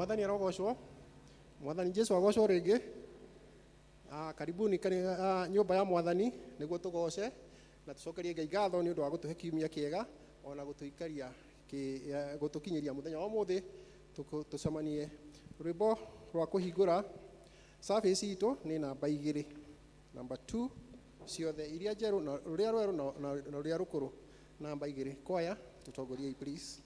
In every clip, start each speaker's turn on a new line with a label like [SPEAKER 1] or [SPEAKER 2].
[SPEAKER 1] Mwathani arogocwo. Mwathani Jesu agocwo rĩngĩ. Karibuni nyũmba ya Mwathani nĩguo tũgoce na tũcokerie Ngai ngatho nĩ ũndũ wa gũtũhe kiumia kĩega ona gũtũikaria gũtũkinyĩria mũthenya wa ũmũthĩ tũcemanie. Rwĩmbo rwa kũhingũra service itũ nĩ namba 2, namba 2 ciothe iria njerũ na rũrĩa rwerũ na rũrĩa rũkũrũ, namba 2. Kwaya tũtongoriei please.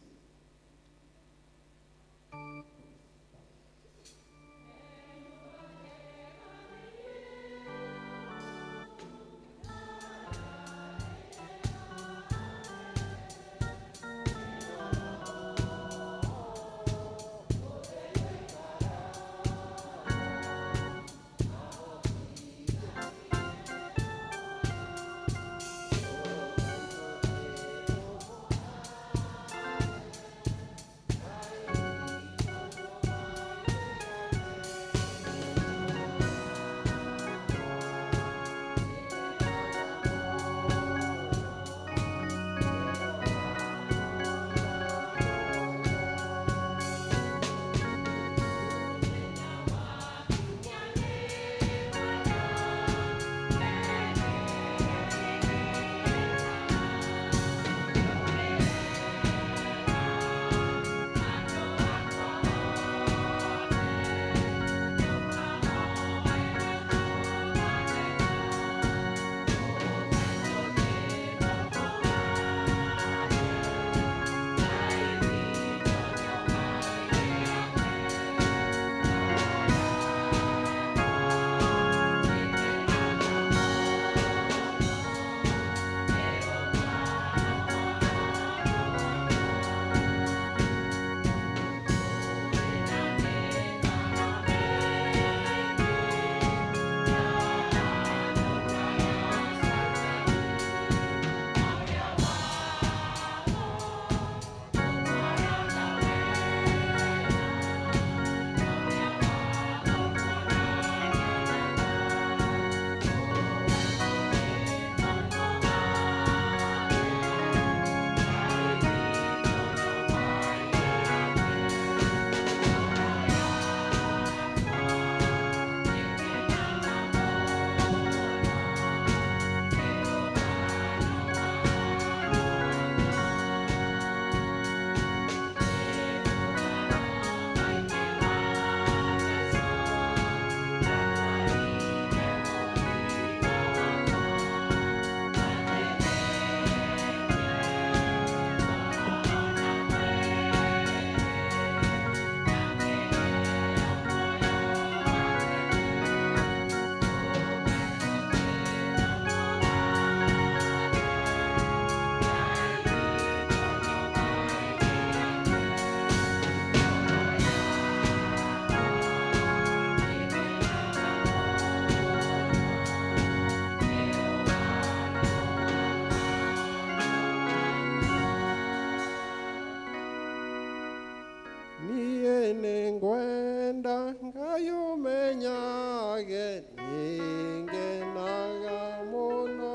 [SPEAKER 1] Niĩ nĩngwenda Ngai ũmenyage nĩngenaga mũno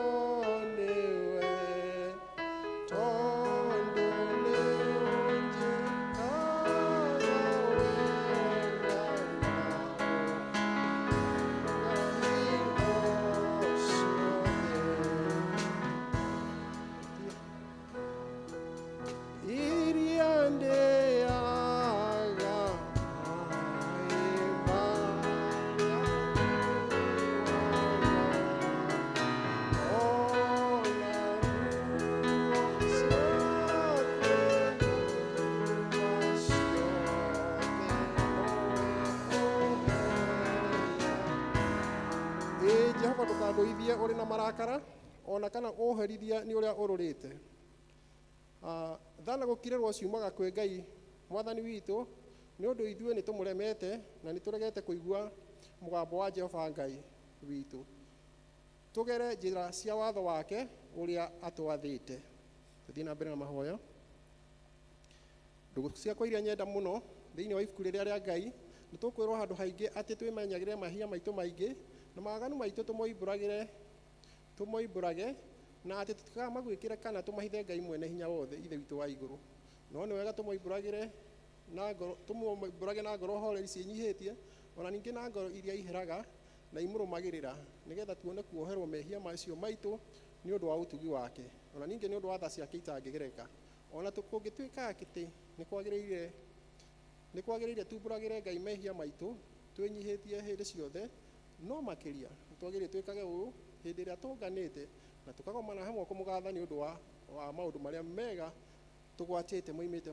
[SPEAKER 1] nĩwe, tondũ nĩũnjĩkaga wega na hingo ciothe. Iria ndĩaga Ĩ Jehova, ndũkandũithie ũrĩ na marakara, ona kana ũũherithie nĩ ũrĩa ũrũrĩte. Tha na gũkirĩrwo ciumaga kwĩ Ngai Mwathani witũ, nĩ ũndũ ithuĩ nĩtũmũremete na nĩtũregete kũigua mũgambo wa Jehova Ngai witũ, tũgere njĩra cia watho wake ũrĩa atwathĩte. Tũthiĩ na mbere na mahoya. Ndũgũ ciakwa iria nyenda mũno, thĩinĩ wa ibuku rĩrĩa rĩa Ngai, nĩtũkwĩrwo handũ haingĩ atĩ twĩmenyagĩrĩre mahia maitũ maingĩ na mawaganu maitũ tũmoimbũrage, na atĩ tũtikamagwĩkĩre kana tũmahithe Ngai mwene hinya wothe, Ithe witũ wa igũrũ. No nĩ wega tũmoimbũragĩre Na ngoro tũmumbũrage na ngoro horeri ciĩnyihĩtie, ona ningĩ na ngoro iria iheraga na imũrũmagĩrĩra, nĩgetha tuone kuoherwo mehia macio maitũ nĩ ũndũ wa ũtugi wake, ona ningĩ nĩ ũndũ wa tha ciake itangĩgereka. Ona kũngĩtuĩka atĩ nĩ kwagĩrĩire tumbũragĩre Ngai mehia maitũ twĩnyihĩtie hĩndĩ ciothe, no makĩria nĩ twagĩrĩire twĩkage ũũ hĩndĩ ĩrĩa tũnganĩte na tũkagomana hamwe kũmũgatha nĩ ũndũ wa maũndũ marĩa mega tũgwatĩte moimĩte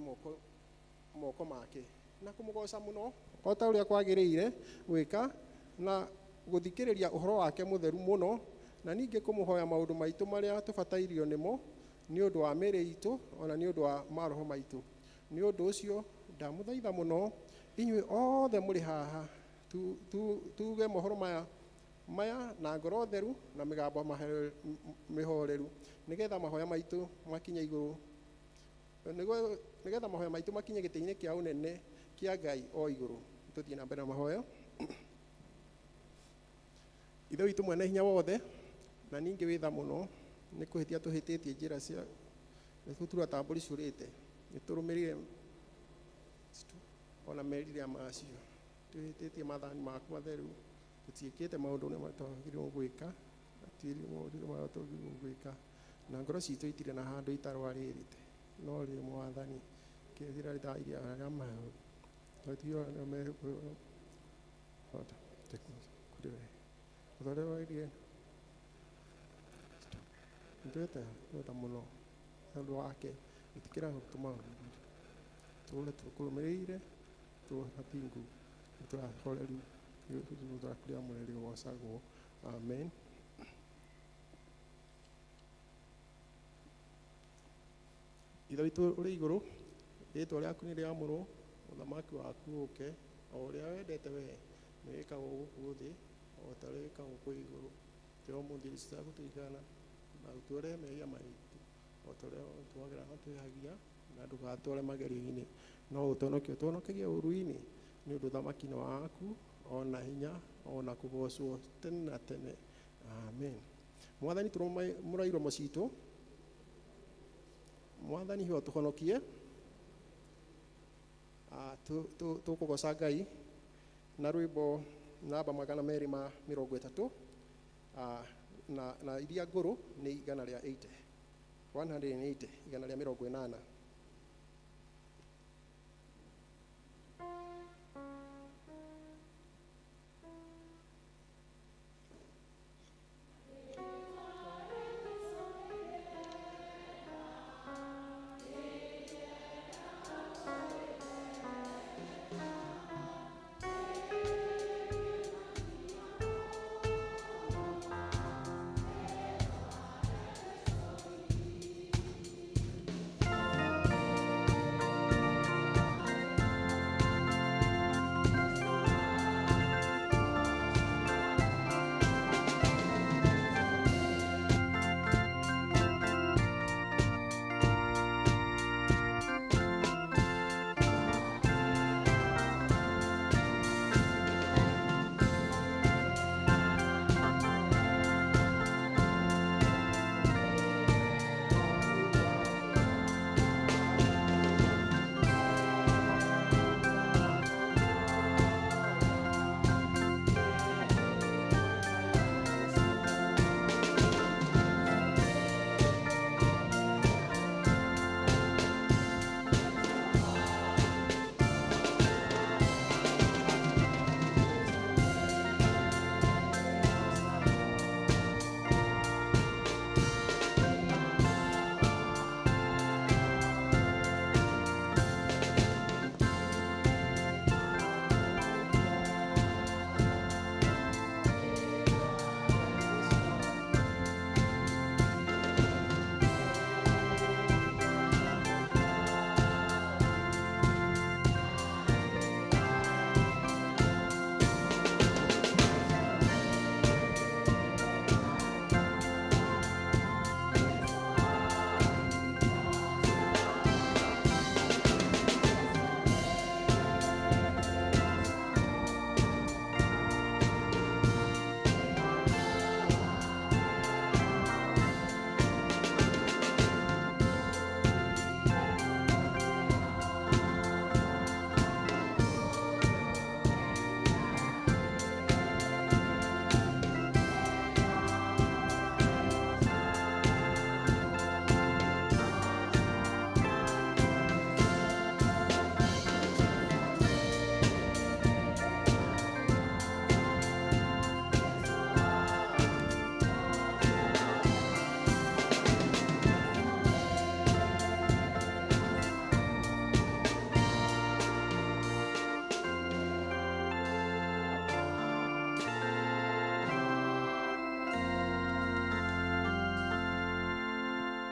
[SPEAKER 1] moko make, na kũmũgoca mũno o ta ũrĩa kwagĩrĩire gwĩka, na gũthikĩrĩria ũhoro wake mũtheru mũno, na ningĩ kũmũhoya maũndũ maitũ marĩa tũbatairio nĩmo nĩ ũndũ wa mĩĩrĩ itũ ona nĩ ũndũ wa maroho maitũ. Nĩ ũndũ ũcio ndamũthaitha mũno inyuĩ othe mũrĩ haha tuge mohoro maya na ngoro theru na mĩgambo mĩhoreru, nĩgetha mahoya maitũ makinye igũrũ, nĩgetha mahoya maitũ makinye gĩtĩ-inĩ kĩa ũnene kĩa Ngai o igũrũ. Tũthiĩ na mbere na mahoya. Ithe witũ mwene hinya wothe na ningĩ wĩ tha mũno, nĩ kũhĩtia tũhĩtĩtie, njĩra cia nĩ ta mbũri ciũrĩte, nĩ tũrũmĩrĩire ona merirĩria macio, twĩhĩtĩtie maathani maku matheru, tũtiĩkĩte maũndũ ũrĩa twagĩrĩirwo gwĩka, maũndũ marĩa twagĩrĩirwo gwĩka, na ngoro citũ itirĩ na handũ itarwarĩrĩte. No rĩrĩ, Mwathani, kĩthira rĩtairia arĩa hota kũrĩ we ũthorerwo nĩtwĩte kwenda mũno ũndũ wake ĩtĩkĩra gũtũma tũre tũkũrũmĩrĩire tũhatingu tũrahoreru tũrakũrĩa mũrĩrĩ gocagwo. Amen. Ithe witũ ũrĩ igũrũ, rĩĩtwa rĩaku nĩ rĩamũrwo, ũthamaki waku ũke, o ũrĩa wendete we nĩ wĩkagwo gũkũ thĩ o ta ũrĩa wĩkagwo kũu igũrũ. Tũhe ũmũthĩ irio cia gũtũigana, na ũtuohere mehia maitũ o ta ũrĩa tuohagĩra arĩa twĩhagia, na ndũgatware magerio-inĩ, no ũtũhonokie ũtũhonokagie ũũru-inĩ, nĩ ũndũ ũthamaki nĩ waku, ona hinya, ona kũgocwo tene na tene. Amen. Mwathani, tũrũmũra iromo citũ. Mwathani, hiho tũhonokie. Tũkũgoca Ngai na rwĩmbo namba 230, na iria ngũrũ nĩ 180, 180, 180.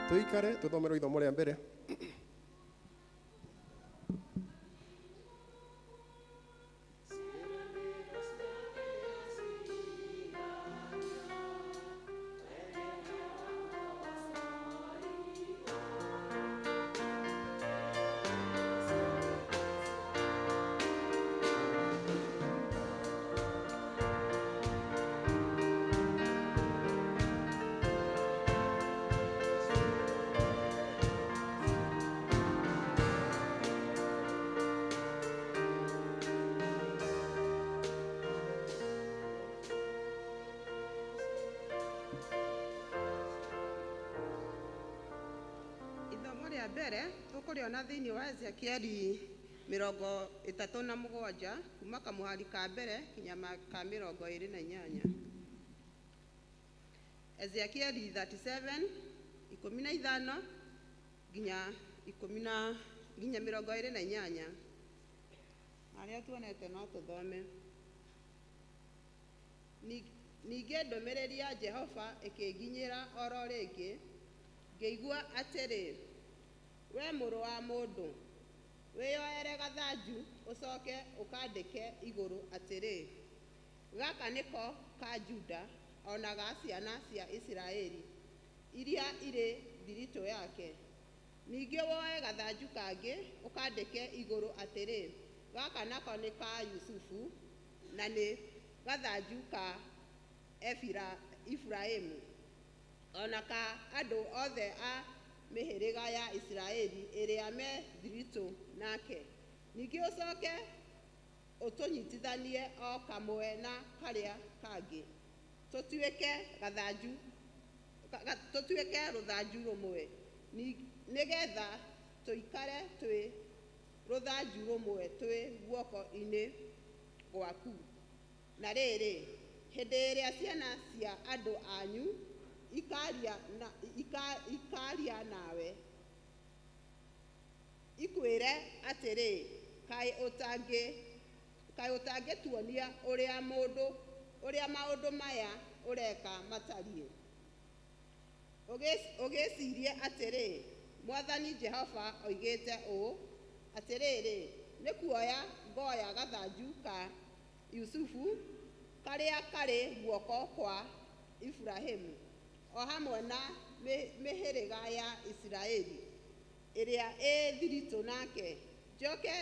[SPEAKER 1] Tũikare tũthomerwo ithomo rĩa mbere.
[SPEAKER 2] Ithomo rĩa mbere tũkũrĩona thĩinĩ wa Ezekieli 37 kuma kamũhari ka mbere kinya ka 28. Ezekieli 37 15 nginya ikũmi na nginya 28. Harĩa tuonete no tũthome. Ningĩ ndũmĩrĩri ya Jehova ĩkĩnginyĩra oro rĩngĩ, ngĩigua atĩrĩ, we mũrũ wa mũndũ, wĩyoere gathanju ũcoke ũkandĩke igũrũ atĩrĩ, gaka nĩko ka Juda ona ga ciana cia Isiraeli iria irĩ thiritũ yake. Ningĩ woe gathanju kangĩ ũkandĩke igũrũ atĩrĩ, gaka nako nĩ ka Yusufu na nĩ gathanju ka Efiraimu ona ka andũ othe a mĩhĩrĩga ya Isiraeli ĩrĩa me thiritũ nake. Ningĩ ũcoke ũtũnyitithanie o kamwe na karĩa kangĩ, tũtuĩke gathanju tũtuĩke rũthanju rũmwe, nĩgetha tũikare twĩ rũthanju rũmwe twĩ guoko-inĩ gwaku. Na rĩrĩ, hĩndĩ ĩrĩa ciana cia andũ anyu ikaria nawe ikwĩre atĩrĩ, kaĩ ũtangĩtuonia ũrĩa maũndũ maya ũreka matariĩ? Ũgĩcirie atĩrĩ, Mwathani Jehova oigĩte ũũ, atĩrĩrĩ, nĩ kuoya ngoya gathanju ka Yusufu karĩa karĩ guoko kwa Iburahĩmu, o hamwe na mĩhĩrĩga ya Isiraeli ĩrĩa ĩ thiritũ nake, njoke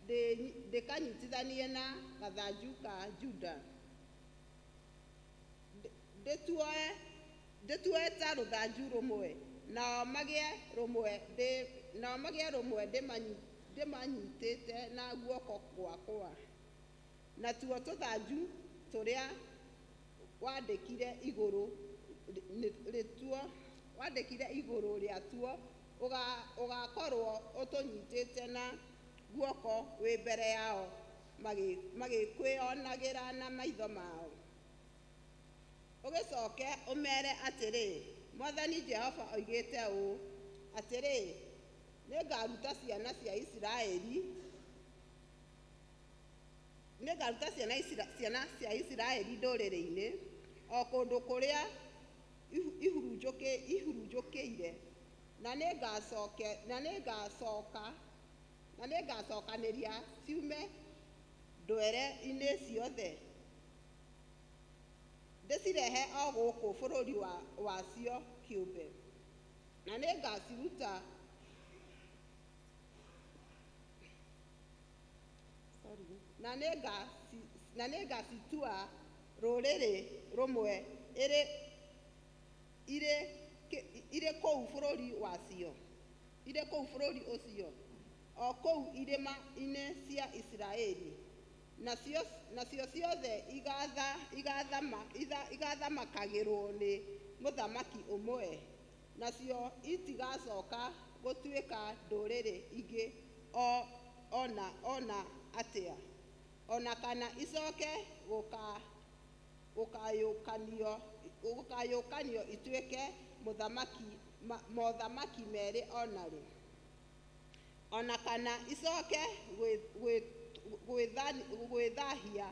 [SPEAKER 2] ndĩkanyitithanie na gathanju ka Juda, ndĩtuoe ta rũthanju rũmwe, nao magĩe rũmwe ndĩmanyitĩte na guoko gwakwa. Natuo tũthanju tũrĩa wandĩkire igũrũ rĩatuo ũgakorwo ũtũnyitĩte na guoko wĩ mbere yao magĩkwĩonagĩra na maitho mao. Ũgĩcoke ũmeere atĩrĩ, Mwathani Jehova oigĩte ũũ, atĩrĩ, nĩngaruta ciana cia Isiraeli nĩngaruta ciana cia Isiraeli ndũrĩrĩ-inĩ, o kũndũ kũrĩa ihurunjũkĩire, na nĩngacokanĩria ciume ndwere-inĩ ciothe, ndĩcirehe o gũkũ bũrũri wacio kĩũmbe, na nĩngaciruta na nĩngacitua rũrĩrĩ rũmwe irĩ kũu bũrũri wacio, irĩ kũu bũrũri ũcio, o kũu irĩma-inĩ cia Isiraeli. Nacio ciothe igathamakagĩrwo nĩ mũthamaki ũmwe, nacio itigacoka gũtuĩka ndũrĩrĩ ingĩ ona atĩa, ona kana icoke gũkayũkanio ituĩke mothamaki merĩ ona rĩ, ona kana icoke gwĩthahia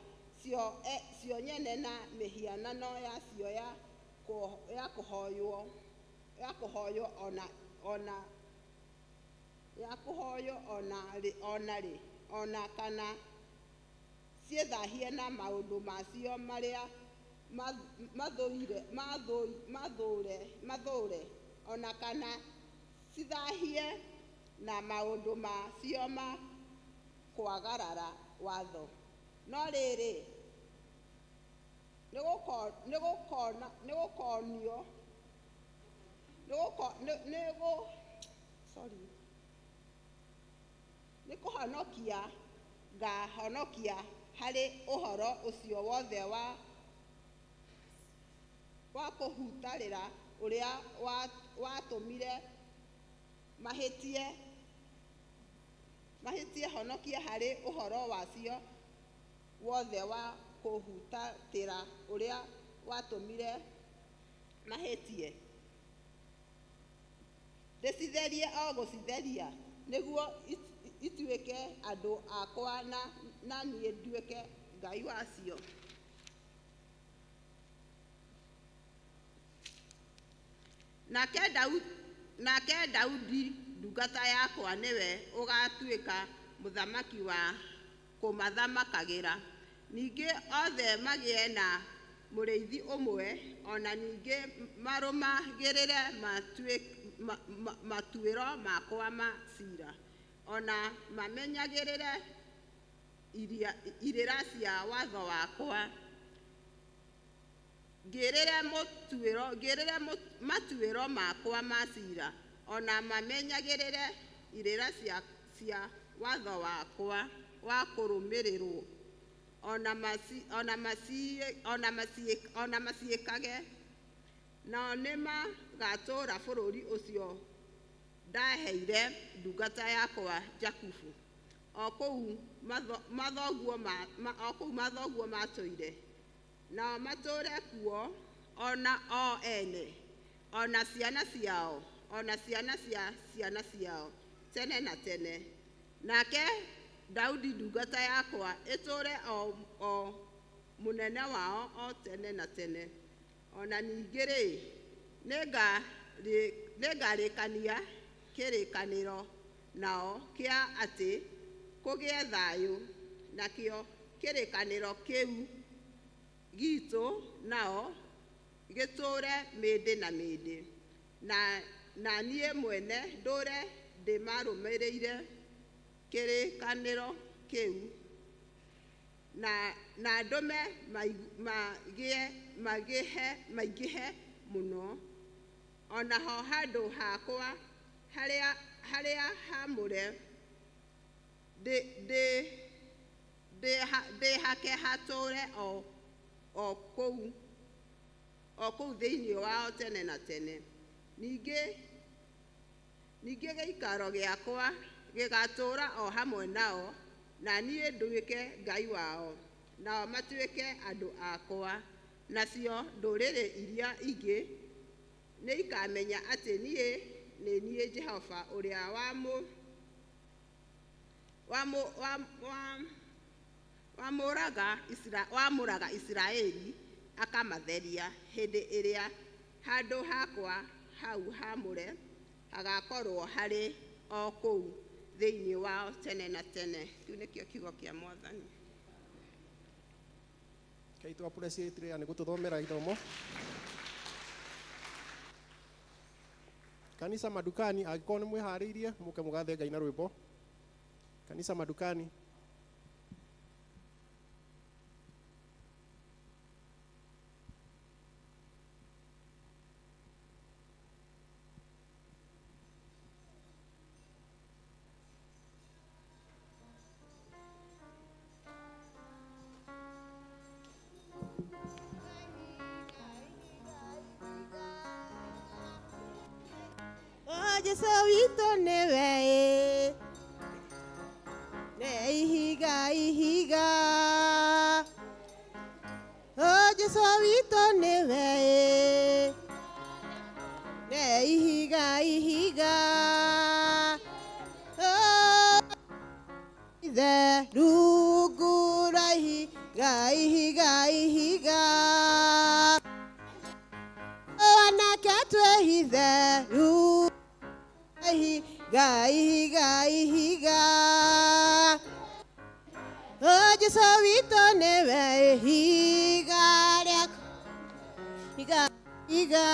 [SPEAKER 2] cio nyene na mĩhianano yacio ya ya kũhoywo ona ona ya kũhoywo ona rĩ ona rĩ ona kana ciĩthahie na maũndũ macio marĩa mathũire mathũre mathũre ona kana cithahie na maũndũ macio ma kwagarara watho. No rĩrĩ, nĩgũkona nĩgũkonio nĩgũko nĩgũ sorry nĩ kũhonokia ngahonokia harĩ ũhoro ũcio wothe wa kũhutatĩra ũrĩa watũmire mahĩtie mahĩtie honokie harĩ ũhoro wacio wothe wa kũhutatĩra ũrĩa watũmire mahĩtie, ndĩcitherie o gũcitheria, nĩguo ituĩke andũ akwa na niĩ nduĩke Ngai wacio. Nake Daudi ndungata yakwa nĩwe ũgatuĩka mũthamaki wa kũmathamakagĩra. Ningĩ othe magĩe na mũrĩithi ũmwe, o na ningĩ marũmagĩrĩre matuĩro makwa ma cira, o na mamenyagĩrĩre irĩra cia watho wakwa, ngĩrĩre matuĩro makwa ma cira, o na mamenyagĩrĩre irĩra cia watho wakwa wa kũrũmĩrĩrwo, o na maciĩkage. Nao nĩmagatũũra bũrũri ũcio ndaheire ndungata yakwa Jakubu, o kũu mathoguo matũire, nao matũũre kuo o na o ene, o na ciana ciao, o na ciana cia ciana ciao, tene na tene. Nake Daudi ndungata yakwa ĩtũũre o mũnene wao o tene na tene. O na ningĩ-rĩ, nĩngarĩkania kĩrĩkanĩro nao kĩa atĩ kũgĩe thayũ, nakĩo kĩrĩkanĩro kĩu giitũ nao gĩtũũre mĩndĩ na mĩndĩ, na niĩ mwene ndũũre ndĩmarũmĩrĩire kĩrĩkanĩro kĩu, na ndũme maingĩhe mũno. O naho handũ hakwa harĩa haamũre ndĩhake hatũũre o kũu thĩinĩ wao tene na tene. Ningĩ gĩikaro gĩakwa gĩgatũũra o hamwe nao, na niĩ nduĩke Ngai wao, nao matuĩke andũ akwa. Nacio ndũrĩrĩ iria ingĩ nĩikamenya atĩ niĩ nĩ niĩ Jehova ũrĩa wamũraga Isiraeli akamatheria, hĩndĩ ĩrĩa handũ hakwa hau haamũre hagakorwo harĩ o kũu thĩinĩ wao tene na tene. Kĩu nĩkĩo kiugo kĩa Mwathani.
[SPEAKER 1] Kai tũ appreciate rĩa nĩ gũtũthomera ithomo. Kanisa madukani, angĩkorwo nĩ mwĩharĩirie mũke mũgathe Ngai na rwĩmbo. Kanisa madukani.
[SPEAKER 2] Jesu witũ nĩwe ĩ, nĩ ihiga ihiga. O Jesu witũ nĩwe ĩ, nĩ ihiga ihiga. O Ithe rungu rwa ihiga ihiga ihiga. Anake Twĩhithe ihiga ihiga ihiga. O Jesũ witũ nĩwe ihiga rĩakwa, ihiga ihiga.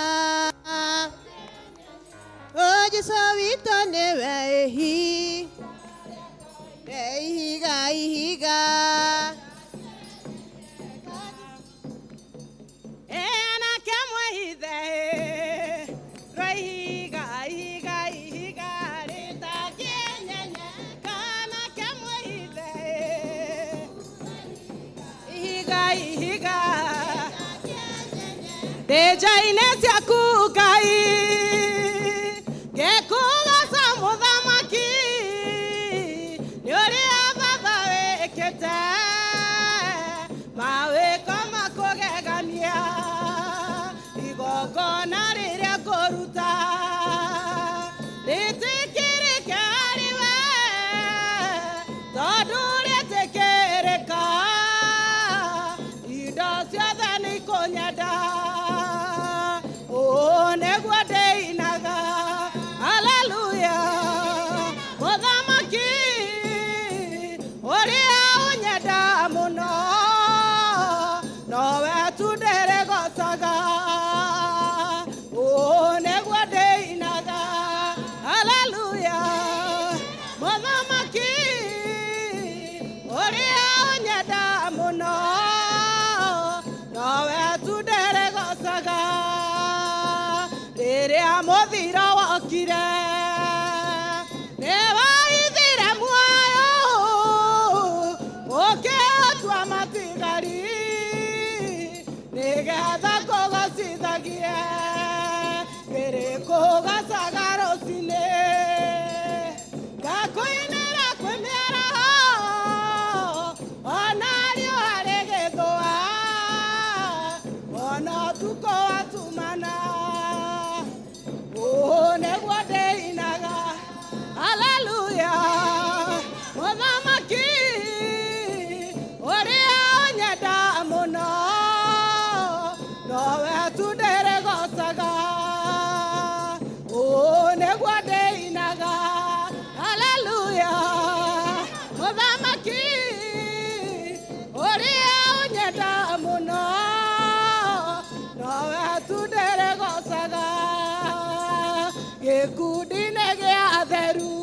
[SPEAKER 2] O Jesũ witũ nĩwe ihiga ihiga ihiga.
[SPEAKER 3] Anake mwĩhithe rwa ihiga ihiga ihiga rĩtangĩenyenyeka. Anake mwĩhithe ihiga ihiga ndĩnja-inĩ ciaku Ngai ngĩkũgoca mũthamaki nĩ ũrĩa baba wĩkĩte mawĩko makũgegania igongona rĩrĩa ngũruta rĩtĩkĩrĩke harĩ we tondũ rĩtĩkĩrĩka indo ciothe nĩ ikũnyenda. Ũũ nĩguo ndĩinaga haleluya mũthamaki ũrĩa ũnyenda mũno nowe tu ndĩrĩgocaga. Ũũ nĩguo ndĩinaga haleluya mũthamaki ũrĩa ũnyenda mũno nowe tu ndĩrĩgocaga. Rĩrĩa mũthiro wokire nĩwaithire muoyo ũkĩũtua matigari nĩgetha ngũgocithagie ngĩrĩkũgocaga rũcinĩ ngakũinĩra kwĩ mĩaraho ona riũa rĩgĩthũa ona ũtukũ watumana. Ũũ nĩguo ndĩinaga haleluya mũthamaki ũrĩa ũnyenda mũno nowe tu ndĩrĩgocaga. Ũũ nĩguo ndĩinaga haleluya mũthamaki ũrĩa ũnyenda mũno nowe tu ndĩrĩgocaga. Gĩkundi-inĩ gĩa atheru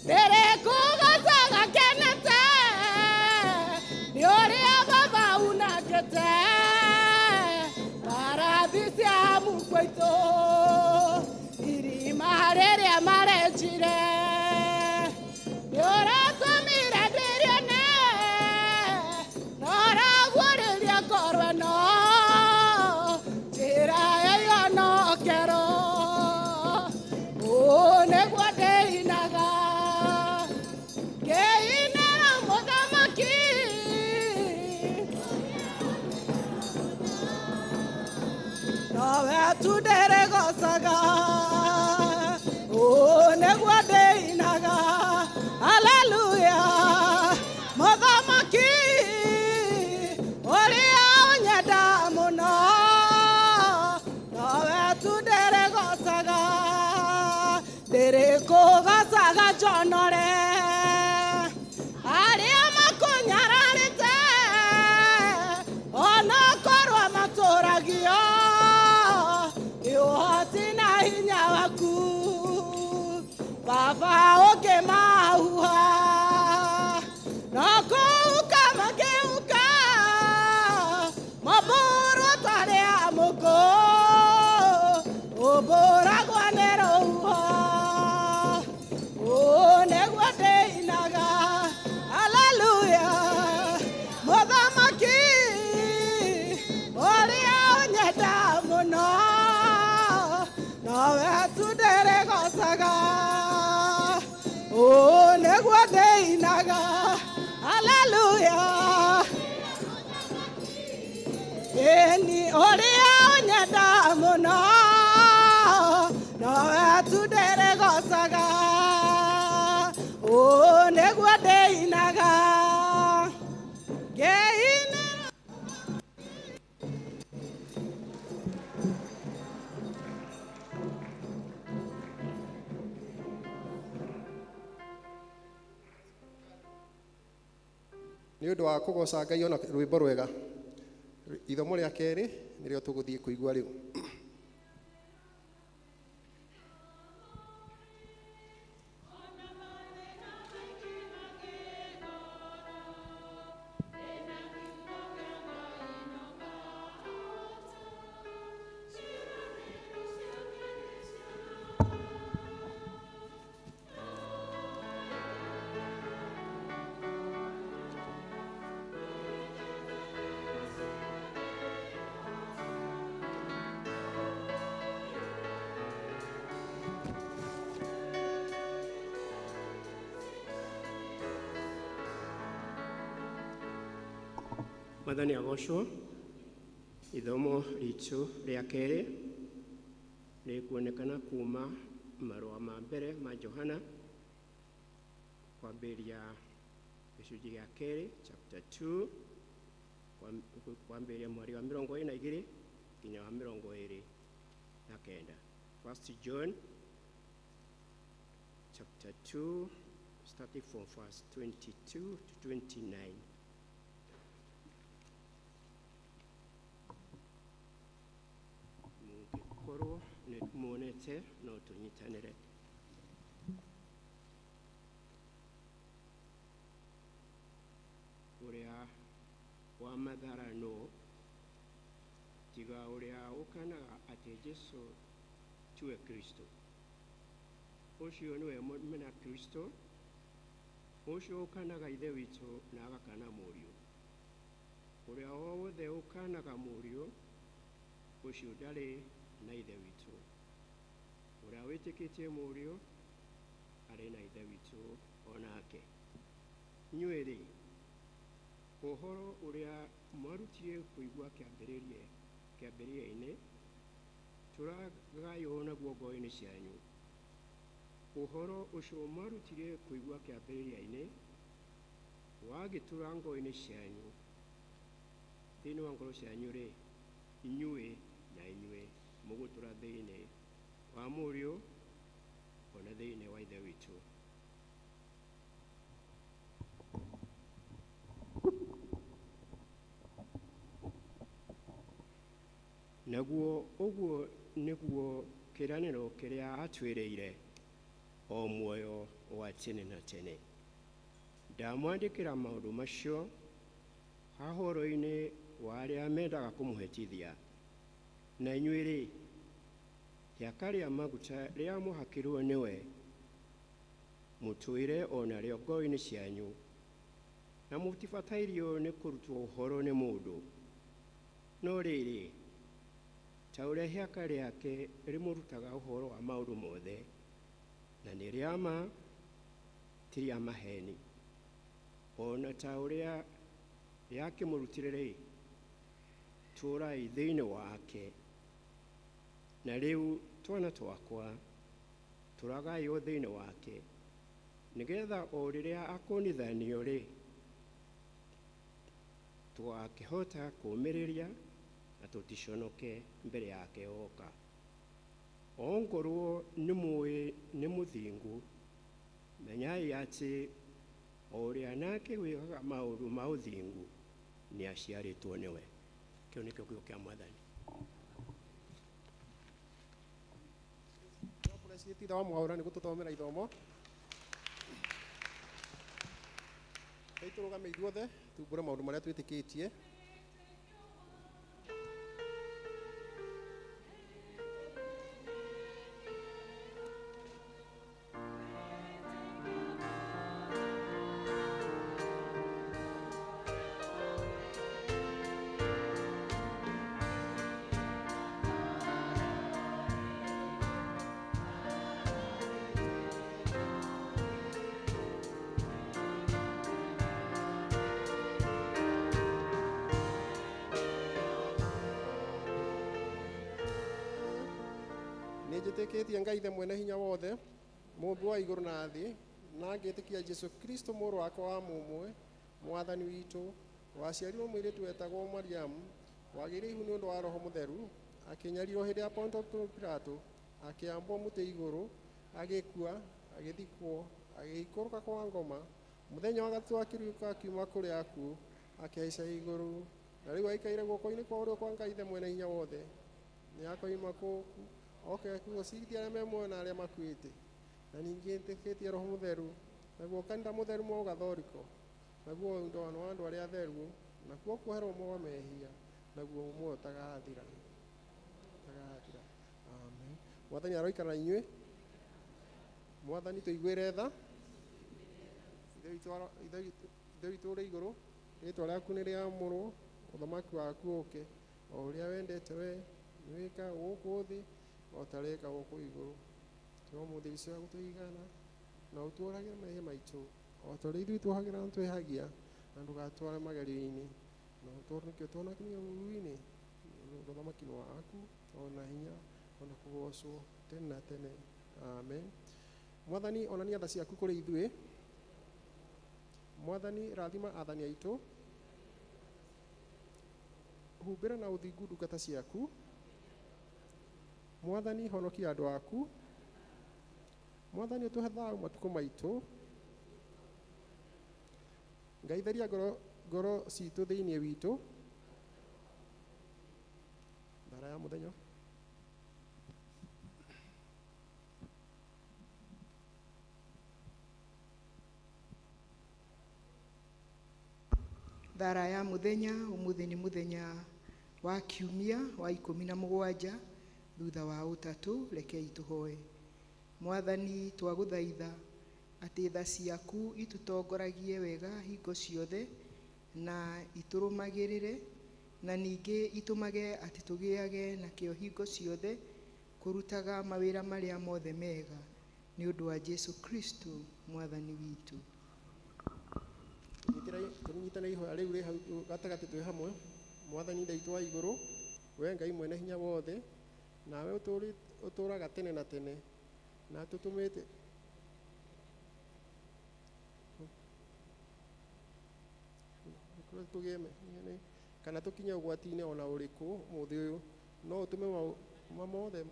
[SPEAKER 3] ndĩrĩkũgocaga kenete nĩ ũrĩa baba unangĩte mbarathi cia mũkwaitũ irima rĩrĩa marenjire nĩ ũratũmire ndĩrĩone na ũraguũrĩria ngoro ĩno njĩra ya ihonokero. Ũũ nĩguo ndĩinaga ngĩinĩra mũthamaki nowe tu ndĩrĩgocaga. Ũũ nĩguo ndĩinaga haleluya mũthamaki ũrĩa ũnyenda mũno nowe tu ndĩrĩgocaga. Ndĩrĩkũgocaga njonore arĩa makũnyararĩte ona korwo matũragio nĩ ũhoti na hinya waku baba ũkĩmahuha no kũhuka makĩhuka mabũrwo tarĩ a mũkũ ũmbũragwo nĩ rũhuho. Ũũ nĩguo ndĩinaga haleluya mũthamaki ũrĩa ũnyenda mũno nowe tu ndĩrĩgocaga. Ũũ nĩguo ndĩinaga haleluya ĩni ũrĩa ũnyenda mũno nowe tu ndĩrĩgocaga. Ũũ nĩguo ndĩinaga ngĩinĩra.
[SPEAKER 1] Nĩ ũndũ wa kũgoca Ngai ona rwĩmbo rwega. Ithomo rĩa kerĩ nĩrĩo tũgũthiĩ kũigua rĩu.
[SPEAKER 4] Mwathani agocwo. Ithomo ritũ rĩa kerĩ rĩkuonekana kuma marũa ma mbere ma Johana, kwambĩrĩria gĩcunjĩ gĩa kerĩ, chapter 2, kwambĩrĩria mweri wa 22 nginya wa 29. First John chapter 2, starting from verse 22 to 29. Mũngĩkorwo nĩ muonete, no tũnyitanĩre. Ũrĩa wa mathara nũ tiga ũrĩa ũkanaga atĩ Jesu tiwe Kristo? Ũcio nĩwe mũmena Kristo, ũcio ũkanaga Ithe witũ na agakana Mũriũ. Ũrĩa o wothe ũkanaga Mũriũ, ũcio ndarĩ na Ithe witũ. Ũrĩa wĩtĩkĩtie Mũriũ arĩ na Ithe witũ o nake. Inyuĩ-rĩ, ũhoro ũrĩa mwarutire kũigua kĩambĩrĩria-inĩ, tũragaywo naguo ngoro-inĩ cianyu. Ũhoro ũcio mwarutire kũigua kĩambĩrĩria-inĩ wagĩtũra ngoro-inĩ cianyu, thĩinĩ wa ngoro cianyu-rĩ, inyuĩ na inyuĩ mũgũtũra thĩinĩ wa Mũriũ ona thĩinĩ wa Ithe witũ. Naguo ũguo nĩguo kĩĩranĩro kĩrĩa atwĩrĩire, o muoyo wa tene na tene. Ndamwandĩkĩra maũndũ macio ha ũhoro-inĩ wa arĩa mendaga kũmũhĩtithia. Na inyuĩ-rĩ, ihaka rĩa maguta rĩrĩa mwahakirwo nĩwe mũtũire o narĩo ngoro-inĩ cianyu, na mũtibatairio nĩ kũrutwo ũhoro nĩ mũndũ. No rĩrĩ, ta ũrĩa ihaka rĩake rĩmũrutaga ũhoro wa maũndũ mothe, na nĩ rĩa ma, ti rĩa maheni, ona ta ũrĩa rĩakĩmũrutire-rĩ, tũũrai thĩinĩ wake. Na rĩu, twana twakwa, tũragai o thĩinĩ wake, nĩgetha o rĩrĩa akonithanio-rĩ, tũgakĩhota kũũmĩrĩria na tũticonoke mbere yake oka. Ongorwo nĩ mũĩ nĩ mũthingu, menyai atĩ o ũrĩa nake wĩkaga maũndũ ma ũthingu nĩ aciarĩtwo nĩwe. Kĩu nĩkĩo kiugo kĩa Mwathani.
[SPEAKER 1] God bless you. Titha wa Mwaũra nĩ gũtũthomera ithomo. Rĩu tũrũgame ithuothe tumbũre maũndũ marĩa twĩtĩkĩtie. Nĩ njĩtĩkĩtie Ngai Ithe mwene hinya wothe, mũmbi wa igũrũ na thĩ, na ngĩtĩkia Jesu Kristo mũrũ wake wa mũmwe, Mwathani witũ, waciarirwo mũirĩtu wetagwo Mariamu, wagĩire ihu nĩ ũndũ wa Roho Mũtheru, akĩnyarirwo hĩndĩ ya Ponto Pilato, akĩambwo mũtĩ igũrũ, agĩkua, agĩthikwo, agĩikũrũka kwa ngoma, Mũthenya wa gatatũ akĩriũka akiuma kũrĩ akuũ, akĩhaica igũrũ, na rĩu aikaire guoko-inĩ kwa ũrĩo kwa Ngai Ithe mwene hinya wothe. Nĩ akoima kũu oke gũcirithia arĩa me muoyo na arĩa makuĩte. Na ningĩ nĩtĩkĩtie Roho Mũtheru, naguo kanitha mũtheru wa Ũgathoriko, naguo ũndũano wa andũ arĩa atheru, nakuo kuoherwo kwa mehia, naguo muoyo ũtagathira. Ũtagathira. Amen. Mwathani aroikara na inyuĩ. Mwathani tũiguĩre tha. Ithe witũ ũrĩ igũrũ, rĩtwa rĩaku nĩ rĩamũrwo, ũthamaki waku ũke, o ũrĩa wendete we nĩwĩkaga gũkũ thĩ o ta ũrĩa wĩkagwo kũu igũrũ. Tũhe ũmũthĩ irio cia gũtũigana, na ũtuohagĩre mehia maitũ o ta ũrĩa ithuĩ tuohagĩra arĩa twĩhagia, na ndũgatware magerio-inĩ, na ũtũhonokie ũtũhonokie ũũru-inĩ. Ũthamaki nĩ waku, ona hinya, ona kũgocwo tene na tene. Amen. Mwathani, onania tha ciaku kũrĩ ithuĩ. Mwathani, rathima athani aitũ. Humbĩra na ũthingu ndungata ciaku. Mwathani, honokia andũ aku. Mwathani, ũtũhe thayũ matukũ maitũ. Ngai theria ngoro citũ thĩinĩ witũ. Thara ya mũthenya.
[SPEAKER 5] Thara ya muthenya umuthi ni muthenya wa kiumia wa 17 thutha wa utatu. Rekei tuhoe. Mwathani, twaguthaitha atĩ tha ciaku itutongoragie wega hingo ciothe na iturumagĩrĩre, na ningĩ itumage atĩ tũgĩage na kĩo hingo ciothe kũrutaga mawĩra marĩa mothe mega, nĩ ũndũ wa Jesu Kristo Mwathani witũ.
[SPEAKER 1] Tũnyitane ihoya rĩu rĩ hau gatagatĩ twĩ hamwe. Mwathani Ithe witũ wa igũrũ, we Ngai mwene hinya wothe, nawe ũtũũraga tene na tene, na tũtũmĩte tũgĩe kana tũkinye ũgwati-inĩ ona ũrĩkũ ũmũthĩ ũyũ, no ũtũme maũndũ mothe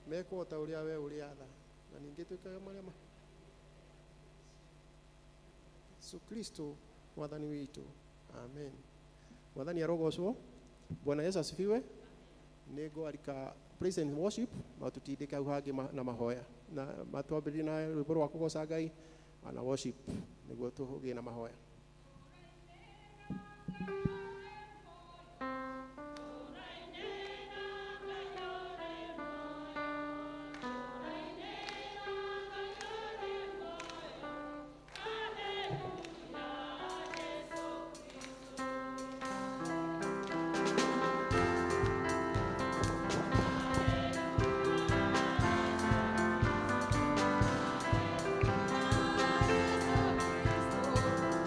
[SPEAKER 1] mekwo ta ũrĩa we ũrĩatha, na ningĩ twĩkage marĩa Yesu Kristo Mwathani witũ. Amen. Mwathani arogocwo. Bwana Yesu asifiwe. Nĩ ngwarika praise and worship matutindĩke hau hangĩ na mahoya, na matwambĩrĩrie na rwĩmbo rwa kũgoca Ngai na worship nĩguo tũgĩe na mahoya.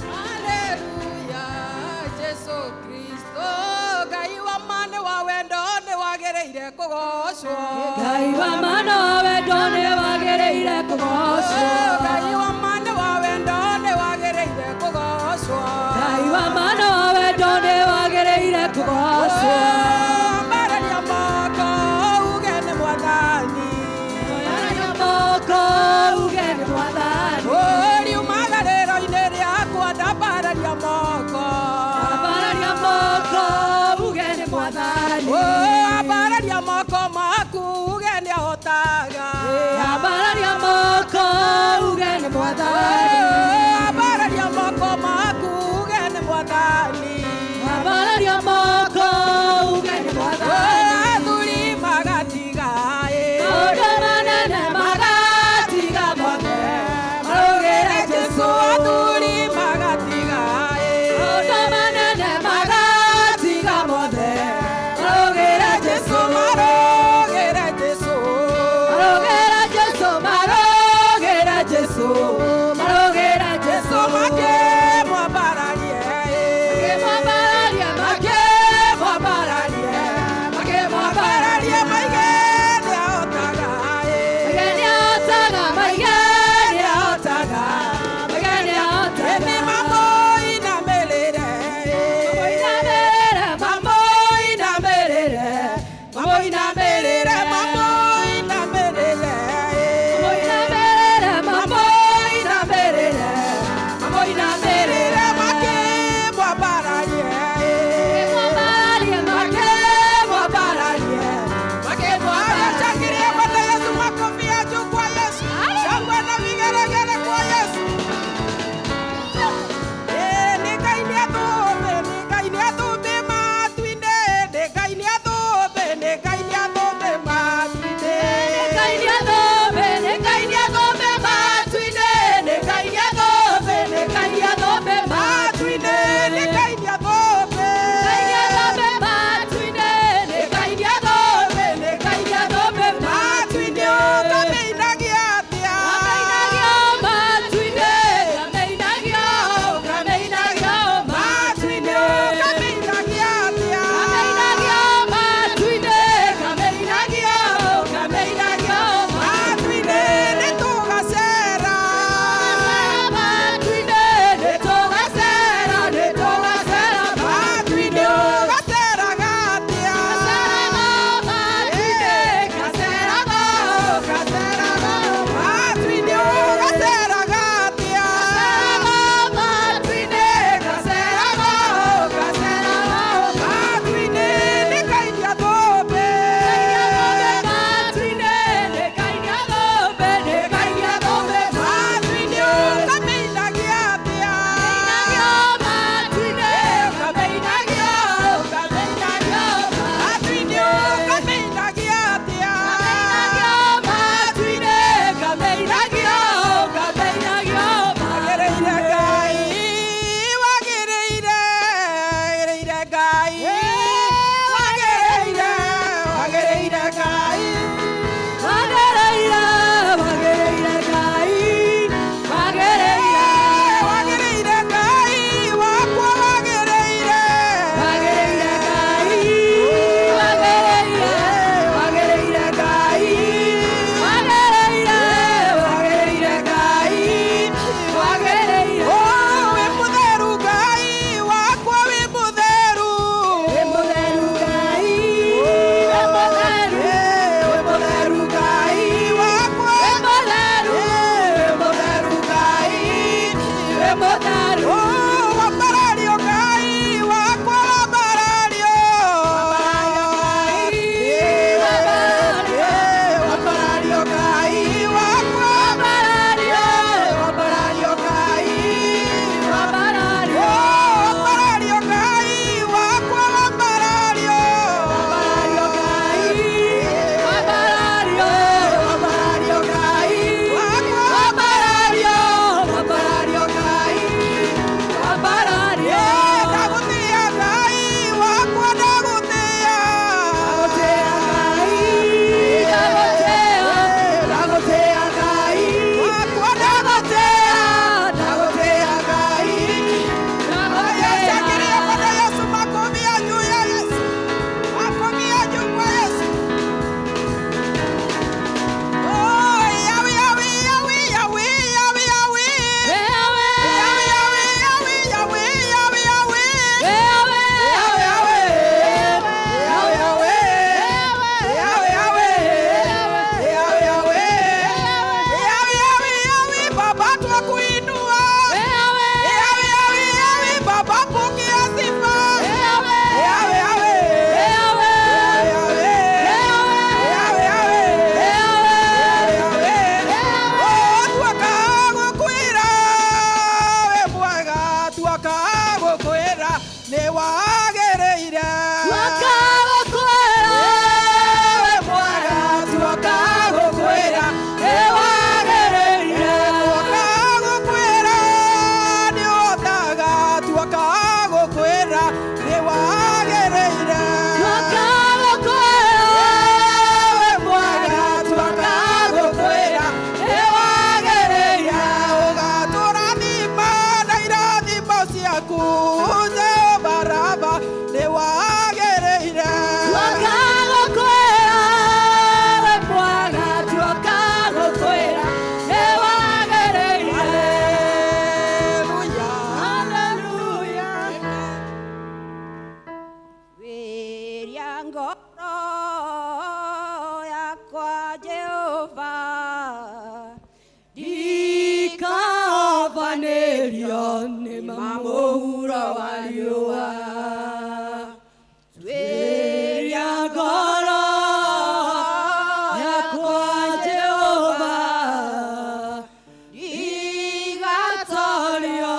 [SPEAKER 3] Haleluya, Jesu Kristo, Ngai wa ma nĩ wa wendo nĩ wagĩrĩire kũgocwo.
[SPEAKER 6] Ngai wa ma nĩ wa wendo nĩ wagĩrĩire kũgocwo.
[SPEAKER 3] Ngai wa ma nĩ wa wendo nĩ wagĩrĩire kũgocwo.
[SPEAKER 6] Ngai wa ma nĩ wa wendo nĩ wagĩrĩire kũgocwo.
[SPEAKER 3] Ambararia moko uge nĩ Mwathani.
[SPEAKER 6] Ambararia moko uge nĩ Mwathani.
[SPEAKER 3] Riumagarĩro-inĩ rĩakwa ndambararia moko.
[SPEAKER 6] Ambararia moko uge nĩ Mwathani.
[SPEAKER 3] Ambararia moko maku uge nĩ ahotaga.
[SPEAKER 6] Ambararia moko uge nĩ Mwathani.
[SPEAKER 3] Ambararia moko maku uge nĩ Mwathani.
[SPEAKER 6] Ambararia moko Mũtheru.
[SPEAKER 5] Wambarario Ngai wakwa, wambarario. Wambarario Ngai wakwa, wambarario Ngai, wambarario Ngai wakwa, wambarario, wambarario Ngai, wambarario, wambarario Ngai wakwa, wambarario, wambarario Ngai, wambarario. Ndagũtĩa Ngai wakwa, ndagũtĩa, ndagũtĩa Ngai, ndagũtĩa, ndagũtĩa Ngai wakwa, ndagũtĩa, ndagũtĩa Ngai. Shangilia Bwana Yesu, makofi ya juu ya Yesu, makofi ya juu kwa Yesu. Oh, Yahweh, Yahweh, Yahweh, Yahweh, Yahweh, Yahweh. Yahweh, Yahweh, Yahweh, Yahweh, Yahweh, Yahweh. Yahweh, Yahweh. Yahweh, Yahweh. Yahweh, Yahweh. Yahweh, Yahweh. Yahweh, Yahweh, Yahweh, Baba twakuinua. Yahweh, Yahweh, Yahweh, Baba pokea sifa. Yahweh, Yahweh. Yahweh, Yahweh. Yahweh, Yahweh. Yahweh, Yahweh. Oh, twaka gũkwĩra, we mwega, twaka gũkwĩra, nĩ wagĩrĩire.
[SPEAKER 6] Twaka gũkwĩra,
[SPEAKER 5] We mwega, twaka gũkwĩra, nĩ wagĩrĩire. Twaka gũkwĩra, nĩ ũhotaga, twaka gũkwĩra, nĩ wagĩrĩire.
[SPEAKER 6] Twaka gũkwĩra,
[SPEAKER 5] We mwega, twaka gũkwĩra, nĩ wagĩrĩire. Ũgatũrathima na irathimo ciaku, Jehova Raba, nĩ wagĩrĩire.
[SPEAKER 6] Twaka gũkwĩra, we mwega, twaka gũkwĩra, nĩ wagĩrĩire.
[SPEAKER 5] Hallelujah.
[SPEAKER 6] Hallelujah.
[SPEAKER 3] Wĩria ngoro yakwa Jehova,
[SPEAKER 6] Ndikahobanĩrio nĩ mamũhuro wa riũa. Tuĩria ngoro yakwa Jehova, ndigatorio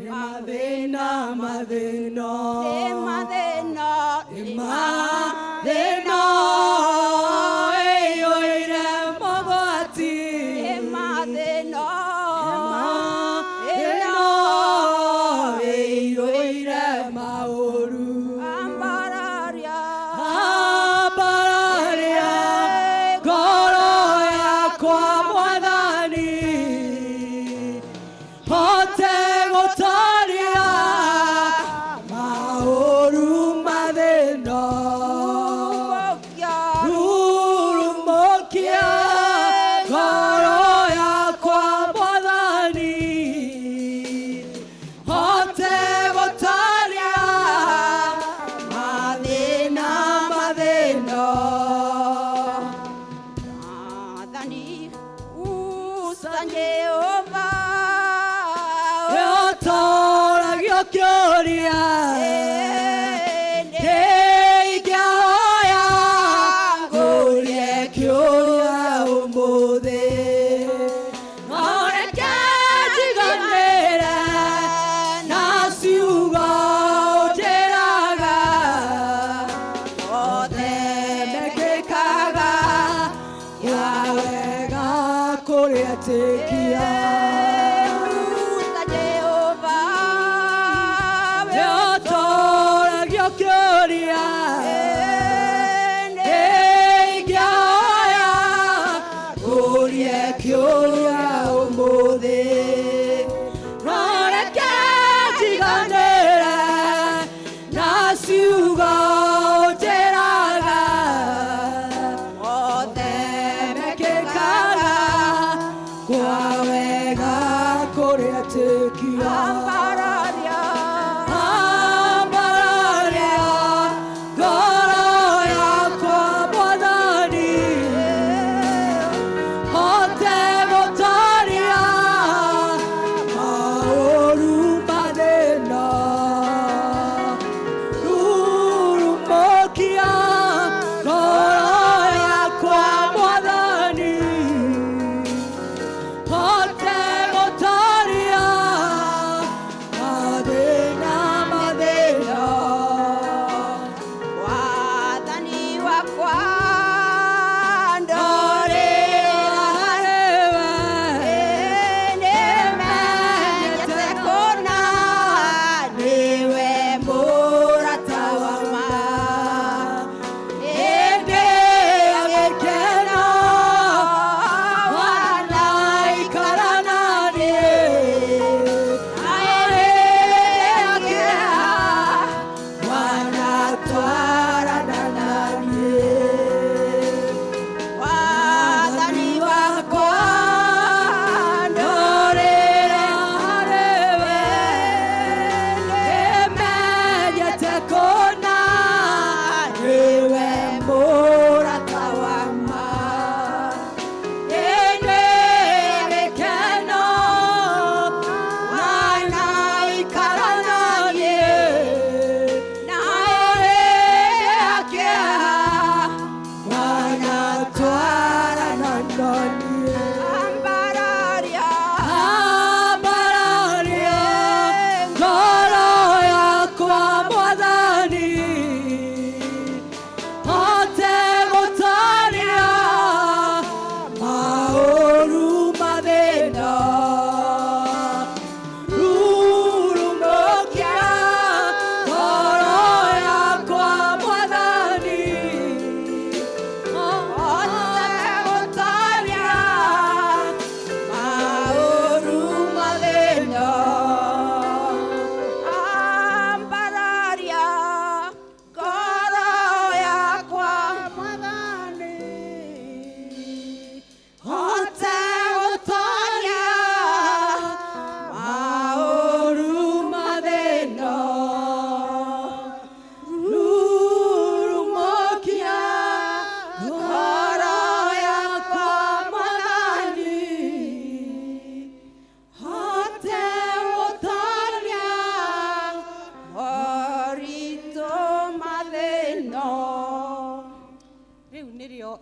[SPEAKER 6] nĩ mathĩna, mathĩna,
[SPEAKER 3] nĩ mathĩna,
[SPEAKER 6] nĩ mathĩna ĩiyũire mogwati.
[SPEAKER 3] Nĩ mathĩna,
[SPEAKER 6] Ĩno ĩiyũire maũru.
[SPEAKER 3] Ambararia,
[SPEAKER 6] Ambararia ngoro yakwa Mwathani, hote gũtoria maũru mathĩna.
[SPEAKER 3] Rurumũkia,
[SPEAKER 6] Rurumũkia ngoro yakwa Mwathani, hote gũtoria mathĩna, mathĩna.
[SPEAKER 3] Mwathani, usa Jehova,
[SPEAKER 6] Ũtoragio kĩũria ndĩingĩhoya ngũrie kĩũria ũmũthĩ, no reke njiganĩre na ciugo ũnjĩraga, othe mekĩkaga ya wega kũrĩ etĩkia.
[SPEAKER 3] Usa Jehova,
[SPEAKER 6] Nĩũtũũragio kĩũria ndĩingĩhoya ngũrie kĩũria ũmũthĩ, no reke njiganĩre na ciugo njĩraga, othe mekĩkaga kwa wega kũrĩ etĩkia.
[SPEAKER 3] Ambararia,
[SPEAKER 6] Ambararia ngoro yakwa Mwathani, hote gũtoria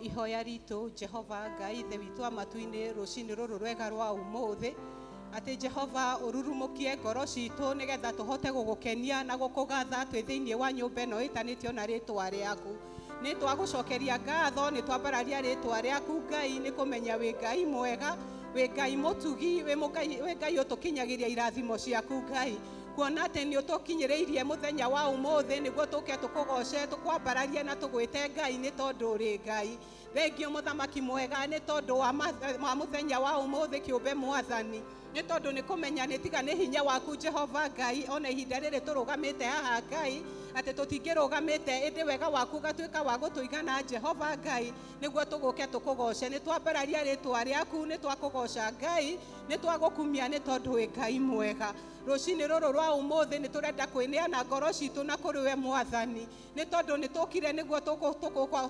[SPEAKER 7] Ihoya ritũ, Jehova Ngai Ithe witũ wa matu-inĩ, rũcinĩ rũrũ rwega rwa ũmũthĩ, atĩ Jehova ũrurumũkie ngoro citũ nĩgetha tũhote gũgũkenia na gũkũgatha twĩ thĩinĩ wa nyũmba ĩno ĩtanĩtio na rĩtwa rĩaku. Nĩ twagũcokeria ngatho, nĩ twambararia rĩtwa rĩaku Ngai, nĩ kũmenya wĩ Ngai mwega, wĩ Ngai mũtugi, wĩ Ngai ũtũkinyagĩria irathimo ciaku Ngai, kuona atĩ nĩ ũtũkinyĩrĩirie mũthenya wa ũmũthĩ nĩguo tũke tũkũgoce, tũkwambararie na tũgwĩte Ngai, nĩ tondũ ũrĩ Ngai. Thengio mũthamaki mwega nĩ tondũ wa mũthenya wa ũmũthĩ kĩũmbe Mwathani, nĩ tondũ nĩ kũmenya nĩ tiga nĩ hinya waku Jehova Ngai, ona ihinda rĩrĩ tũrũgamĩte haha Ngai, atĩ tũtingĩrũgamĩte, ĩndĩ wega waku ũgatuĩka wa gũtũigana Jehova Ngai, nĩguo tũgũke tũkũgoce. Nĩ twambararia rĩtwa rĩaku, nĩ twakũgoca Ngai, nĩ twagũkumia nĩ tondũ wĩ Ngai mwega. Rũcinĩ rũrũ rwa ũmũthĩ nĩ tũrenda kwĩneana ngoro citũ na kũrĩ we Mwathani, nĩ tondũ nĩ tũkire nĩguo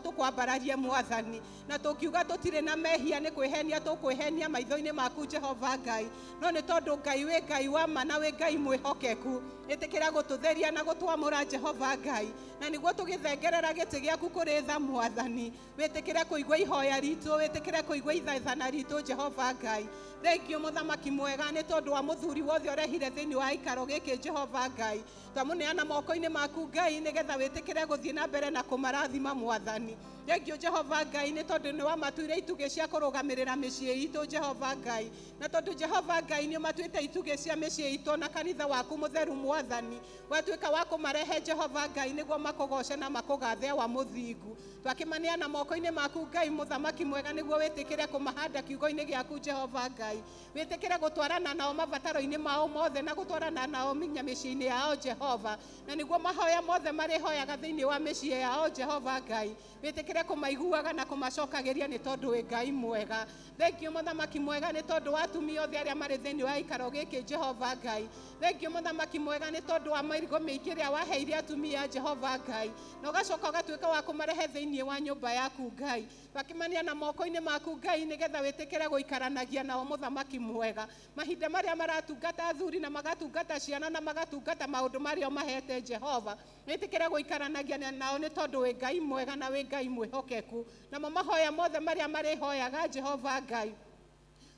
[SPEAKER 7] tũkwambararie Mwathani, na tũngiuga tũtirĩ na mehia nĩ kwĩhenia tũkwĩhenia maitho-inĩ maku Jehova Ngai, no nĩ tondũ Ngai wĩ Ngai wa ma na wĩ Ngai mwĩhokeku, ĩtĩkĩra gũtũtheria na gũtwamũra Jehova Ngai, na nĩguo tũgĩthengerera gĩtĩ gĩaku kũrĩ tha Mwathani, wĩtĩkĩre kũigua ihoya ritũ, wĩtĩkĩre kũigua ithaithana ritũ Jehova Ngai. Thengio mũthamaki mwega nĩ tondũ wa mũthuri wothe ũrehire thĩinĩ wa gĩikaro gĩkĩ Jehova Ngai, twamũneana moko-inĩ maku Ngai, nĩgetha wĩtĩkĩre gũthiĩ na mbere na kũmarathima Mwathani. Thengio Jehova Ngai nĩ tondũ nĩ wamatuire itugĩ cia kũrũgamĩrĩra mĩciĩ itũ Jehova Ngai, na tondũ Jehova Ngai nĩ ũmatuĩte itugĩ cia mĩciĩ itũ na kanitha waku mũtheru Mwathani, watuĩka wa kũmarehe Jehova Ngai nĩguo makũgoce na makũgathe wa mũthingu. Twakĩmaneana moko-inĩ maku Ngai mũthamaki mwega, nĩguo wĩtĩkĩre kũmahanda kiugo-inĩ gĩaku Jehova Ngai, wĩtĩkĩre gũtwarana nao mabataro-inĩ mao mothe na gũtwarana nao nginya mĩciĩ-inĩ yao Jehova, na nĩguo mahoya mothe marĩhoyaga thĩinĩ wa mĩciĩ yao Jehova Ngai, wĩtĩkĩre kũmaiguaga na kũmacokagĩria nĩ tondũ wĩ Ngai mwega. Thengio mũthamaki mwega nĩ tondũ wa atumia othe arĩa marĩ thĩinĩ wa gĩikaro gĩkĩ Jehova Ngai. Thengio mũthamaki mwega nĩ tondũ wa mĩrigo mĩingĩ ĩrĩa waheire atumia Jehova Ngai, na ũgacoka ũgatuĩka wa kũmarehe thĩinĩ wa nyũmba yaku Ngai. Twakĩmaneana moko-inĩ maku Ngai, nĩgetha wĩtĩkĩre gũikaranagia nao mũthamaki mwega mahinda marĩa maratungata athuri na magatungata ciana na magatungata maũndũ marĩa ũmahete Jehova, wĩtĩkĩre gũikaranagia nao nĩ tondũ wĩ Ngai mwega na wĩ Ngai mwĩhokeku. Namo mahoya mothe marĩa marĩhoyaga Jehova Ngai,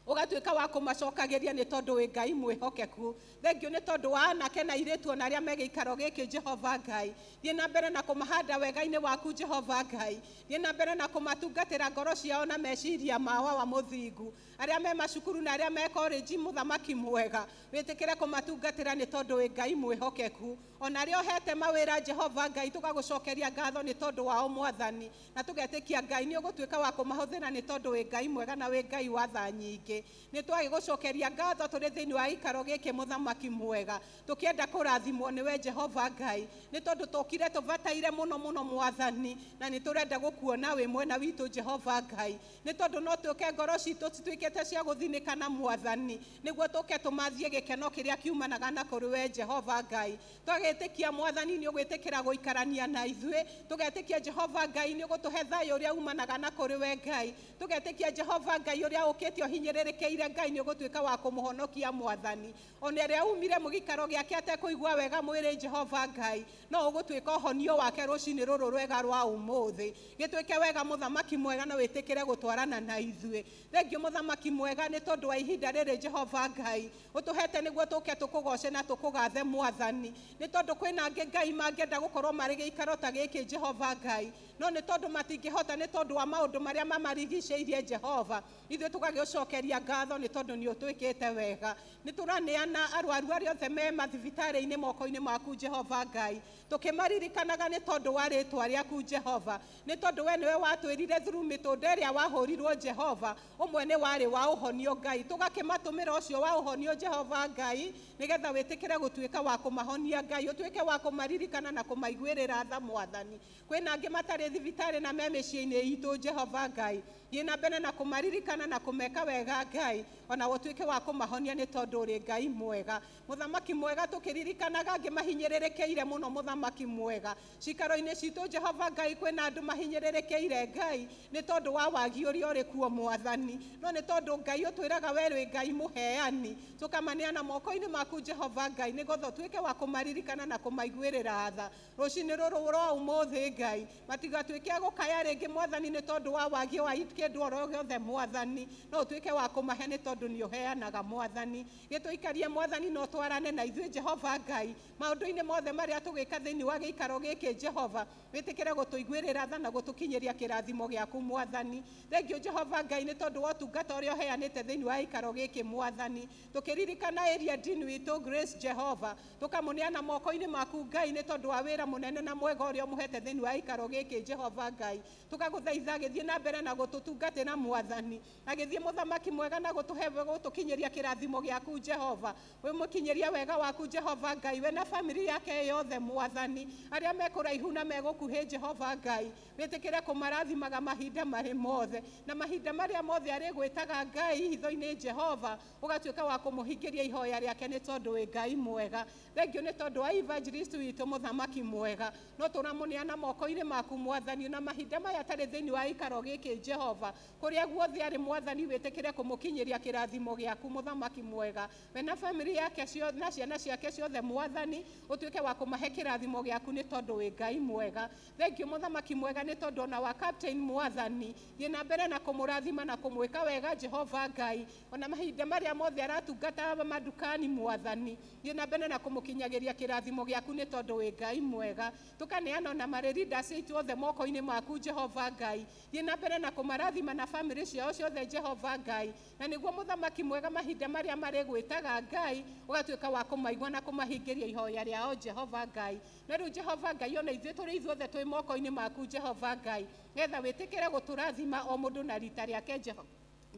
[SPEAKER 7] ũgatuĩka wa kũmacokagĩria nĩ tondũ wĩ Ngai mwĩhokeku. Thengio nĩ tondũ wa anake na airĩtu ona arĩa me gĩikaro gĩkĩ Jehova Ngai, thiĩ na mbere na kũmahanda wega-inĩ waku Jehova Ngai, thiĩ na mbere na kũmatungatĩra ngoro ciao na meciria mao wa mũthingu, arĩa me macukuru na arĩa me korĩnji mũthamaki mwega, wĩtĩkĩre kũmatungatĩra nĩ tondũ wĩ Ngai mwĩhokeku. Ona arĩa ũhete mawĩra Jehova Ngai, tũgagũcokeria ngatho nĩ tondũ wao Mwathani, na tũgetĩkia Ngai nĩ ũgũtuĩka wa kũmahũthĩra nĩ tondũ wĩ Ngai mwega na wĩ Ngai wa tha nyingĩ. Nĩ twagĩgũcokeria ngatho tũrĩ thĩinĩ wa gĩikaro gĩkĩ mũthamaki mwega, tũkĩenda kũrathimwo nĩwe Jehova Ngai, nĩ tondũ tũkire tũbataire mũno mũno Mwathani, na nĩ tũrenda gũkuona wĩ mwena witũ Jehova Ngai, nĩ tondũ no tũke ngoro citũ cituĩkĩte cia gũthinĩka na Mwathani, nĩguo tũke tũmathie gĩkeno kĩrĩa kiumanaga na kũrĩ we Jehova Ngai. Twagĩtĩkia Mwathani nĩ ũgwĩtĩkĩra gũikarania na ithuĩ, tũgetĩkia Jehova Ngai nĩ ũgũtũhe thayũ ũrĩa umanaga na kũrĩ we Ngai, tũgetĩkia Jehova Ngai ũrĩa ũkĩte ũhinyĩrĩrĩkĩire Ngai nĩ ũgũtuĩka wa kũmũhonokia Mwathani, ona ũrĩa umire mũgĩikaro gĩake atekũigua wega mwĩrĩ Jehova Ngai, no ũgũtuĩka ũhonio wake rũcinĩ rũrũ rwega rwa ũmũthĩ. Gĩtuĩke wega mũthamaki mwega na wĩtĩkĩre gũtwarana na ithuĩ. Thengio mũthamaki mwega nĩ tondũ wa ihinda rĩrĩ Jehova Ngai ũtũhete nĩguo tũke tũkũgoce na tũkũgathe Mwathani, nĩ tondũ kwĩna angĩ Ngai mangĩenda gũkorwo marĩ gĩikaro ta gĩkĩ Jehova Ngai, no nĩ tondũ matingĩhota nĩ tondũ wa maũndũ marĩa mamarigicĩirie Jehova, ithuĩ tũgagĩũcokeria ngatho nĩ tondũ nĩ ũtwĩkĩte wega. Nĩ tũraneana arwaru arĩa othe me mathibitarĩ-inĩ moko-inĩ maku Jehova Ngai, tũkĩmaririkanaga nĩ tondũ wa rĩtwa rĩaku Jehova, nĩ tondũ we nĩwe watwĩrire through mĩtũnda ĩrĩa wahũrirwo Jehova, ũmwe nĩ warĩ wa ũhonio Ngai, tũgakĩmatũmĩra ũcio wa ũhonio Jehova Ngai, nĩgetha wĩtĩkĩre gũtuĩka wa kũmahonia Ngai, ũtuĩke wa kũmaririkana na kũmaiguĩrĩra tha Mwathani. Kwĩna angĩ matarĩ thibitarĩ na me mĩciĩ-inĩ itũ Jehova Ngai, thiĩ na mbere na kũmaririkana na kũmeka wega marwaraga Ngai, ona ũtuĩke wa kũmahonia nĩ tondũ ũrĩ Ngai mwega. Mũthamaki mwega, tũkĩririkanaga angĩ mahinyĩrĩrĩkĩire mũno. Mũthamaki mwega, cikaro-inĩ citũ Jehova Ngai, kwĩna andũ mahinyĩrĩrĩkĩire Ngai nĩ tondũ wa wagi ũrĩa ũrĩ kuo Mwathani, no nĩ tondũ Ngai ũtwĩraga we wĩ Ngai mũheani, tũkamaneana moko-inĩ maku Jehova Ngai, nĩgetha ũtuĩke wa kũmaririkana na kũmaiguĩrĩra tha rũcinĩ rũrũ rwa ũmũthĩ Ngai, matigatuĩke a gũkaya rĩngĩ Mwathani nĩ tondũ wa wagi wa kĩndũ oro gĩothe Mwathani, no ũtuĩke wa kũmahe nĩ tondũ nĩ ũheanaga Mwathani. Gĩtũikarie Mwathani no twarane na ithuĩ Jehova Ngai maũndũ-inĩ mothe marĩa tũgĩka thĩinĩ wa gĩikaro gĩkĩ Jehova, wĩtĩkĩre gũtũiguĩrĩra tha na gũtũkinyĩria kĩrathimo gĩaku Mwathani. Thengiũ Jehova Ngai nĩ tondũ wa ũtungata ũrĩa ũheanĩte thĩinĩ wa gĩikaro gĩkĩ Mwathani, tũkĩririkana area dean witũ Grace Jehova, tũkamũneana moko-inĩ maku Ngai nĩ tondũ wa wĩra mũnene na mwega ũrĩa ũmũhete thĩinĩ wa gĩikaro gĩkĩ Jehova Ngai, tũkagũthaitha agĩthiĩ na mbere na gũtũtungatĩra Mwathani, agĩthiĩ mũthamaki mwega na gũtũhe gũtũkinyĩria kĩrathimo gĩaku Jehova, wĩmũkinyĩria wega waku Jehova Ngai, we na famĩlĩ yake yothe Mwathani, arĩa mekũraihu na megũkuhĩ Jehova Ngai, wĩtĩkĩre kũmarathimaga mahinda marĩ mothe, na mahinda marĩa mothe arĩgwĩtaga Ngai hitho-inĩ Jehova, ũgatuĩka wa kũmũhingĩria ihoya rĩake nĩ tondũ wĩ Ngai mwega. Thengiũ nĩ tondũ wa evangelist witũ mũthamaki mwega, no tũramũneana moko-inĩ maku Mwathani, na mahinda maya atarĩ thĩinĩ wa gĩikaro gĩkĩ Jehova, kũrĩa guothe arĩ Mwathani, wĩtĩkĩre kũmũkinyĩria kĩrathimo gĩaku mũthamaki mwega, we na famĩlĩ yake na ciana ciake ciothe Mwathani, ũtuĩke wa kũmahe kĩrathimo gĩaku nĩ tondũ wĩ Ngai mwega. Thengiũ mũthamaki mwega nĩ tondũ ona wa captain Mwathani, thiĩ na mbere na kũmũrathima na kũmwĩka wega Jehova Ngai, ona mahinda marĩa mothe aratungata madukani Mwathani, thiĩ na mbere na kũmũkinyagĩria kĩrathimo gĩaku nĩ tondũ wĩ Ngai mwega. Tũkaneana ona marĩ leaders aitũ othe moko-inĩ maku Jehova Ngai, thiĩ na mbere na kũmarathima na famĩlĩ ciao ciothe Jehova Ngai, na nĩguo mũthamaki mwega mahinda marĩa marĩgwĩtaga Ngai, ũgatuĩka wa kũmaigua na kũmahingĩria ihoya rĩao Jehova Ngai. Na rĩu Jehova Ngai, ona ithuĩ tũrĩ ithuothe twĩ moko-inĩ maku Jehova Ngai, nĩgetha wĩtĩkĩre gũtũrathima o mũndũ na rita rĩake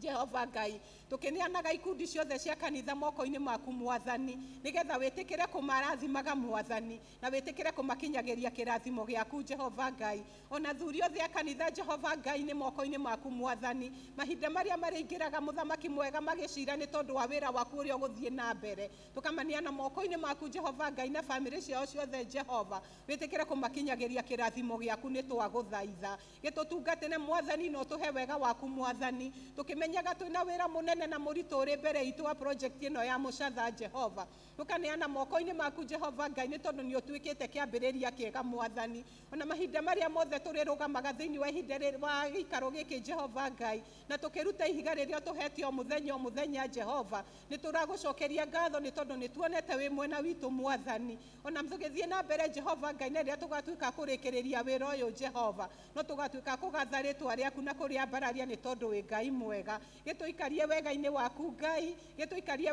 [SPEAKER 7] Jehova Ngai, tũkĩneanaga ikundi ciothe cia kanitha moko-inĩ maku Mwathani, nĩgetha wĩtĩkĩre kũmarathimaga Mwathani, na wĩtĩkĩre kũmakinyagĩria kĩrathimo gĩaku Jehova Ngai. Ona thuri othe a kanitha Jehova Ngai nĩ moko-inĩ maku Mwathani, mahinda marĩa marĩingĩraga mũthamaki mwega magĩcira nĩ tondũ wa wĩra waku ũrĩa ũgũthiĩ na mbere, tũkamaneana moko-inĩ maku Jehova Ngai na famĩlĩ ciao ciothe Jehova, wĩtĩkĩre kũmakinyagĩria kĩrathimo gĩaku nĩ twagũthaitha. Gĩtũtungatĩre Mwathani na ũtũhe wega waku Mwathani, tũkĩmenyaga twĩna wĩra mũnene na mũritũ ũrĩ mbere itũ wa project ĩno ya mũcatha Jehova, tũkaneana moko-inĩ maku Jehova Ngai nĩ tondũ nĩ ũtuĩkĩte kĩambĩrĩria kĩega Mwathani, ona mahinda marĩa mothe tũrĩrũgamaga thĩinĩ wa ihinda wa gĩikaro gĩkĩ Jehova Ngai, na tũkĩruta ihiga rĩrĩa ũtũhete o mũthenya o mũthenya Jehova, nĩ tũragũcokeria ngatho nĩ tondũ nĩ tuonete wĩ mwena witũ Mwathani. Ona tũgĩthiĩ na mbere Jehova Ngai, na rĩrĩa tũgatuĩka kũrĩkĩrĩria wĩra ũyũ Jehova, no tũgatuĩka kũgatha rĩtwa rĩaku na kũrĩambararia nĩ tondũ wĩ Ngai mwega. Gĩtũikarie wega-inĩ waku Ngai, gĩtũikarie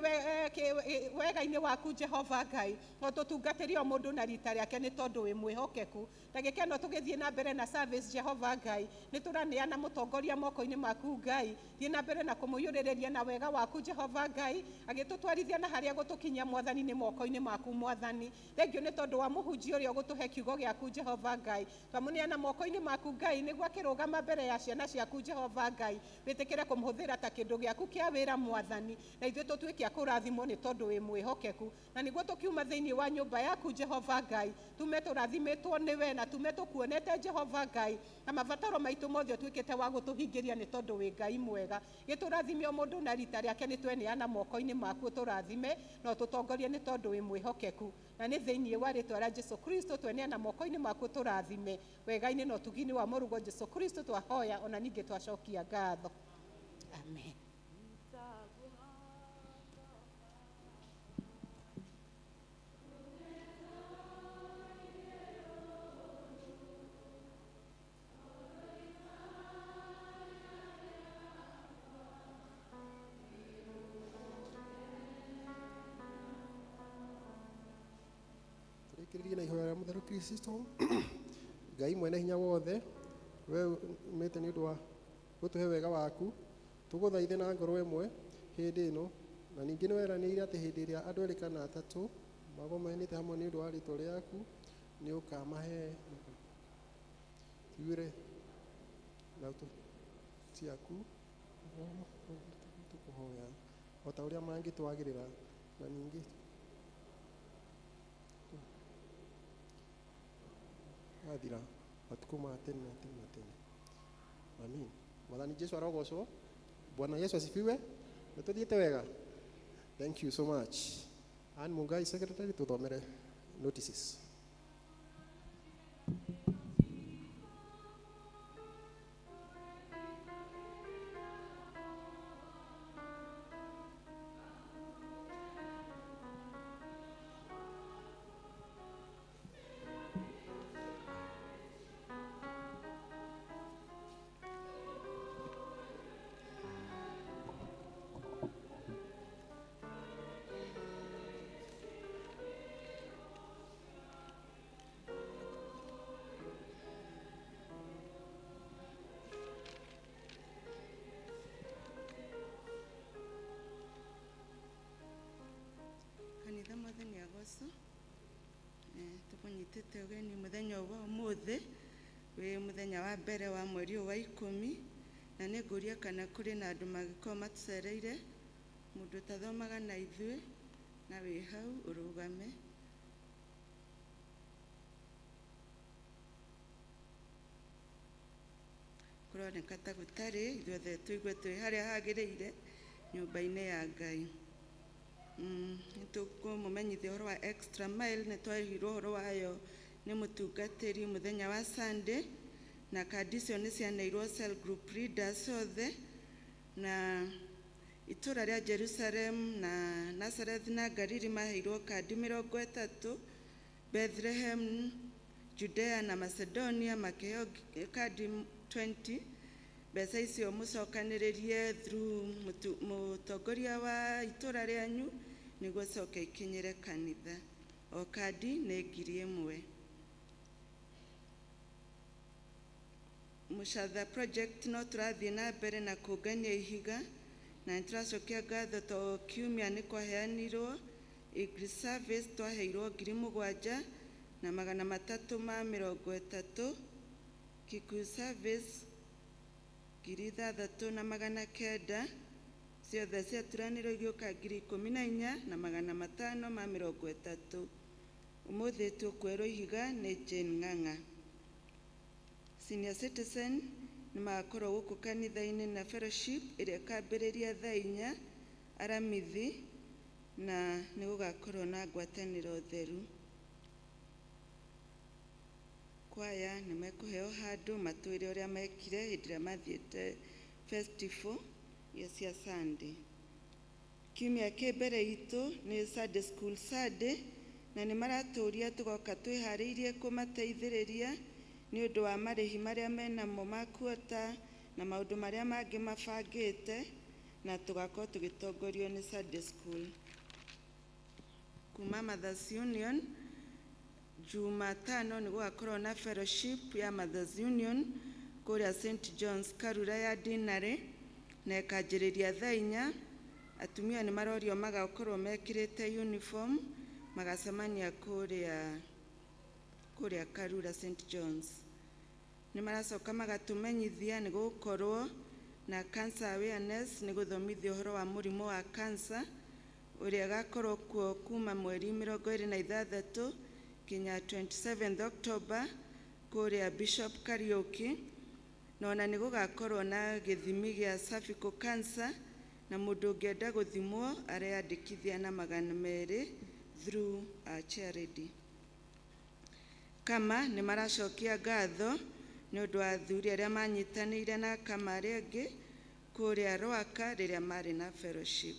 [SPEAKER 7] wega-inĩ waku Jehova Ngai, no tũtungatĩrie o mũndũ na rita rĩake nĩ tondũ wĩ mwĩhokeku. Ndagĩka ĩno tũgĩthiĩ na mbere na service Jehova Ngai, nĩ tũraneana mũtongoria moko-inĩ maku Ngai, thiĩ na mbere na kũmũiyũrĩrĩria na wega waku Jehova Ngai, agĩtũtwarithia na harĩa gũtũkinyia Mwathani nĩ moko-inĩ maku Mwathani. Thengiũ nĩ tondũ wa mũhunjia ũrĩa ũgũtũhe kiugo gĩaku Jehova Ngai, twamũneana moko-inĩ maku Ngai, nĩguo akĩrũgama mbere ya ciana ciaku Jehova Ngai, wĩtĩkĩre kũmũhũthĩra ta kĩndũ gĩaku kĩa wĩra Mwathani, na ithuĩ tũtuĩke a kũrathimwo nĩ tondũ wĩ mwĩhokeku, na nĩguo tũkiuma thĩinĩ wa nyũmba yaku Jehova Ngai, tume tũrathimĩtwo nĩwe na tume tũkuonete Jehova Ngai, na mabataro maitũ mothe ũtuĩkĩte wa gũtũhingĩria nĩ tondũ wĩ Ngai mwega. Gĩtũrathime o mũndũ na rita rĩake, nĩ tweneana moko-inĩ maku, ũtũrathime na ũtũtongorie nĩ tondũ wĩ mwĩhokeku, na nĩ thĩinĩ wa rĩtwa rĩa Jesu Kristo tweneana moko-inĩ maku, ũtũrathime wega-inĩ na ũtugi-inĩ wa mũrũguo Jesu Kristo twahoya, ona ningĩ twacokia ngatho. Amen.
[SPEAKER 1] Tũrĩkĩrĩrie na ihoya rĩa mũtheru Kristo. Ngai mwene hinya wothe, we umĩte nĩ ũndũ wa gũtũhe wega waku, tũgũthaithe na ngoro ĩmwe hĩndĩ ĩno, na ningĩ nĩ weranĩire atĩ hĩndĩ ĩrĩa andũ erĩ kana atatũ magomanĩte hamwe nĩ ũndũ wa rĩtwa rĩaku, nĩ ũkamahe tuire na ciaku. Kũhoya o ta ũrĩa mangĩtwagĩrĩra na ningĩ gathira matukũ ma tene na tene na tene. Amin. Mwathani Jesu arogocwo. Bwana Yesu asifiwe. Nĩ tũthiĩte wega. Thank you so much. Ann Mungai, secretary, tũthomere notices.
[SPEAKER 8] Kanitha, Mwathani agocwo. Tũkũnyitĩte ũgeni mũthenya wa ũmũthĩ, wĩ mũthenya wa mbere wa mweri ũyũ wa 10, na nĩ ngũria kana kũrĩ na andũ mangĩkorwo matũcereire, mũndũ ũtathomaga na ithuĩ na wĩ hau ũrũgame. Kũroneka ta gũtarĩ. Ithuothe tũigue twĩ harĩa hagĩrĩire nyũmba-inĩ ya Ngai. Nĩ tũkũmũmenyithia ũhoro wa Extra Mile. Nĩ twarĩhirwo ũhoro wayo nĩ mũtungatĩri mũthenya wa Sunday, na kandi icio nĩ cianeirwo cell group leaders othe, na itũra rĩa Jerusalem na Nazareth na Galili maheirwo kandi 30, Bethlehem, Judea na Macedonia makĩheo kandi 20. Mbeca icio mũcokanĩrĩrie through mũtongoria wa itũra rĩanyu nĩguo coke ikinyĩre kanitha. O kandi nĩ 1000. Mũcatha project no tũrathiĩ na mbere na kũngania ihiga, na nĩ tũracokia ngatho to kiumia nĩ kwaheanirwo English service, twaheirwo 7330, Kikuyu service 6900, ciothe ciaturanĩrwo igĩũka 14,530. Ũmũthĩ tũkwerwo ihiga nĩ Jane Ng'ang'a. Senior citizen nĩ magakorwo gũkũ kanitha-inĩ na fellowship ĩrĩa ĩkambĩrĩria thaa 4 aramithi, na nĩ gũgakorwo na ngwatanĩro theru. Kwaya nĩ mekũheo handũ matwĩre ũrĩa mekire hĩndĩ ĩrĩa mathiĩte festival iria cia Sunday. Kiumia kĩ mbere itũ nĩ Sunday School Sunday, na nĩ maratũria tũgoka twĩharĩirie kũmateithĩrĩria nĩ ũndũ wa marĩhi marĩa menamo ma kuota na maũndũ marĩa mangĩ mabangĩte, na tũgakorwo tũgĩtongorio nĩ Sunday School kuma Mothers Union. Jumatano nĩ gũgakorwo na fellowship ya Mothers Union kũrĩa St John's Karura ya Dinarĩ, na ĩkanjĩrĩria thaa 4. Atumia nĩ marorio magakorwo mekĩrĩte uniform, magacemania kũrĩa Karura St John's. Nĩ maracoka magatũmenyithia nĩ gũgũkorwo na cancer awareness, nĩ gũthomithia ũhoro wa mũrimũ wa cancer ũrĩa ũgakorwo kuo kuma mweri 26 kinya 27 October kũrĩa Bishop Kariuki, na ona nĩ gũgakorwo na gĩthimi gĩa cervical cancer, na mũndũ ũngĩenda gũthimwo areyandĩkithia na 200 through charity. Kama nĩ maracokia ngatho nĩ ũndũ wa athuri arĩa manyitanĩire na kama arĩa angĩ kũrĩa Rwaka rĩrĩa marĩ na fellowship.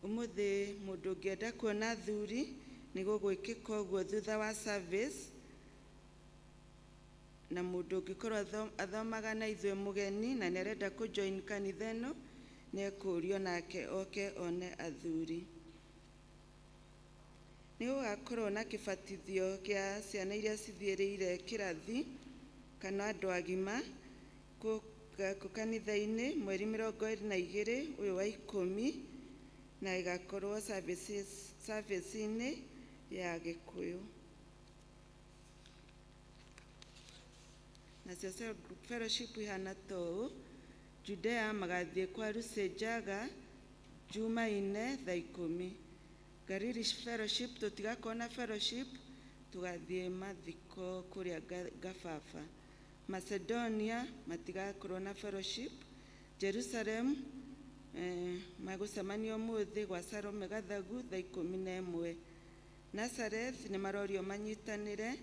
[SPEAKER 8] Ũmũthĩ mũndũ ũngĩenda kuona athuri nĩ gũgwĩkĩka ũguo thutha wa service, na mũndũ ũngĩkorwo athomaga na ithuĩ mũgeni na nĩ arenda kũjoin kanitha ĩno nĩ ekũrio nake oke one athuri. Nĩ gũgakorwo na kĩbatithio kĩa ciana iria cithiĩrĩire kĩrathi kana andũ agima kũ kanitha-inĩ mweri 22 ũyũ wa 10, na ĩgakorwo service-inĩ ya Gĩkũyũ. Nacio cell group fellowship ihana ta ũũ: Judea magathiĩ kwa Lucy Njaga Jumaine thaa 10. Gariri Fellowship tũtigakorwo na fellowship, tũgathiĩ mathiko kũrĩa Gababa. Macedonia matigakorwo na fellowship. Jerusalem magũcemania ũmũthĩ gwa Salome Gathagu thaa 11. Nazareth nĩ marorio manyitanĩre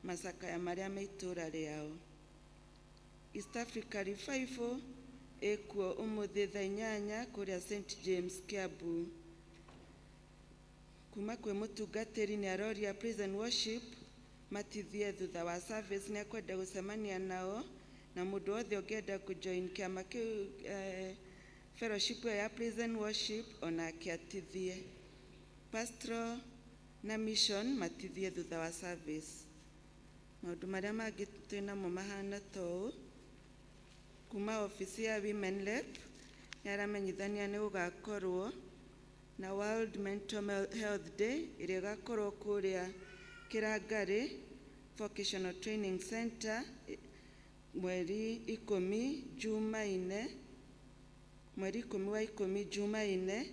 [SPEAKER 8] macakaya marĩa me itũũra rĩao. East Africa Revival ĩkuo ũmũthĩ thaa 8 kũrĩa St James Kiambu. Kuma kwĩ mũtungatĩri nĩ aroria praise and worship matithie thutha wa service, nĩ akwenda gũcemania nao, na mũndũ wothe ũngĩenda kũjoin kĩama kĩu, fellowship ĩyo ya praise and worship, onake atithie. Pastoral na mission matithie thutha wa service. Maũndũ marĩa mangĩ twĩnamo mahana ta ũũ: kuma ofici ya Women Rep nĩ aramenyithania nĩ gũgakorwo na World Mental Health Day ĩrĩa ĩgakorwo kũrĩa Kĩrangarĩ Vocational Training Center mweri 10 Jumaine, mweri 10 wa 10 Jumaine,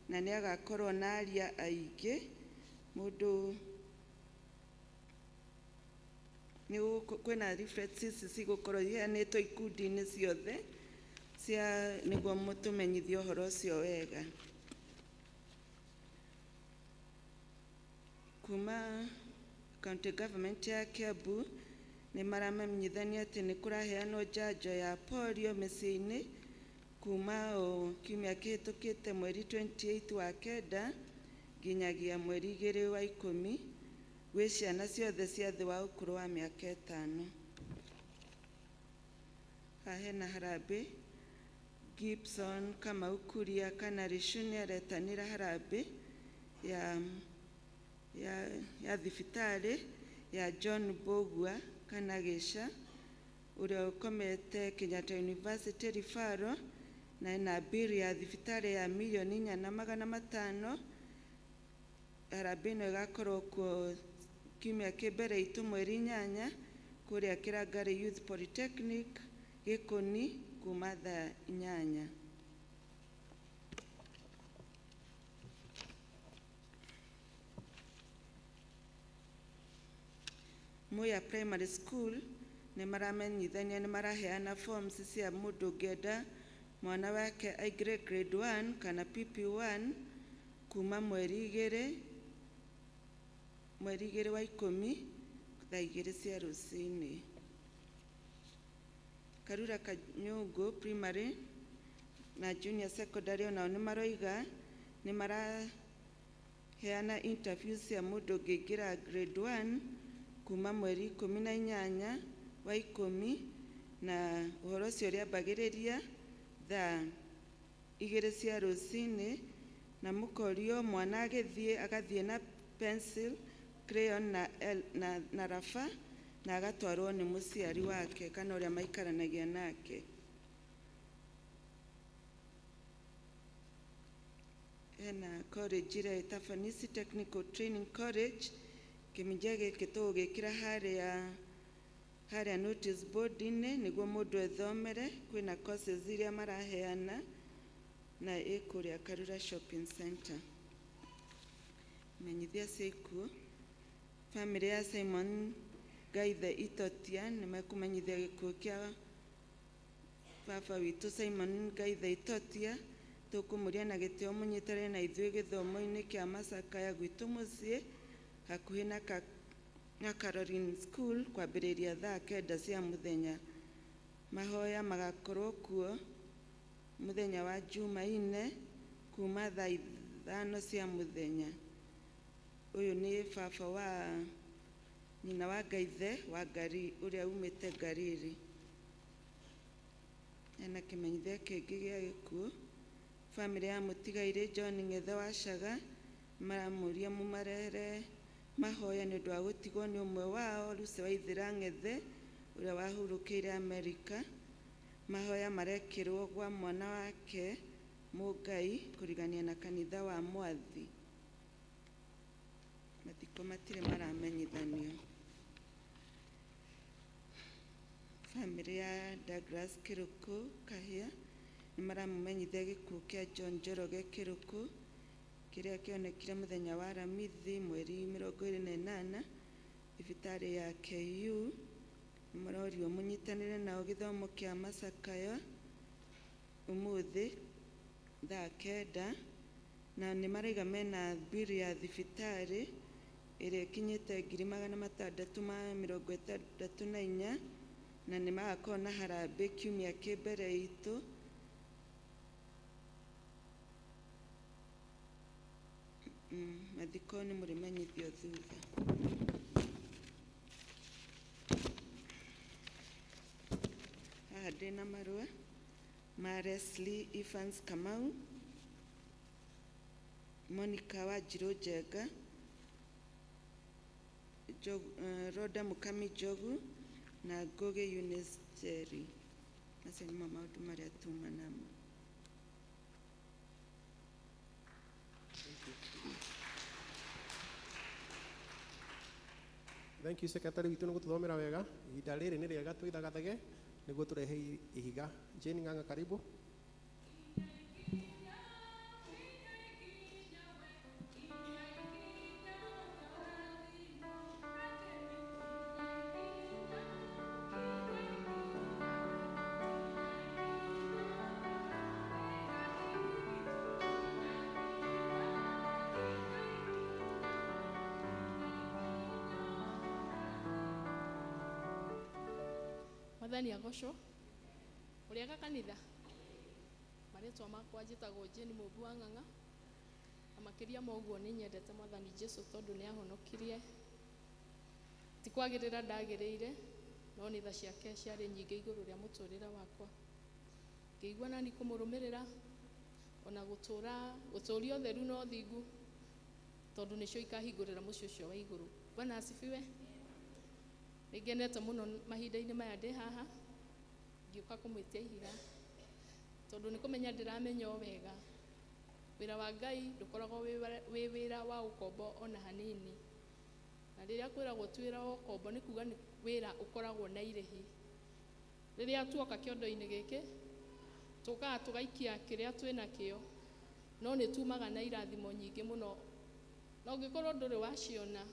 [SPEAKER 8] na nĩ agakorwo na aria aingĩ. Mũndũ nĩ kwĩna leaflets ici cigũkorwo iheanĩtwo ikundi-inĩ ciothe cia nĩguo mũtũmenyithie ũhoro ũcio wega. Kuma county government ya Kiambu nĩ maramenyithania atĩ nĩ kũraheanwo njanjo ya polio mĩciĩ-inĩ kuma o kiumia kĩhĩtũkĩte mweri 28 wa 9 nginyagia mweri 2 wa 10 gwĩ ciana ciothe cia thĩ wa ũkũrũ wa mĩaka 5. Haha hena harambĩ. Gibson Kamau Kuria kana Ricu nĩ aretanĩra harambĩ ya thibitarĩ ya John Mbugua kana Gĩca ũrĩa ũkomete Kenyatta University referral, na ena bill ya thibitarĩ ya 4,500,000. Harambĩ ĩno ĩgakorwo kuo kiumia kĩ mbere itũ mweri 8 kũrĩa Kĩrangarĩ Youth Polytechnic Gĩkũni kuma thaa 8. Muya Primary School nĩ maramenyithania nĩ maraheana forms cia mũndũ ũngĩenda mwana wake aingĩre grade 1 kana PP1 kuma mweri 2, mweri 2 wa 10 thaa 2 cia rũcinĩ. Karura Kanyungu Primary na Junior Secondary onao nĩ maroiga nĩ maraheana interview cia mũndũ ũngĩingĩra grade 1 kuma mweri 18 wa 10, na ũhoro ũcio ũrĩambagĩrĩria thaa 2 cia rũcinĩ, na mũkorio mwana agĩthiĩ agathiĩ na pencil, crayon na raba, na agatwarwo nĩ mũciari wake kana ũrĩa maikaranagia nake. Hena college ĩrĩa ĩta Fanisi Technical Training College, kĩminja gĩkĩ tũgũgĩkĩra harĩa notice board-inĩ nĩguo mũndũ ethomere. Kwĩna courses iria maraheana na ĩ kũrĩa Karura Shopping Center. Menyithia cia ikuũ: famĩlĩ ya Simon Gaithe Itotia nĩ mekũmenyithia gĩkuũ kĩa baba witũ Simon Gaithe Itotia. Tũkũmũria na gĩtĩo mũnyitanĩre na ithuĩ gĩthomo-inĩ kĩa macakaya gwitũ mũciĩ hakuhĩ na Caroline School kwambĩrĩria thaa 9 cia mũthenya. Mahoya magakorwo kuo mũthenya wa Jumaine kuma thaa 5 cia mũthenya. Ũyũ nĩ baba wa nyina wa Gaithe wa Ngari ũrĩa umĩte Ngariri. Hena kĩmenyithia kĩngĩ gĩa gĩkuũ. Famĩlĩ ya mũtigairĩ John Ng'ethe wa Caga maramũria mũmarehere mahoya nĩ ũndũ wa gũtigwo nĩ ũmwe wao Lucy Waithĩra Ng'ethe ũrĩa wahurũkĩire Amerika. Mahoya marekĩrwo gwa mwana wake Mũngai kũrigania na kanitha wa Mwathi. Mathiko matirĩ maramenyithanio. Bamĩrĩ ya Douglas Kĩrũkũ Kahĩa nĩ maramũmenyithia gĩkuũ kĩa John Njoroge Kĩrũkũ kĩrĩa kĩonekire mũthenya wa Aramithi mweri 28 thibitarĩ ya KU. Nĩ marorio mũnyitanĩre nao gĩthomo kĩa macakaya ũmũthĩ thaa 9, na nĩ maraiga mena mbiri ya thibitarĩ ĩrĩa ĩkinyĩte 664,000, na nĩ magakorwo na harambĩ kiumia kĩ mbere itũ. Mathiko nĩ mũrĩmenyithio thutha. Haha ndĩna marũa ma Leslie Evans Kamau, Monica Wanjirũ Njenga, Rhoda Mukami Njogu na Ngugi Eunice Njeri. Macio nĩmo maũndũ marĩa tuma namo.
[SPEAKER 1] Thank you secretary witũ nĩ gũtũthomera wega. Ihinda rĩrĩ nĩ rĩega twĩthagathage nĩguo tũrehe ihiga. Jane Ng'ang'a, karibu.
[SPEAKER 9] Mwathani agocwo. Ũrĩaga kanitha? Marĩtwa makwa njĩtagwo Jane Mũmbi wa Ng'ang'a, na makĩria ma ũguo nĩ nyendete Mwathani Jesu tondũ nĩ ahonokirie. Ti kwagĩrĩra ndagĩrĩire, no nĩ tha ciake ciarĩ nyingĩ igũrũ rĩa mũtũrĩre wakwa. Ngĩigua nani kũmũrũmĩrĩra, ona gũtũria ũtheru na ũthingu, tondũ nĩcio ikahingũrĩra mũciĩ ũcio wa igũrũ. Bwana asifiwe. Nĩ ngenete mũno mahinda-inĩ maya ndĩ haha, ngĩũka kũmwĩtia ihiga, tondũ nĩ kũmenya ndĩramenya o wega. Wĩra wa Ngai ndũkoragwo wĩ wĩra wa ũkombo ona hanini. Na rĩrĩa kwĩragwo ti wĩra wa ũkombo, nĩ kuga nĩ wĩra ũkoragwo na irĩhi. Rĩrĩa tuoka kĩondo-inĩ gĩkĩ, tũkaga tũgaikia kĩrĩa twĩnakĩo, no nĩ tumaga na irathimo nyingĩ mũno. Na ũngĩkorwo ndũrĩ waciona,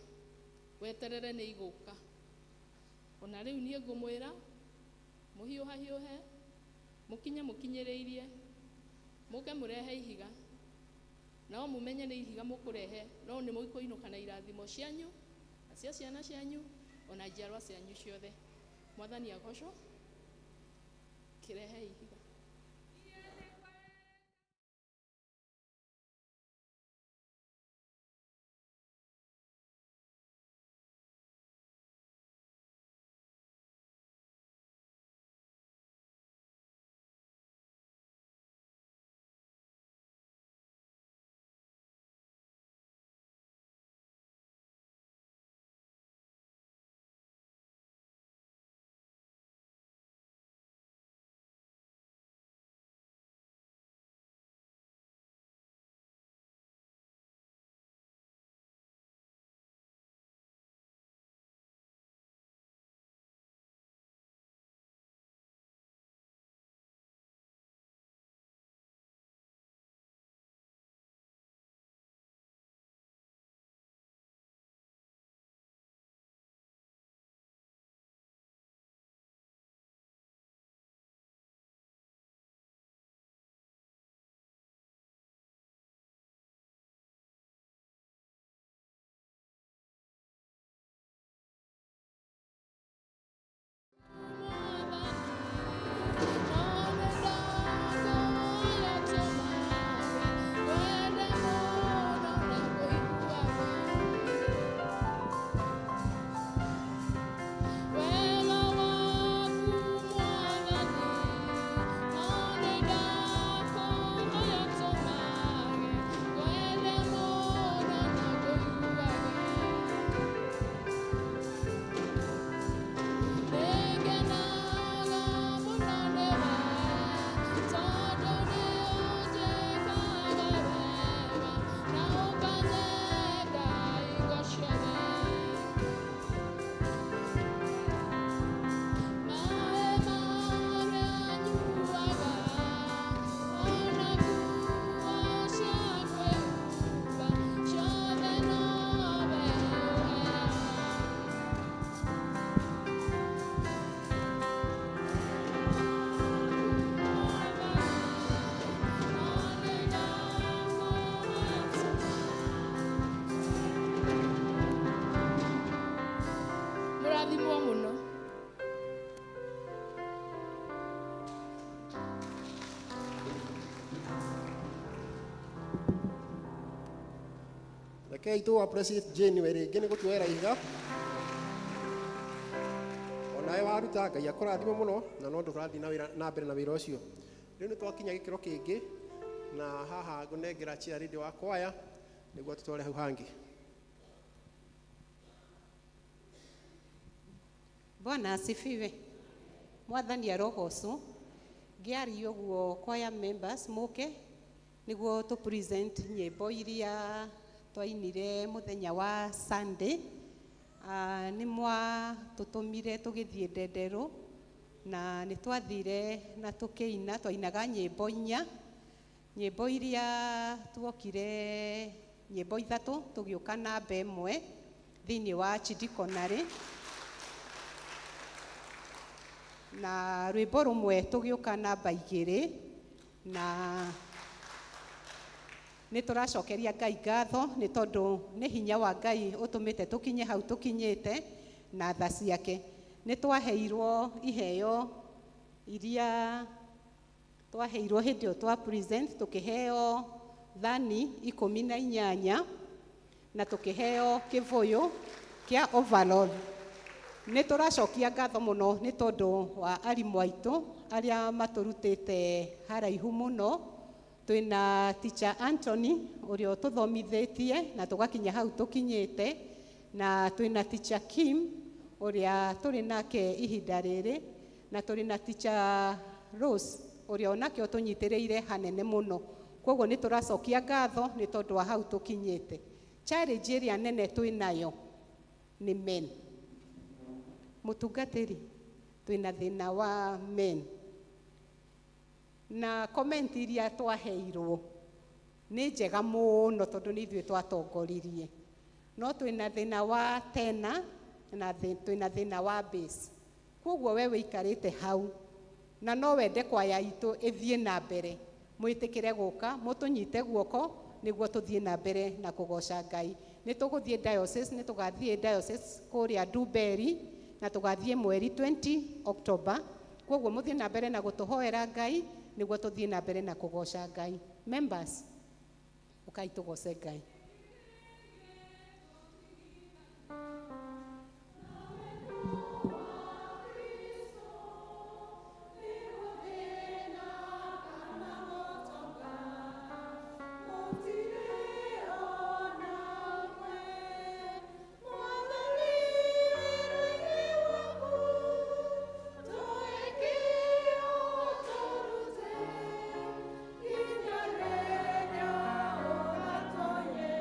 [SPEAKER 9] weterere nĩ igũka. Ona rĩu niĩ ngũmwĩra, mũhiũhahiũhe, mũkinye mũkinyĩrĩirie, mũke mũrehe ihiga. Nao mũmenye nĩ ihiga mũkũrehe, no nĩ mũkũinũka na irathimo cianyu, na cia ciana cianyu, ona njiarwa cianyu ciothe. Mwathani agocwo. Kĩrehe ihiga.
[SPEAKER 1] Rekei tũ appreciate Jane we rĩngĩ nĩ gũtuoera ihiga. Onawe waruta Ngai akũrathime mũno na no ndũrathiĩ na wĩra na mbere na wĩra ũcio. Rĩu nĩ twakinya gĩkĩro kĩngĩ na haha ngũnengera chairlady wa kwaya nĩguo tũtware hau hangĩ.
[SPEAKER 7] Bwana asifiwe. Mwathani arogocwo. Ngĩaria ũguo choir members mũke nĩguo tũ present nyĩmbo iria twainire mũthenya wa Sunday. Nĩ mwatũtũmire tũgĩthiĩ Ndenderũ na nĩ twathire na tũkĩina, twainaga nyĩmbo inya. Nyĩmbo iria tuokire nyĩmbo ithatũ tũgĩũka namba ĩmwe thĩinĩ wa Chidikonarĩ, na rwĩmbo rũmwe tũgĩũka namba igĩrĩ, na nĩ tũracokeria Ngai ngatho nĩ tondũ nĩ hinya wa Ngai ũtũmĩte tũkinye hau tũkinyĩte na tha ciake. Nĩ twaheirwo iheo iria twaheirwo hĩndĩ ĩyo twa present, tũkĩheo thani 18 na tũkĩheo kĩbũyũ kĩa overall. Nĩ tũracokia ngatho mũno nĩ tondũ wa arimũ aitũ arĩa matũrutĩte haraihu mũno. Twĩna teacher Anthony ũrĩa ũtũthomithĩtie na tũgakinya hau tũkinyĩte, na twĩna teacher Kim ũrĩa tũrĩ nake ihinda rĩrĩ, na tũrĩ na teacher Rose ũrĩa onake ũtũnyitĩrĩire hanene mũno. Koguo nĩ tũracokia ngatho nĩ tondũ wa hau tũkinyĩte. Challenge ĩrĩa nene twĩnayo nĩ men. Mũtungatĩri, twĩna thĩna wa men. Na comment iria twaheirwo nĩ njega mũno tondũ nĩ ithuĩ twatongoririe. No twĩna thĩna wa tena na twĩna thĩna wa base. Koguo we wĩikarĩte hau na no wende kwaya itũ ĩthiĩ na mbere, mwĩtĩkĩre gũka mũtũnyite guoko nĩguo tũthiĩ na mbere na kũgoca Ngai. Nĩ tũgũthiĩ diocese, nĩ tũgathiĩ diocese kũrĩa Ndumberi na tũgathiĩ mweri 20 October. Koguo mũthiĩ na mbere na gũtũhoera Ngai nĩguo tũthiĩ na mbere na kũgoca Ngai. Members, ũkai tũgoce Ngai.
[SPEAKER 6] Yeah.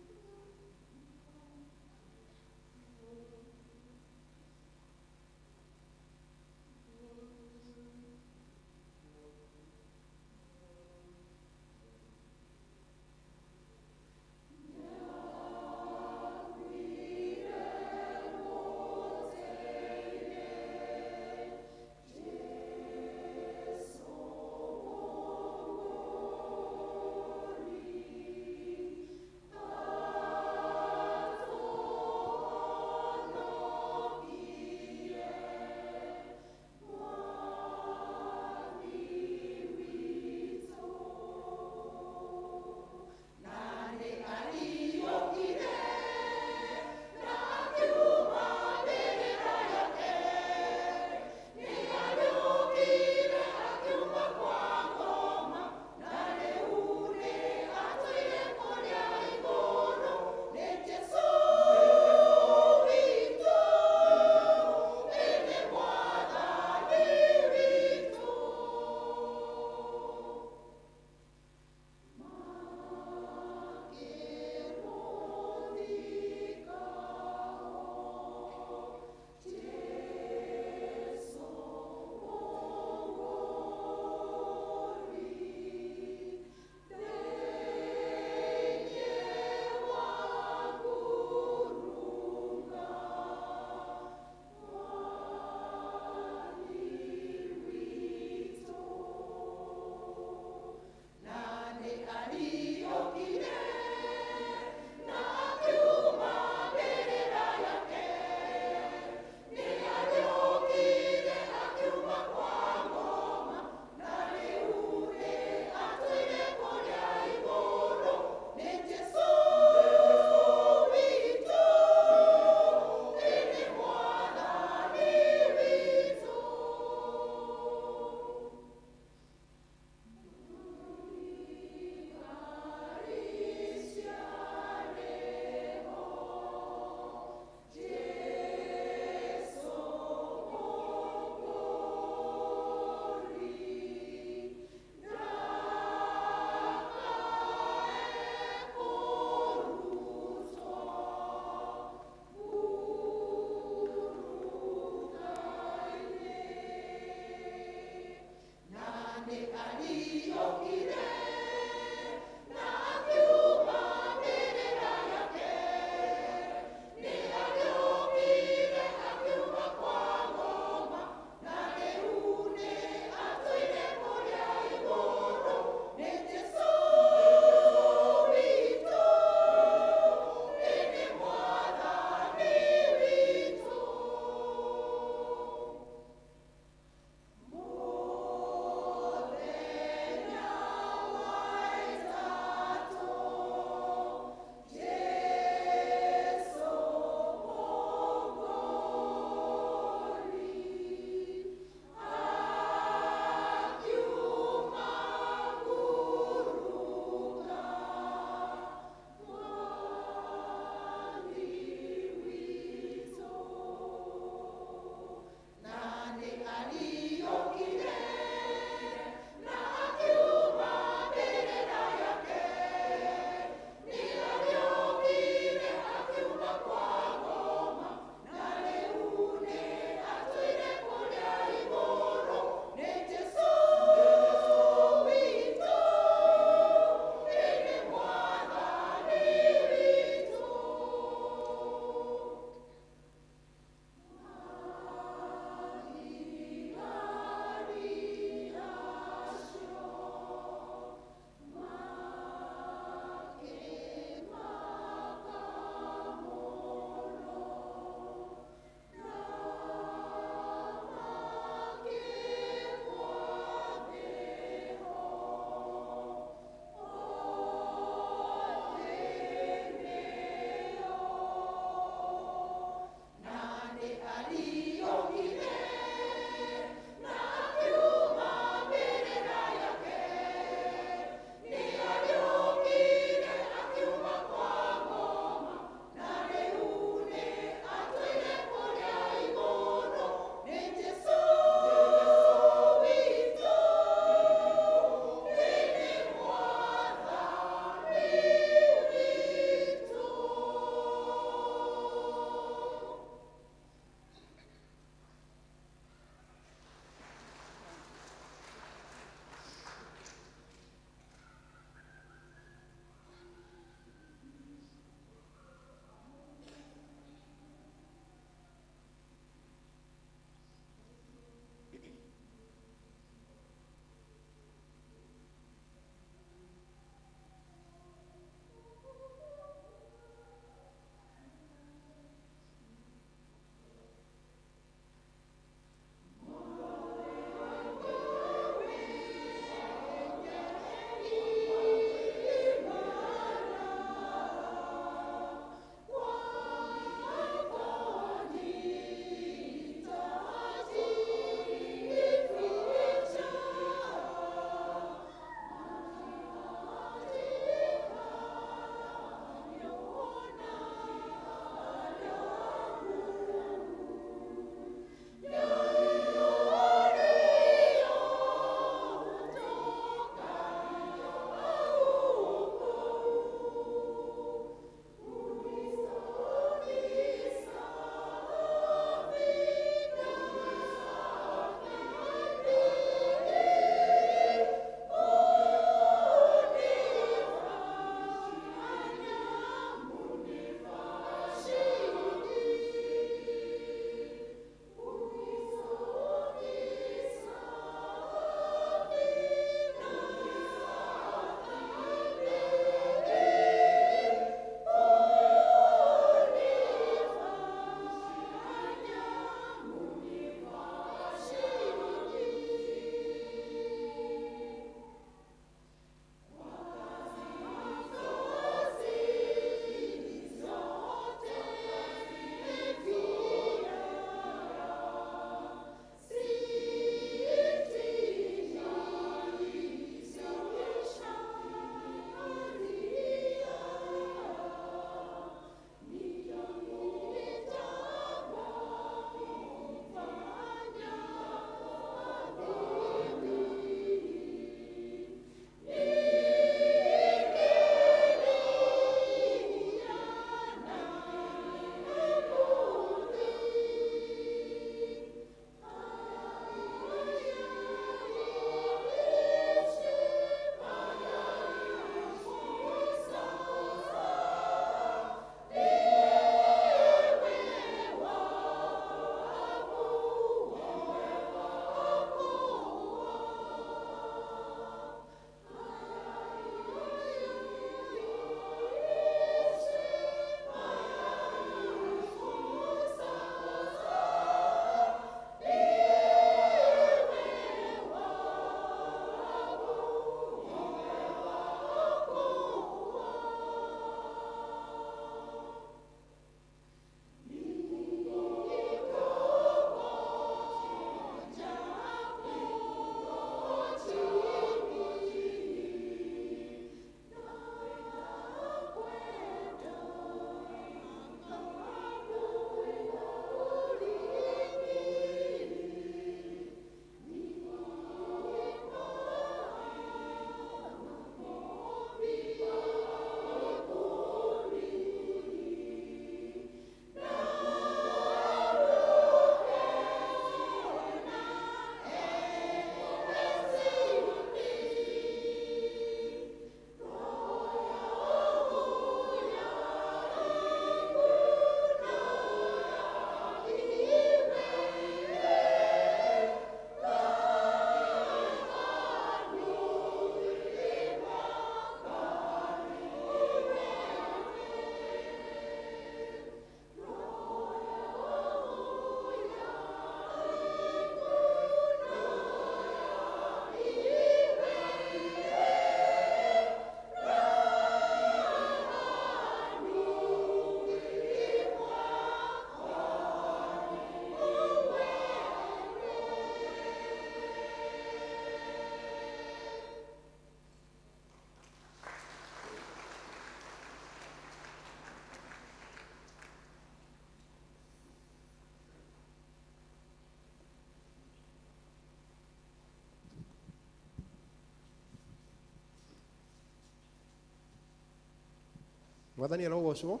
[SPEAKER 1] Mwathani arogocwo.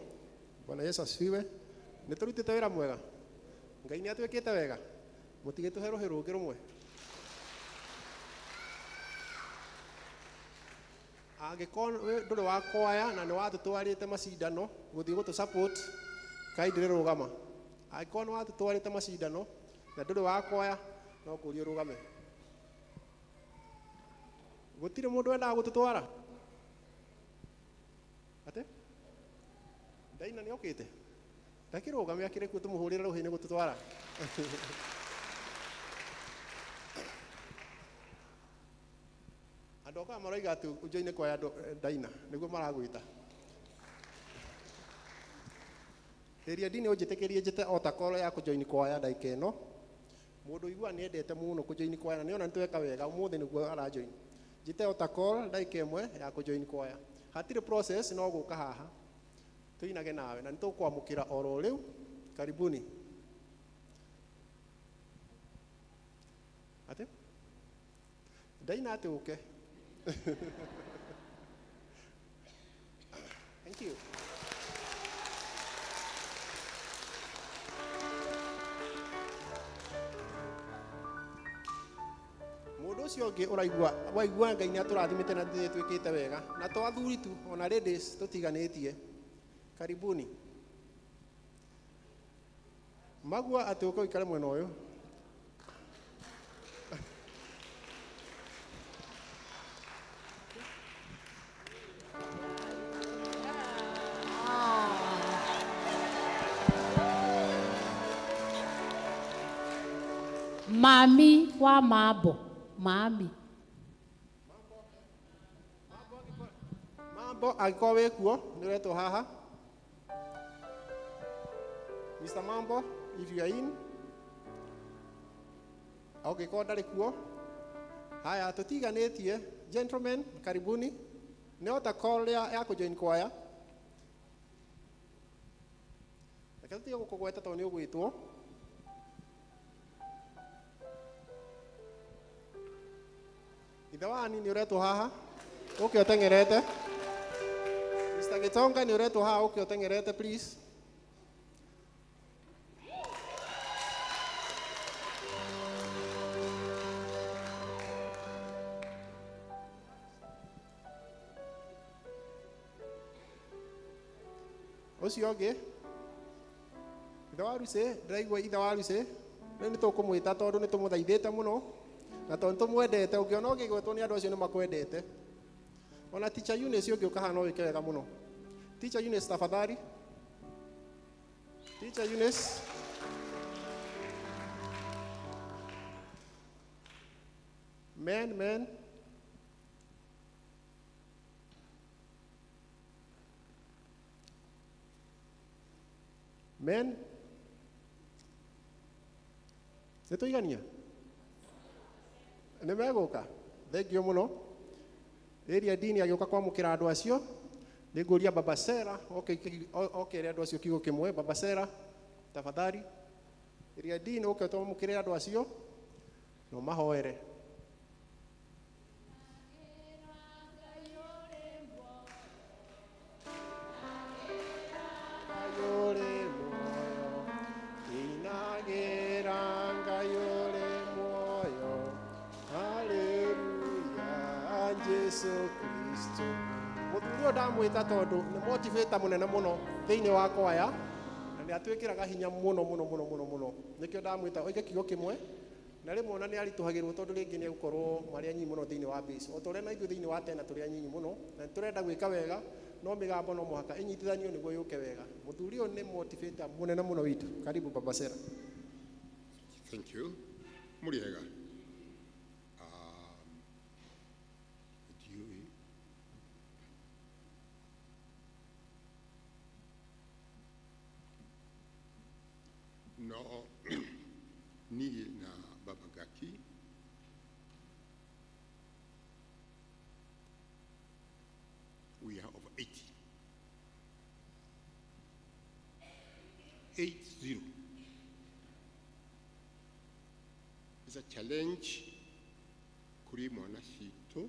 [SPEAKER 1] Bwana Yesu asifiwe. Nĩ tũrutĩte wĩra mwega. Ngai nĩ atwĩkĩte wega. Mũtigĩtũhe rũhĩ rũngĩ rũmwe. Angĩkorwo we ndũrĩ wa kwaya na nĩ watũtwarĩte macindano gũthiĩ gũtũ support, kindly rũgama. Angĩkorwo nĩ watũtwarĩte macindano na ndũrĩ wa kwaya, no kũria ũrũgame. Gũtirĩ mũndũ wendaga gũtũtwara? Atĩ? Daina nĩ okĩte? Ndakĩrũgame akĩrĩ kuo tũmũhũrĩre rũhĩ nĩ gũtũtwara. Andũ akaya maroiga atĩ ũjoine kwaya Daina nĩguo maragwĩta. Ĩria ndini ũnjĩtĩkĩrie njĩte o ta koro ya kũjoin kwaya ndagĩka ĩno. Mũndũ ũigua nĩ endete mũno kũjoin kwaya na nĩona nĩtweka wega ũmũthĩ nĩguo arajoin. Njĩte o ta call ndagĩka ĩmwe ya kũjoin kwaya. Hatirĩ process, no gũka haha tũinage nawe na nĩtũkwamũkĩra oro rĩu. Karibuni. Atĩ? Daina atĩ ũke. Thank you. Mũndũ ũcio ũngĩ ũraigua waigua Ngai nĩ atũrathimĩte na nĩ twĩkĩte wega na to athuri tu, ona ladies tũtiganĩtie. Karibuni. Magua atĩ ũke ũikare mwena ũyũ.
[SPEAKER 10] Mami wa mambo, mami.
[SPEAKER 1] Mambo angĩkorwo wĩ kuo nĩ ũretwo haha. Mr. Mambo, if you are in. Angĩkorwo ndarĩ kuo. Haya, tũtiganĩtie. Gentlemen, karibuni. Nĩ ota call ya kũjoin kwaya. Reke tũtige gũkũgweta tondũ nĩ ũgwĩtwo. Ithe wani nĩ ũretwo haha. Ũke ũteng'erete. Mr. Gitonga nĩ ũretwo haha, ũke ũteng'erete please. Ũcio ũngĩ ithe wa Lucy, ndĩraigua ithe wa Lucy rĩu nĩ tũkũmwĩta tondũ nĩ tũmũthaithĩte mũno na tondũ nĩ tũmwendete. Ũngĩona ũngĩgwetwo nĩ andũ acio nĩ makwendete. Ona Teacher Eunice ũngĩũka haha no wĩke wega mũno. Teacher Eunice, tafadhali. Teacher Eunice. Men, men. Men. Nĩ tũigania? Nĩ megũka? Thengiũ mũno. Ĩria dini agĩũka kwamũkĩra andũ acio. Nĩ ngũria Baba Sera oke okere andũ acio kiugo kĩmwe. Baba Sera, tafadhali. Ĩria dini ũke twamũkĩre andũ acio na ũmahoere. Inagĩra Ngai ũrĩ muoyo. Haleluya, Jesu Kristo. Mũthuri ũyũ ndamwĩta tondũ nĩ motivator mũnene mũno thĩinĩ wa kwaya na nĩ atwĩkĩraga hinya mũno mũno mũno mũno mũno. Nĩkĩo ndamwĩta oige kiugo kĩmwe na rĩmwe ona nĩ aritũhagĩrwo tondũ rĩngĩ nĩ egũkorwo marĩ anyinyi mũno thĩinĩ wa base. O ta ũrĩa na ithuĩ thĩinĩ wa tena tũrĩ anyinyi mũno na nĩ tũrenda gwĩka wega, no mĩgambo no mũhaka ĩnyitithanio nĩguo yũke wega. Mũthuri ũyũ nĩ motivator mũnene mũno witũ. Karibu Baba Sera.
[SPEAKER 11] Thank you. Mũrĩega. Ndiũĩ no niĩ na Baba Gaki we are over 80. 80. It's a challenge kuri mwana citũ.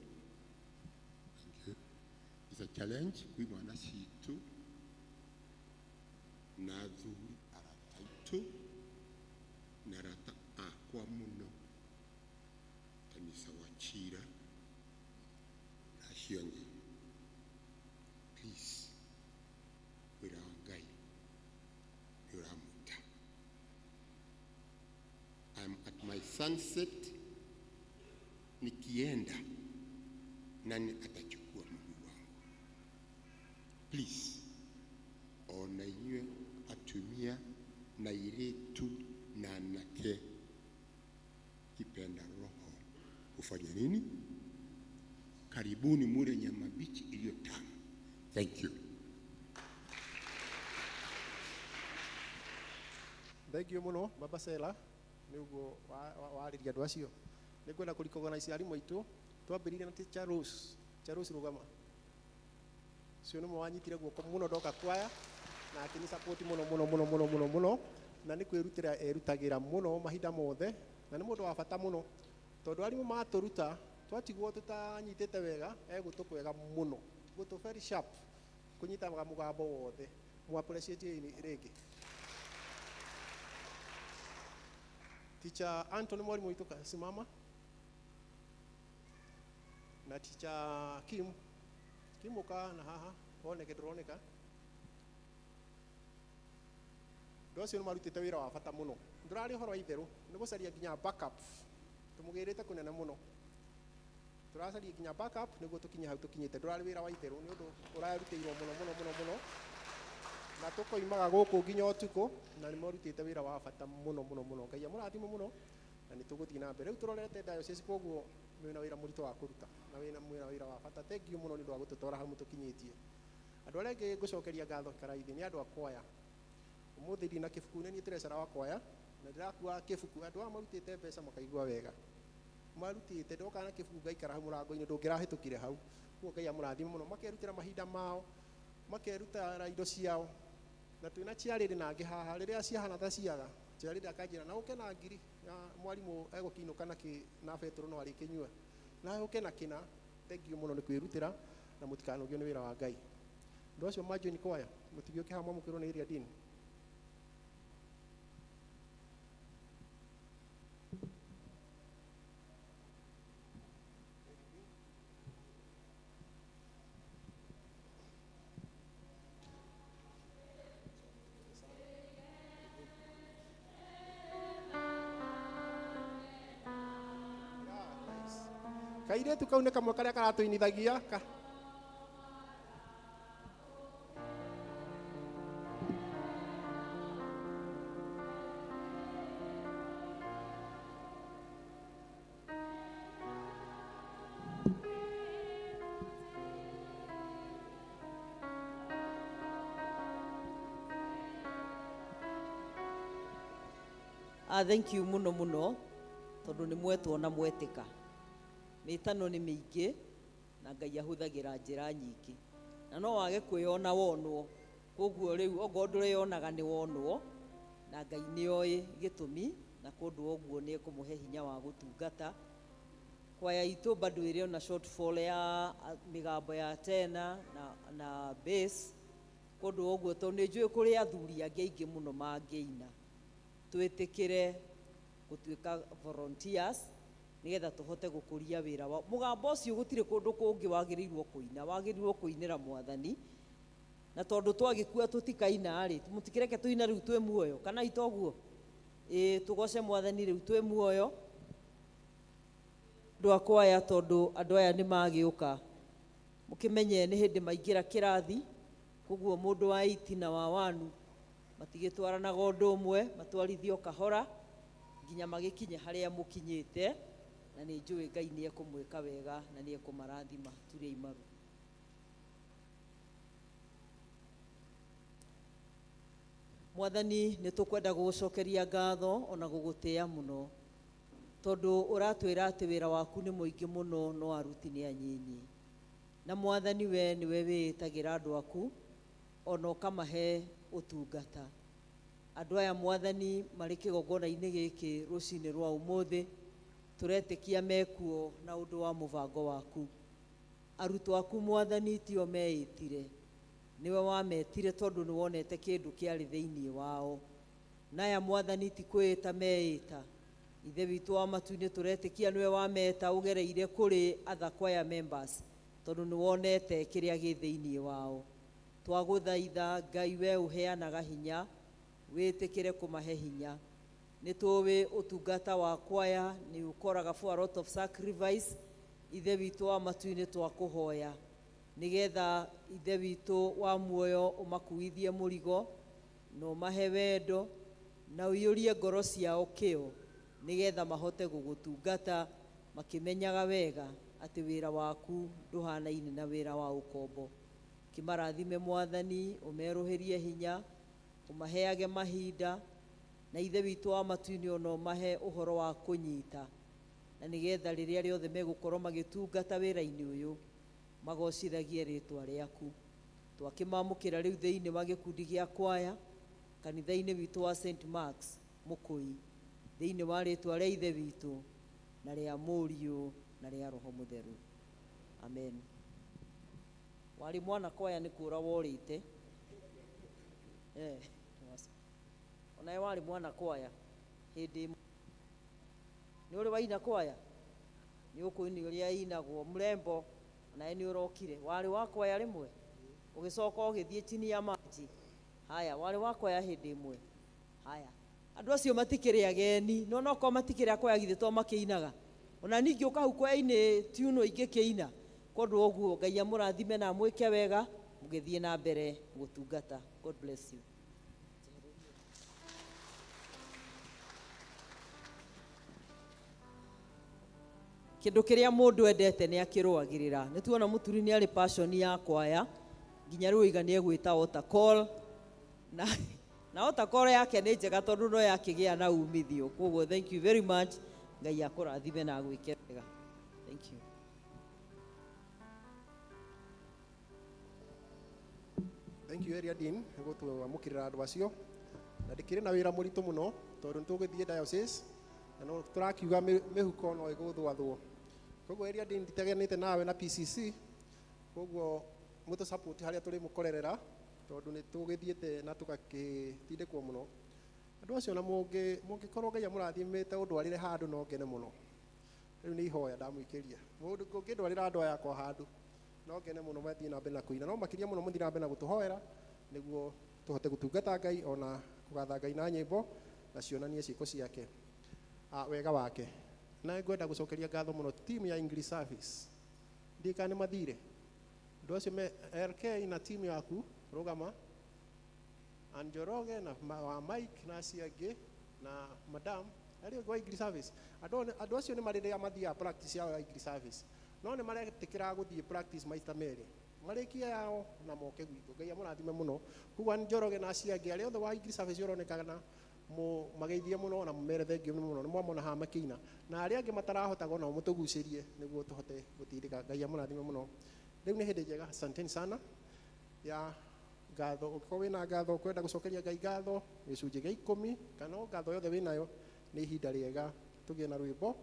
[SPEAKER 11] Thank you. It's a challenge kuri mwana citũ. Na athuri arata aitũ na arata akwa mũno ta Mr. Wachira na acio angĩ, please, wĩra wa Ngai nĩ ũramwĩta. I'm at my sunset, nikienda nani atachukua mguu wangu? Please, ona inyuĩ atumia na airĩtu na anake, kipenda roho kufanya nini? Karibuni mule nyama bichi iliyo tamu. Thank you.
[SPEAKER 1] Thank you muno Baba Sela nĩ ũguo warĩria andũ acio. Nĩ ngwenda kũ-recognize arimũ aitũ. Twambĩrĩirie na Teacher Rose. Teacher Rose, rũgama. Ũcio nĩmwe wanyitire guoko mũno ndoka kwaya na akĩni support mũno mũno mũno mũno mũno mũno, na nĩ kwĩrutĩra erutagĩra mũno mahinda mothe, na nĩ mũndũ wa bata mũno tondũ arimũ matũruta twatigwo tũtanyitĩte wega, egũtũ kwega mũno, gũtũ very sharp kũnyitaga mũgambo wothe. Mu appreciate rĩngĩ. Teacher Anthony, mwalimu witũ, simama, na Teacher Kim. Kim, ũka na haha woneke, ndũroneka. Andũ acio nĩ marutĩte wĩra wa bata mũno, ndũrarĩ ũhoro wa itherũ nĩ gũcaria nginya backup, tũmũgĩrĩte kũnene mũno, tũracaria nginya backup nĩguo tũkinye hau tũkinyĩte. Ndũrarĩ wĩra wa itherũ, nĩ ũndũ ũrarutĩirwo mũno mũno mũno mũno, na tũkoimaga gũkũ nginya ũtukũ, na nĩ marutĩte wĩra wa bata mũno mũno mũno. Ngai amũrathime mũno, na nĩ tũgũthiĩ na mbere. Rĩu tũrorete diocese, koguo mwĩna wĩra mũritũ wa kũruta na wĩna mwĩna wĩra wa bata. Thank you mũno nĩ ũndũ wa gũtũtwara hau mũtũkinyĩtie. Andũ arĩa angĩ ngũcokeria ngatho karaithi nĩ andũ a kwaya. Ũmũthĩ ndina kĩbuku, nĩ niĩ treasurer wa kwaya na ndĩrakua kĩbuku. Andũ aya marutĩte mbeca makaigua wega marutĩte, ndoka na kĩbuku ngaikara hau mũrango-inĩ, ndũngĩrahĩtũkire hau. Koguo Ngai amũrathime mũno, makerutĩra mahinda mao, makerutĩra indo ciao, na twĩna chiarĩrĩ na angĩ haha rĩrĩa ciahana ta ciaga chiarĩrĩ akanjĩra na ũke na ngiri na mwarimũ egũkĩinũka na kĩ na betũrũ no arĩkĩnyua na ũke na kĩna. Thank you mũno nĩ kwĩrutĩra, na mũtikanogio nĩ wĩra wa Ngai. Andũ acio ma join kwaya, mũtigĩũke haha mwamũkĩrwo nĩ area dean. Kairĩtu kau nĩ kamwe karĩa karatũinithagia ka.
[SPEAKER 12] Ah, thank you muno muno tondu nĩ mwetwo na mwetĩka. Mĩtano nĩ mĩingĩ na Ngai ahũthagĩra njĩra nyingĩ, na no wage kwĩyona wonwo. Koguo rĩu okorwo ndũreyonaga nĩ wonwo, na Ngai nĩ oĩ gĩtũmi, na kũndũ ũguo nĩ ekũmũhe hinya wa gũtungata. Kwaya itũ bado ĩrĩ ona shortfall ya mĩgambo ya tena na bass, kũndũ ũguo tondũ nĩ njũĩ kũrĩ athuri angĩ aingĩ mũno mangĩina. Twĩtĩkĩre gũtuĩka volunteers nĩgetha tũhote gũkũria wĩra wa mũgambo ũcio. Gũtirĩ kũndũ kũngĩ wagĩrĩirwo kũina, wagĩrĩirwo kũinĩra Mwathani, na tondũ twagĩkua tũtikaina rĩ, mũtikĩreke tũine rĩu twĩ muoyo, kana itoguo? Ĩĩ, tũgoce Mwathani rĩu twĩ muoyo. Andũ a kwaya, tondũ andũ aya nĩ magĩũka, mũkĩmenye nĩ hĩndĩ maingĩra kĩrathi, koguo mũndũ wa 8 na wa 1 matigĩtwaranaga ũndũ ũmwe, matwarithio kahora nginya magĩkinye harĩa mũkinyĩte, na nĩ njũĩ Ngai nĩ ekũmwĩka wega na nĩ ekũmarathima. Turiai maru. Mwathani, nĩ tũkwenda gũgũcokeria ngatho ona gũgũtĩa mũno, tondũ ũratwĩra atĩ wĩra waku nĩ mũingĩ mũno no aruti nĩ anyinyi, na Mwathani, we nĩwe wĩĩtagĩra andũ aku ona ũkamahe ũtungata. Andũ aya, Mwathani, marĩ kĩgongona-inĩ gĩkĩ rũcinĩ rwa ũmũthĩ, tũretĩkia mekuo na ũndũ wa mũbango waku. Arutwo aku, Mwathani, tio meĩtire. Nĩwe wametire tondũ nĩ wonete kĩndũ kĩarĩ thĩinĩ wao. Naya Mwathani ti kwĩĩta meĩta. Ithe witũ wa matu-inĩ tũretĩkia nĩwe wameta ũgereire kũrĩ other choir members tondũ nĩ wonete kĩrĩa gĩ thĩinĩ wao. Twagũthaitha Ngai we ũheanaga hinya, wĩtĩkĩre kũmahe hinya. Nĩ tũĩ ũtungata wa kwaya nĩ ũkoraga for a lot of sacrifice. Ithe witũ wa matu-inĩ twakũhoya nĩgetha Ithe witũ wa muoyo ũmakuithie mũrigo na ũmahe wendo na ũiyũrie ngoro ciao kĩo nĩgetha mahote gũgũtungata makĩmenyaga wega atĩ wĩra waku ndũhanaine na wĩra wa ũkombo. Kĩmarathime Mwathani, ũmerũhĩrie hinya, ũmaheage mahinda, na Ithe witũ wa matu-inĩ ona ũmahe ũhoro wa kũnyita, na nĩgetha rĩrĩa rĩothe megũkorwo magĩtungata wĩra-inĩ ũyũ magocithagie rĩtwa rĩaku. Twakĩmamũkĩra rĩu thĩinĩ wa gĩkundi gĩa kwaya kanitha-inĩ witũ wa St Mark's Mũkũi, thĩinĩ wa rĩtwa rĩa Ithe witũ na rĩa Mũriũ na rĩa Roho Mũtheru, amen. Warĩ mwana kwaya nĩ kũra worĩte. Onawe warĩ mwana kwaya hĩndĩ ĩmwe. Nĩ ũrĩ waina kwaya? Nĩ ũkũini ũrĩa inagwo. Mrembo onawe nĩ ũrokire. Warĩ wa kwaya rĩmwe? Ũgĩcoka ũgĩthiĩ chini ya maji. Haya, warĩ wa kwaya hĩndĩ ĩmwe. Haya, andũ acio matikĩrĩ ageni, no nokorwo matikĩrĩ a kwaya githĩ to makĩinaga. Ona ningĩ ũka hau kwaya-inĩ tiuno ingĩkĩina. Kondũ wa ũguo Ngai amũrathime na amwĩke wega mũgĩthiĩ na mbere gũtungata. God bless you. Kĩndũ kĩrĩa mũndũ endete nĩ akĩrũagĩrĩra. Nĩ tuona mũturi nĩ arĩ passion ya kwaya nginya rĩu oiga nĩ egwĩta altar call, na altar call yake nĩ njega tondũ no yakĩgĩa na umithio. Koguo thank you very much. Ngai akũrathime na agwĩke wega. Thank you.
[SPEAKER 1] Thank you, Area Dean, nĩ gũtwamũkĩrĩra andũ acio. Na ndĩkĩrĩ na wĩra mũritũ mũno tondũ nĩ tũgũthiĩ diocese na no tũrakiuga mĩhuko no ĩgũthwathwo. Koguo Area Dean, nditeganĩte nawe na PCC, koguo mũtũ support harĩa tũrĩ mũkorerera tondũ nĩ tũgĩthiĩte na tũgakĩtindĩkwo mũno. Andũ acio na mũngĩkorwo Ngai amũrathimĩte ũndwarĩre handũ no ngene mũno. Rĩu nĩ ihoya ndamũikĩria. Mũndũ ũngĩndwarĩra andũ aya akwa handũ no ngene mũno mathiĩ na mbere na kũina, no makĩria mũno mũthiĩ na mbere na gũtũhoera nĩguo tũhote gũtungata Ngai ona kũgatha Ngai na nyĩmbo na cionanie ciĩko ciake, wega wake. Na ngwenda gũcokeria ngatho mũno team ya English Service. Ndiĩ kana nĩ mathire. Andũ acio me LK na team yaku rũgama, Anjoroge na wa Mike na acio angĩ na madam arĩa ũngĩ wa English Service. Andũ acio nĩ marĩ rĩrĩa mathiaga practice yao ya English Service, no nĩ maretĩkĩra gũthiĩ practice maita merĩ, marĩkie yao na moke gwitũ. Ngai amũrathime mũno. Koguo Anjoroge na acio angĩ arĩa othe wa English Service ũronekana mageithie mũno na mũmere thengiũ mũno, nĩ mwamona haha makĩina, na arĩa angĩ matarahotaga onao mũtũgucĩrie nĩguo tũhote gũtindĩka. Ngai amũrathime mũno. Rĩu nĩ hĩndĩ njega, asanteni sana ya ngatho. Ũngĩkorwo wĩna ngatho, ũkwenda gũcokeria Ngai ngatho gĩcunjĩ gĩa 10 kana o ngatho yothe wĩnayo, nĩ ihinda rĩega tũgĩe na rwĩmbo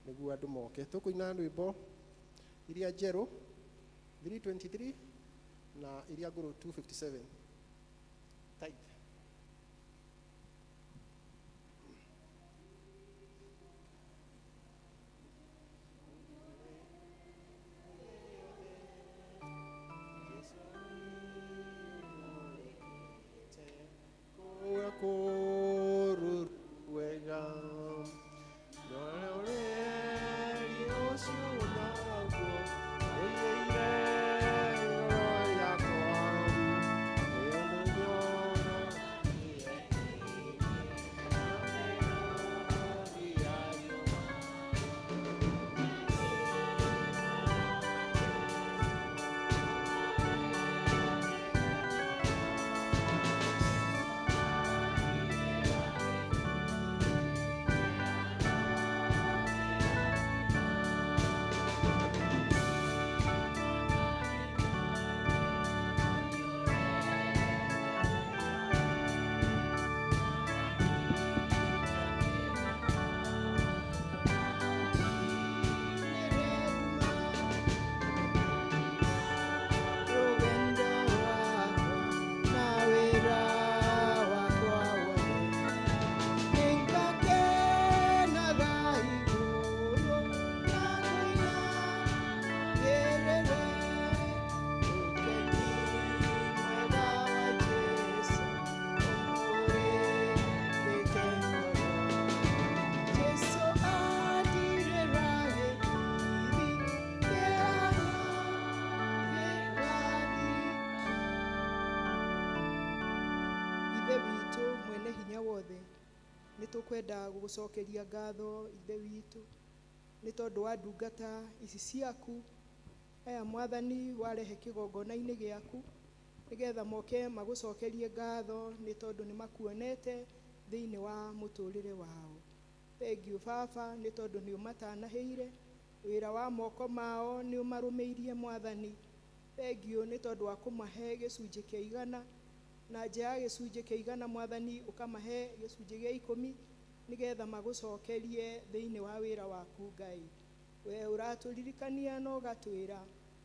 [SPEAKER 1] nĩguo andũ moke. Tũkũina rwĩmbo iria njerũ 323 na iria ngũrũ 257. Tithe.
[SPEAKER 5] Tũkwenda gũgũcokeria ngatho Ithe witũ nĩ tondũ wa ndungata ici ciaku aya Mwathani warehe kĩgongona-inĩ gĩaku nĩgetha moke magũcokerie ngatho nĩ tondũ nĩ makuonete thĩinĩ wa mũtũrĩre wao. Thengiũ Baba nĩ tondũ nĩ ũmatanahĩire wĩra wa moko mao nĩ ũmarũmĩirie Mwathani. Thengiũ nĩ tondũ wa kũmahe gĩcunjĩ kĩa igana na nja ya gĩcunjĩ kĩa igana Mwathani ũkamahe gĩcunjĩ gĩa ikũmi nĩgetha magũcokerie thĩinĩ wa wĩra waku Ngai. We ũratũririkania na ũgatwĩra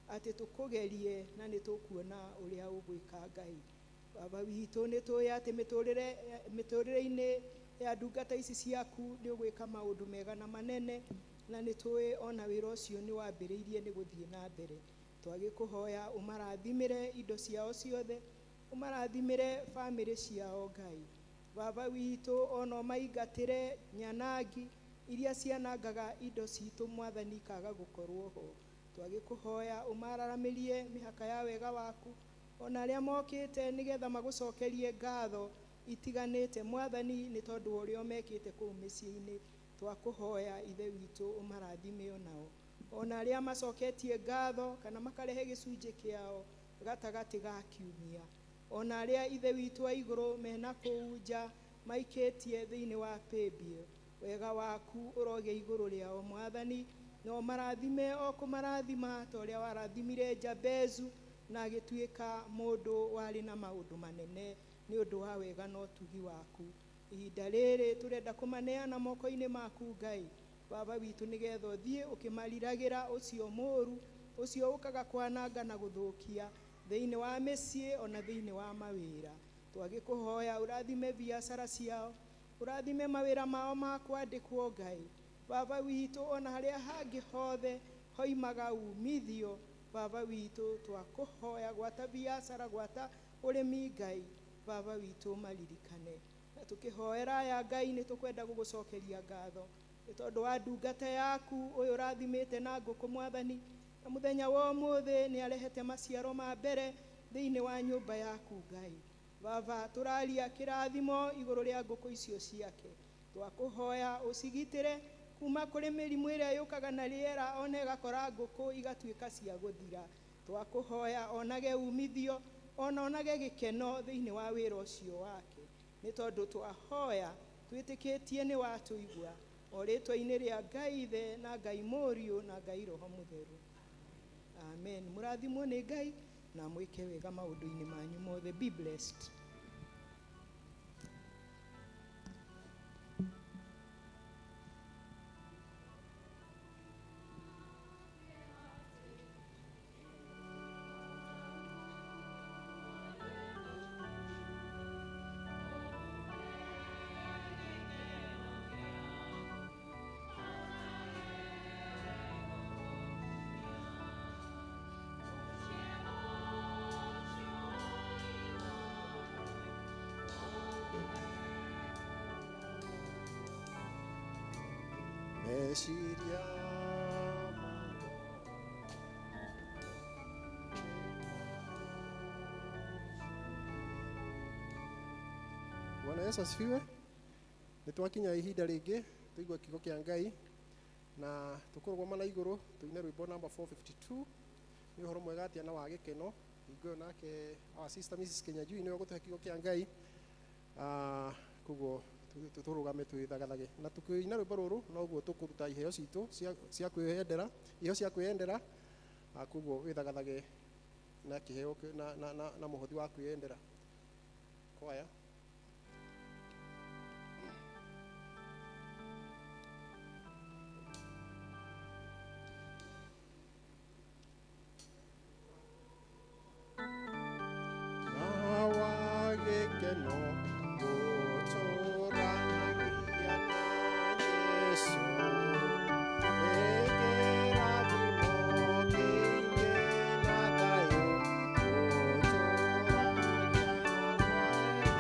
[SPEAKER 5] atĩ tũkũgerie na nĩ tũkuona ũrĩa ũgwĩka Ngai. Baba witũ nĩ tũĩ atĩ mĩtũrĩre-inĩ ya ndungata ici ciaku nĩ ũgwĩka maũndũ mega na manene na nĩ tũĩ ona wĩra ũcio nĩ wambĩrĩirie nĩ gũthiĩ na mbere. Twagĩkũhoya ũmarathimĩre indo ciao ciothe, ũmarathimĩre bamĩrĩ ciao Ngai. Baba witũ ona ũmaingatĩre nyanangi iria cianangaga indo citũ Mwathani ikaga gũkorwo ho. Twagĩkũhoya ũmararamĩrie mĩhaka ya wega waku ona arĩa mokĩte nĩgetha magũcokerie ngatho itiganĩte Mwathani nĩ tondũ wa ũrĩa mekĩte kũu mĩciĩ-inĩ. Twakũhoya Ithe witũ ũmarathime onao ona arĩa macoketie ngatho kana makarehe gĩcunjĩ kĩao gatagatĩ ga kiumia, ona arĩa Ithe witũ wa igũrũ mena kũu nja maikĩtie thĩinĩ wa paybill, wega waku ũrogĩa igũrũ rĩao Mwathani, na ũmarathime o kũmarathima ta ũrĩa warathimire Jabezu na agĩtuĩka mũndũ warĩ na maũndũ manene nĩ ũndũ wa wega na ũtugi waku. Ihinda rĩrĩ tũrenda kũmaneana moko-inĩ maku Ngai Baba witũ nĩgetha ũthiĩ ũkĩmariragĩra ũcio mũũru ũcio ũkaga kwananga na gũthũkia thĩinĩ wa mĩciĩ ona thĩinĩ wa mawĩra. Twagĩkũhoya ũrathime biacara ciao, ũrathime mawĩra mao ma kwandĩkwo Ngai. Baba witũ ona harĩa hangĩ hothe hoimaga umithio Baba witũ twakũhoya gwata biacara gwata ũrĩmi Ngai Baba witũ maririkane. Na tũkĩhoera aya Ngai nĩ tũkwenda gũgũcokeria ngatho nĩ tondũ wa ndungata yaku ũyũ ũrathimĩte na ngũkũ Mwathani, na mũthenya wa ũmũthĩ nĩ arehete maciaro ma mbere thĩinĩ wa nyũmba yaku Ngai. Baba tũraria kĩrathimo igũrũ rĩa ngũkũ icio ciake. Twakũhoya ũcigitĩre kuma kũrĩ mĩrimũ ĩrĩa yũkaga na rĩera ona ĩgakora ngũkũ igatuĩka cia gũthira. Twakũhoya onage umithio ona onage gĩkeno thĩinĩ wa wĩra ũcio wake nĩ tondũ twahoya twĩtĩkĩtie nĩ watũigua o rĩtwa-inĩ rĩa Ngai Ithe na Ngai Mũriũ na Ngai Roho Mũtheru. Amen. Mũrathimwo nĩ Ngai na mwĩke wega maũndũ-inĩ manyu mothe. Be blessed.
[SPEAKER 1] Meciria Bwana Yesu asifiwe. Nĩ twakinya ihinda rĩngĩ tũigua kiugo kĩa Ngai na tũkũrũgama na igũrũ tũine rwĩmbo namba 452 nĩ ũhoro mwega atĩa na wa gĩkeno. Hingo ĩyo nake our sister Mrs. Kinyanjui nĩwe ũgũtũhe kiugo kĩa Ngai. Koguo tũrũgame twĩthagathage na tũkĩina rwĩmbo rũrũ noguo tũkũruta iheo citũ cia kwĩyendera, iheo cia kwĩyendera. Koguo wĩthagathage na kĩheo na mũhothi wa kwĩyendera. Kwaya. Na wa gĩkeno gũtũranagia na Jesũ. Nĩ kĩrathimo kĩingĩ na thayũ gũtũranagia na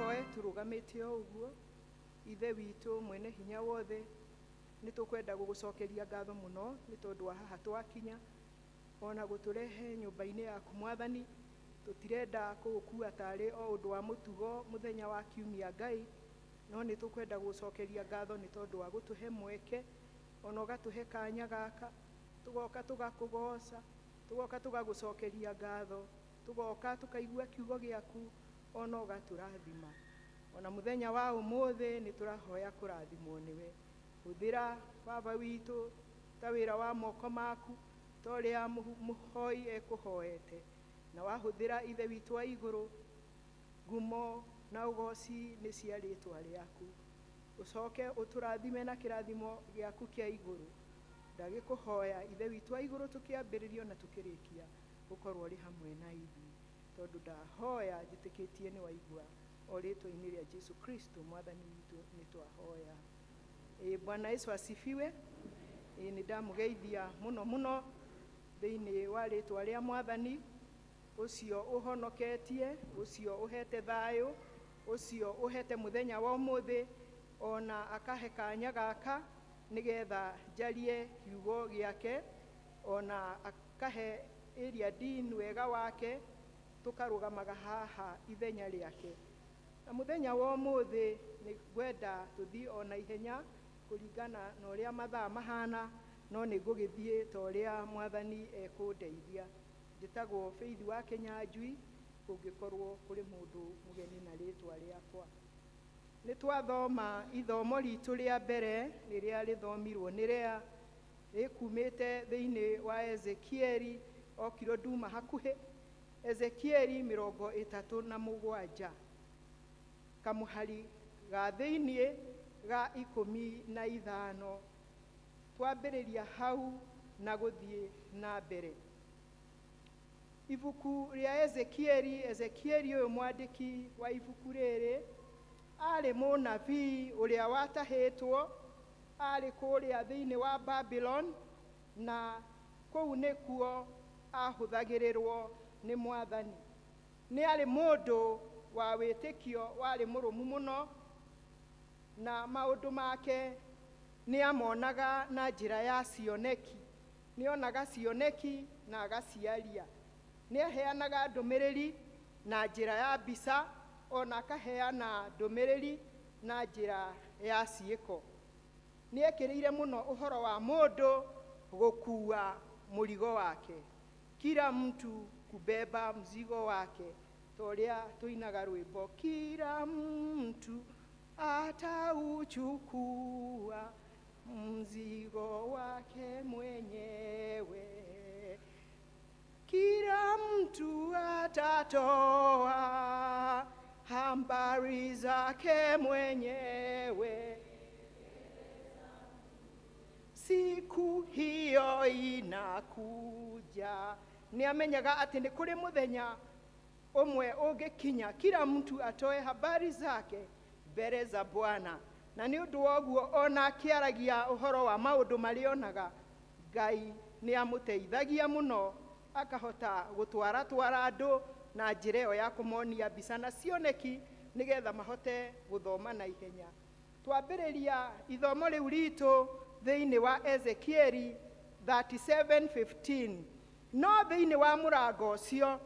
[SPEAKER 5] Tũhoe tũrũgamĩte o ũguo. Ithe witũ mwene hinya wothe, nĩ tũkwenda gũgũcokeria ngatho mũno nĩ tondũ wa haha twakinya, ona gũtũrehe nyũmba-inĩ yaku Mwathani. Tũtirenda kũũkua tarĩ o ũndũ wa mũtugo mũthenya wa kiumia Ngai, no nĩ tũkwenda gũgũcokeria ngatho nĩ tondũ wa gũtũhe mweke, ona ũgatũhe kanya gaka, tũgoka tũgakũgoca, tũgoka tũgagũcokeria ngatho, tũgoka tũkaigua kiugo gĩaku, ona ũgatũrathima. Ona mũthenya wa ũmũthĩ nĩ tũrahoya kũrathimwo nĩwe. Hũthĩra baba witũ ta wĩra wa moko maku, ta ũrĩa mũhoi ekũhoete, na wahũthĩra Ithe witũ wa igũrũ, ngumo na ũgoci nĩ cia rĩtwa rĩaku. Ũcoke ũtũrathime na kĩrathimo gĩaku kĩa igũrũ. Ndagĩkũhoya Ithe witũ wa igũrũ, tũkĩambĩrĩria na tũkĩrĩkia, ũkorwo ũrĩ hamwe na ithuĩ, tondũ ndahoya njĩtĩkĩtie nĩ waigua, o rĩtwa-inĩ rĩa Jesu Kristo Mwathani witũ nĩ twahoya. Ĩ Bwana Yesu asifiwe. Ĩ nĩ ndamũgeithia mũno mũno thĩinĩ wa rĩtwa rĩa Mwathani, ũcio ũhonoketie, ũcio ũhete thayũ, ũcio ũhete mũthenya wa ũmũthĩ, ona akahe kanya gaka nĩgetha njarie kiugo gĩake, ona akahe area dean wega wake, tũkarũgamaga haha ithenya rĩake. Na mũthenya wa ũmũthĩ nĩ ngwenda tũthiĩ o na ihenya kũringana na ũrĩa mathaa mahana, no nĩ ngũgĩthiĩ ta ũrĩa Mwathani ekũndeithia. Njĩtagwo Faith wa Kĩnyanjui, kũngĩkorwo kũrĩ mũndũ mũgeni na rĩtwa rĩakwa. Nĩ twathoma ithomo ritũ rĩa mbere rĩrĩa rĩthomirwo nĩ rĩa rĩkumĩte thĩinĩ wa Ezekieli, okirwo nduma hakuhĩ, Ezekieli 37, kamũhari ga thĩinĩ ga 15. Twambĩrĩria hau na gũthiĩ na mbere. Ibuku rĩa Ezekieli, Ezekieli ũyũ mwandĩki wa ibuku rĩrĩ arĩ mũnabii ũrĩa watahĩtwo, arĩ kũrĩa thĩinĩ wa Babylon, na kũu nĩkuo ahũthagĩrĩrwo nĩ Mwathani. Nĩ arĩ mũndũ wa wĩtĩkio warĩ mũrũmu mũno, na maũndũ make nĩ amonaga na njĩra ya cioneki. Nĩ onaga cioneki na agaciaria. Nĩ aheanaga ndũmĩrĩri na njĩra ya mbica, ona akaheana ndũmĩrĩri na njĩra ya ciĩko. Nĩ ekĩrĩire mũno ũhoro wa mũndũ gũkua mũrigo wake, kila mtu kubeba mzigo wake, ta ũrĩa tũinaga rwĩmbo, kila mtu atauchukua mzigo wake mwenyewe, kila mtu atatoa habari zake mwenyewe. Siku hiyo inakuja. Nĩ amenyaga atĩ nĩ kũrĩ mũthenya ũmwe ũngĩkinya, kila mtu atoe habari zake mbere za Bwana. Na nĩ ũndũ wa ũguo ona akĩaragia ũhoro wa maũndũ marĩa onaga, Ngai nĩ amũteithagia mũno, akahota gũtwaratwara andũ na njĩra ĩyo ya kũmonia mbica na cioneki nĩgetha mahote gũthoma na ihenya. Twambĩrĩria ithomo rĩu ritũ thĩinĩ wa Ezekieli 37:15. No thĩinĩ wa mũrango ũcio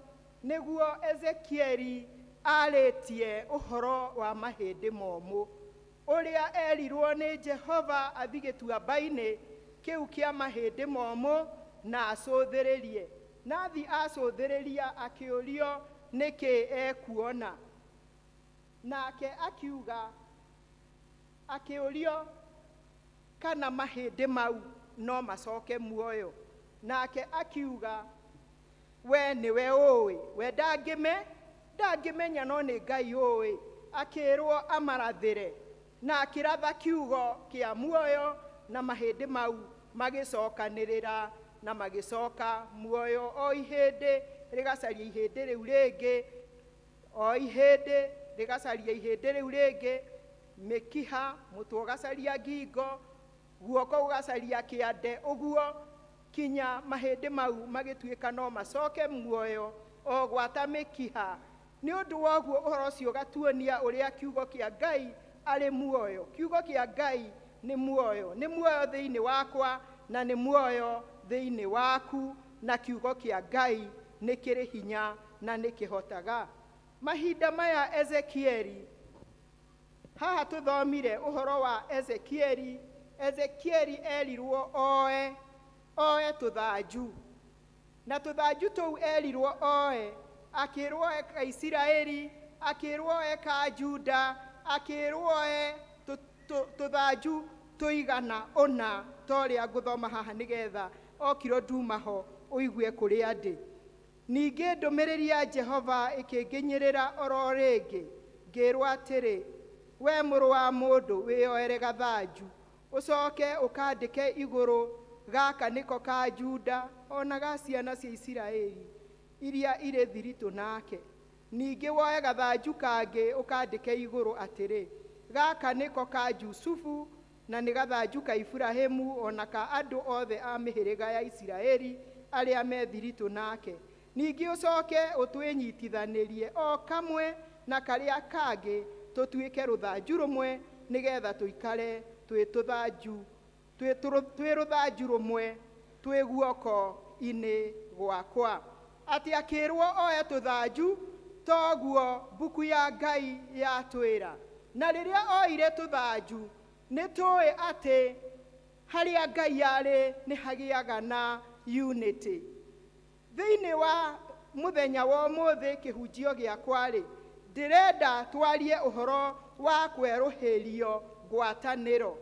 [SPEAKER 5] nĩguo Ezekieli arĩtie ũhoro wa mahĩndĩ momũ, ũrĩa erirwo nĩ Jehova athiĩ gĩtuamba-inĩ kĩu kĩa mahĩndĩ momũ na acũthĩrĩrie. Na athiĩ acũthĩrĩria akĩũrio nĩkĩ ekuona. Nake akiuga, akĩũrio kana mahĩndĩ mau no macoke muoyo. Nake akiuga, we nĩwe ũĩ, we ndangĩmenya no nĩ Ngai ũĩ. Akĩrwo amarathĩre, na akĩratha kiugo kĩa muoyo, na mahĩndĩ mau magĩcokanĩrĩra na magĩcoka muoyo, o ihĩndĩ rĩgacaria ihĩndĩ rĩu rĩngĩ, o ihĩndĩ rĩgacaria ihĩndĩ rĩu rĩngĩ, mĩkiha, mũtwe ũgacaria ngingo, guoko gũgacaria kĩande, ũguo kinya mahĩndĩ mau magĩtuĩka no macoke muoyo, o gwata mĩkiha Nĩ ũndũ wa ũguo ũhoro ũcio ũgatuonia ũrĩa kiugo kĩa Ngai arĩ muoyo. Kiugo kĩa Ngai nĩ muoyo, nĩ muoyo thĩinĩ wakwa na nĩ muoyo thĩinĩ waku, na kiugo kĩa Ngai nĩ kĩrĩ hinya na nĩ kĩhotaga. Mahinda maya Ezekieli, haha tũthomire ũhoro wa Ezekieli, Ezekieli erirwo oe oe tũthanju, na tũthanju tũu erirwo oe, akĩrwo oe ka Isiraeli, akĩrwo oe ka Juda, akĩrwo oe tũthanju tũigana ũna ta ũrĩa ngũthoma haha nĩgetha okirwo nduma ho ũigue kũrĩa ndĩ. Ningĩ ndũmĩrĩri ya Jehova ĩkĩnginyĩrĩra oro rĩngĩ, ngĩrwo atĩrĩ, we mũrũ wa mũndũ, wĩyoere gathanju, ũcoke ũkandĩke igũrũ, gaka nĩko ka Juda ona ga ciana cia Isiraeli iria irĩ thiritũ nake. Ningĩ woe gathanju kangĩ ũkandĩke igũrũ atĩrĩ, gaka nĩko ka Jusufu na nĩ gathanju ka Iburahĩmu ona ka andũ othe a mĩhĩrĩga ya Isiraeli arĩa me thiritũ nake. Ningĩ ũcoke ũtwĩnyitithanĩrie o kamwe na karĩa kangĩ tũtuĩke rũthanju rũmwe, nĩgetha tũikare twĩ tũthanju, twĩ rũthanju rũmwe twĩ guoko-inĩ gwakwa. Atĩ akĩrwo oe tũthanju, toguo mbuku ya Ngai yatwĩra. Na rĩrĩa oire tũthanju, nĩ tũĩ atĩ harĩa Ngai arĩ nĩ hagĩaga na unity. Thĩinĩ wa mũthenya wa ũmũthĩ kĩhunjio gĩakwa-rĩ, ndĩrenda twarie ũhoro wa kwerũhĩrio ngwatanĩro.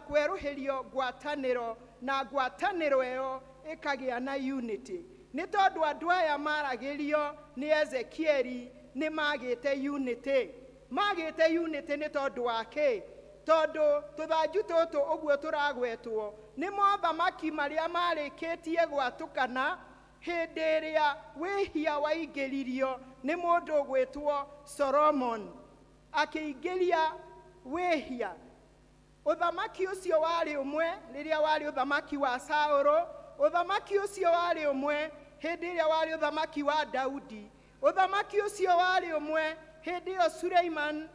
[SPEAKER 5] Kwerũhĩrio ngwatanĩro, na ngwatanĩro ĩyo ĩkagĩa na unity. Nĩ tondũ andũ aya maragĩrio nĩ Ezekieli nĩ magĩte unity. Magĩte unity nĩ tondũ wa kĩ? Tondũ tũthanju tũtũ ũguo tũragwetwo nĩ mothamaki marĩa marĩkĩtie gwatũkana hĩndĩ ĩrĩa wĩhia waingĩririo nĩ mũndũ ũgwĩtwo Solomon. Akĩingĩria wĩhia. Ũthamaki ũcio warĩ ũmwe rĩrĩa warĩ ũthamaki wa Saũlũ, ũthamaki ũcio warĩ ũmwe hĩndĩ ĩrĩa warĩ ũthamaki wa Daudi, ũthamaki ũcio warĩ ũmwe hĩndĩ ĩyo Suleiman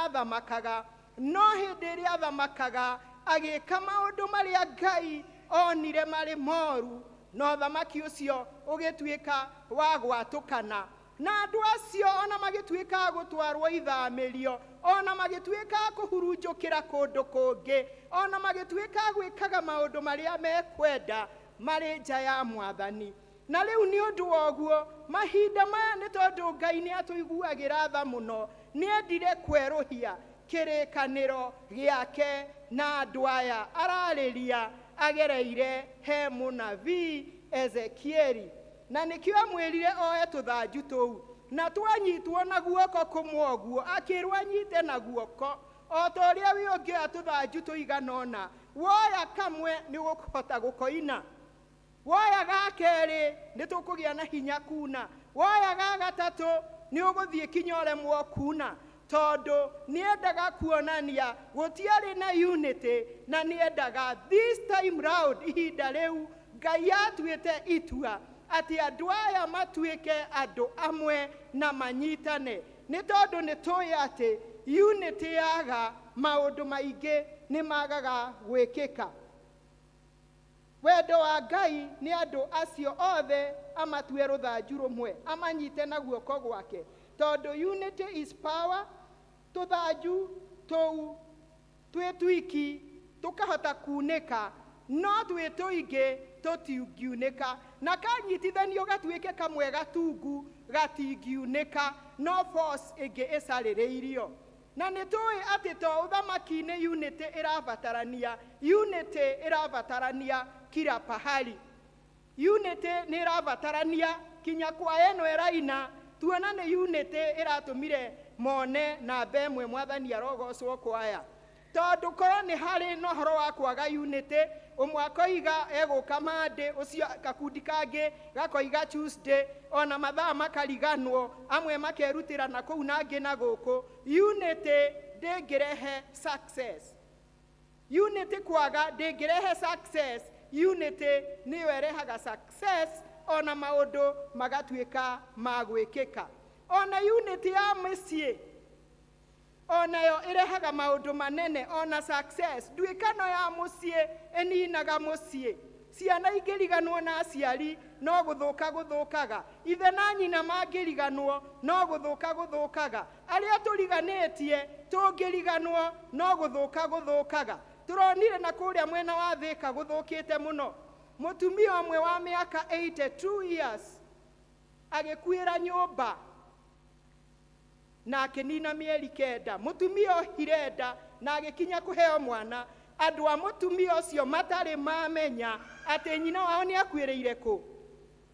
[SPEAKER 5] athamakaga. No hĩndĩ ĩrĩa athamakaga agĩka maũndũ marĩa Ngai onire marĩ moru, na ũthamaki ũcio ũgĩtuĩka wa gwatũkana. Na andũ acio ona magĩtuĩka a gũtwarwo ithamĩrio, ona magĩtuĩka a kũhurunjũkĩra kũndũ kũngĩ, ona magĩtuĩka a gwĩkaga maũndũ marĩa mekwenda marĩ nja ya mwathani. Na rĩu nĩ ũndũ wa ũguo, mahinda maya nĩ tondũ Ngai nĩ atũiguagĩra tha mũno, nĩ endire kwerũhia kĩrĩkanĩro gĩake na andũ aya ararĩria agereire he mũnabii Ezekieli. Na nĩkĩo amwĩrire oe tũthanju tũu, na twanyitwo na guoko kũmwe ũguo, akĩrwo anyite na guoko o ta ũrĩa wĩ ũngĩoya tũthanju tũigana ũna, woya kamwe nĩ ũkũhota gũkoina, woya ga kerĩ nĩ tũkũgĩa na hinya kuna, woya ga gatatũ nĩ ũgũthiĩ kinya ũremwo kuna, tondũ nĩendaga kuonania gũtiarĩ na unity, na nĩendaga this time round, ihinda rĩu Ngai atuĩte itua atĩ andũ aya matuĩke andũ amwe na manyitane, nĩ tondũ nĩ tũĩ atĩ unity yaga maũndũ maingĩ nĩ magaga gwĩkĩka. Wendo wa Ngai nĩ andũ acio othe amatue rũthanju rũmwe, amanyite na guoko gwake, tondũ unity is power. Tũthanju tũu twĩ twiki tũkahota kunĩka, no twĩ tũingĩ tũtingiunĩka, na kanyitithanio gatuĩke kamwe gatungu gatingiunĩka, no force ĩngĩ ĩcarĩrĩirio. Na nĩ tũĩ atĩ to ũthamaki-inĩ unity ĩrabatarania, unity ĩrabatarania kila pahali. Unity nĩ ĩrabatarania kinya kwa ĩno ĩraina, tuona nĩ unity ĩratũmire mone namba ĩmwe mwathani arogocwo kwaya. Tondũ korwo nĩ harĩ na ũhoro wa kwaga unity, ũmwe akoiga egũka Monday, ũcio gakundi kangĩ gakoiga Tuesday, ona mathaa makariganwo, amwe makerutĩra na kũu na angĩ na gũkũ. Unity ndĩngĩrehe success. Unity kwaga ndĩngĩrehe success. Unity nĩyo ĩrehaga success, ona maũndũ magatuĩka ma gwĩkĩka.
[SPEAKER 13] Ona unity ya mĩciĩ onayo ĩrehaga maũndũ manene, ona success. Nduĩkano ya mũciĩ ĩninaga mũciĩ. Ciana ingĩriganwo na aciari no gũthũka gũthũkaga, ithe na nyina mangĩriganwo no gũthũka gũthũkaga, arĩa tũriganĩtie tũngĩriganwo no gũthũka gũthũkaga. Tũronire na kũrĩa mwena wa Thĩka gũthũkĩte mũno. Mũtumia ũmwe wa mĩaka 82 years agĩkuĩra nyũmba na akĩnina mĩeri 9. Mũtumia ohire nda na agĩkinya kũheo mwana. Andũ a mũtumia ũcio matarĩ mamenya atĩ nyina wao nĩ akuĩrĩire kũ.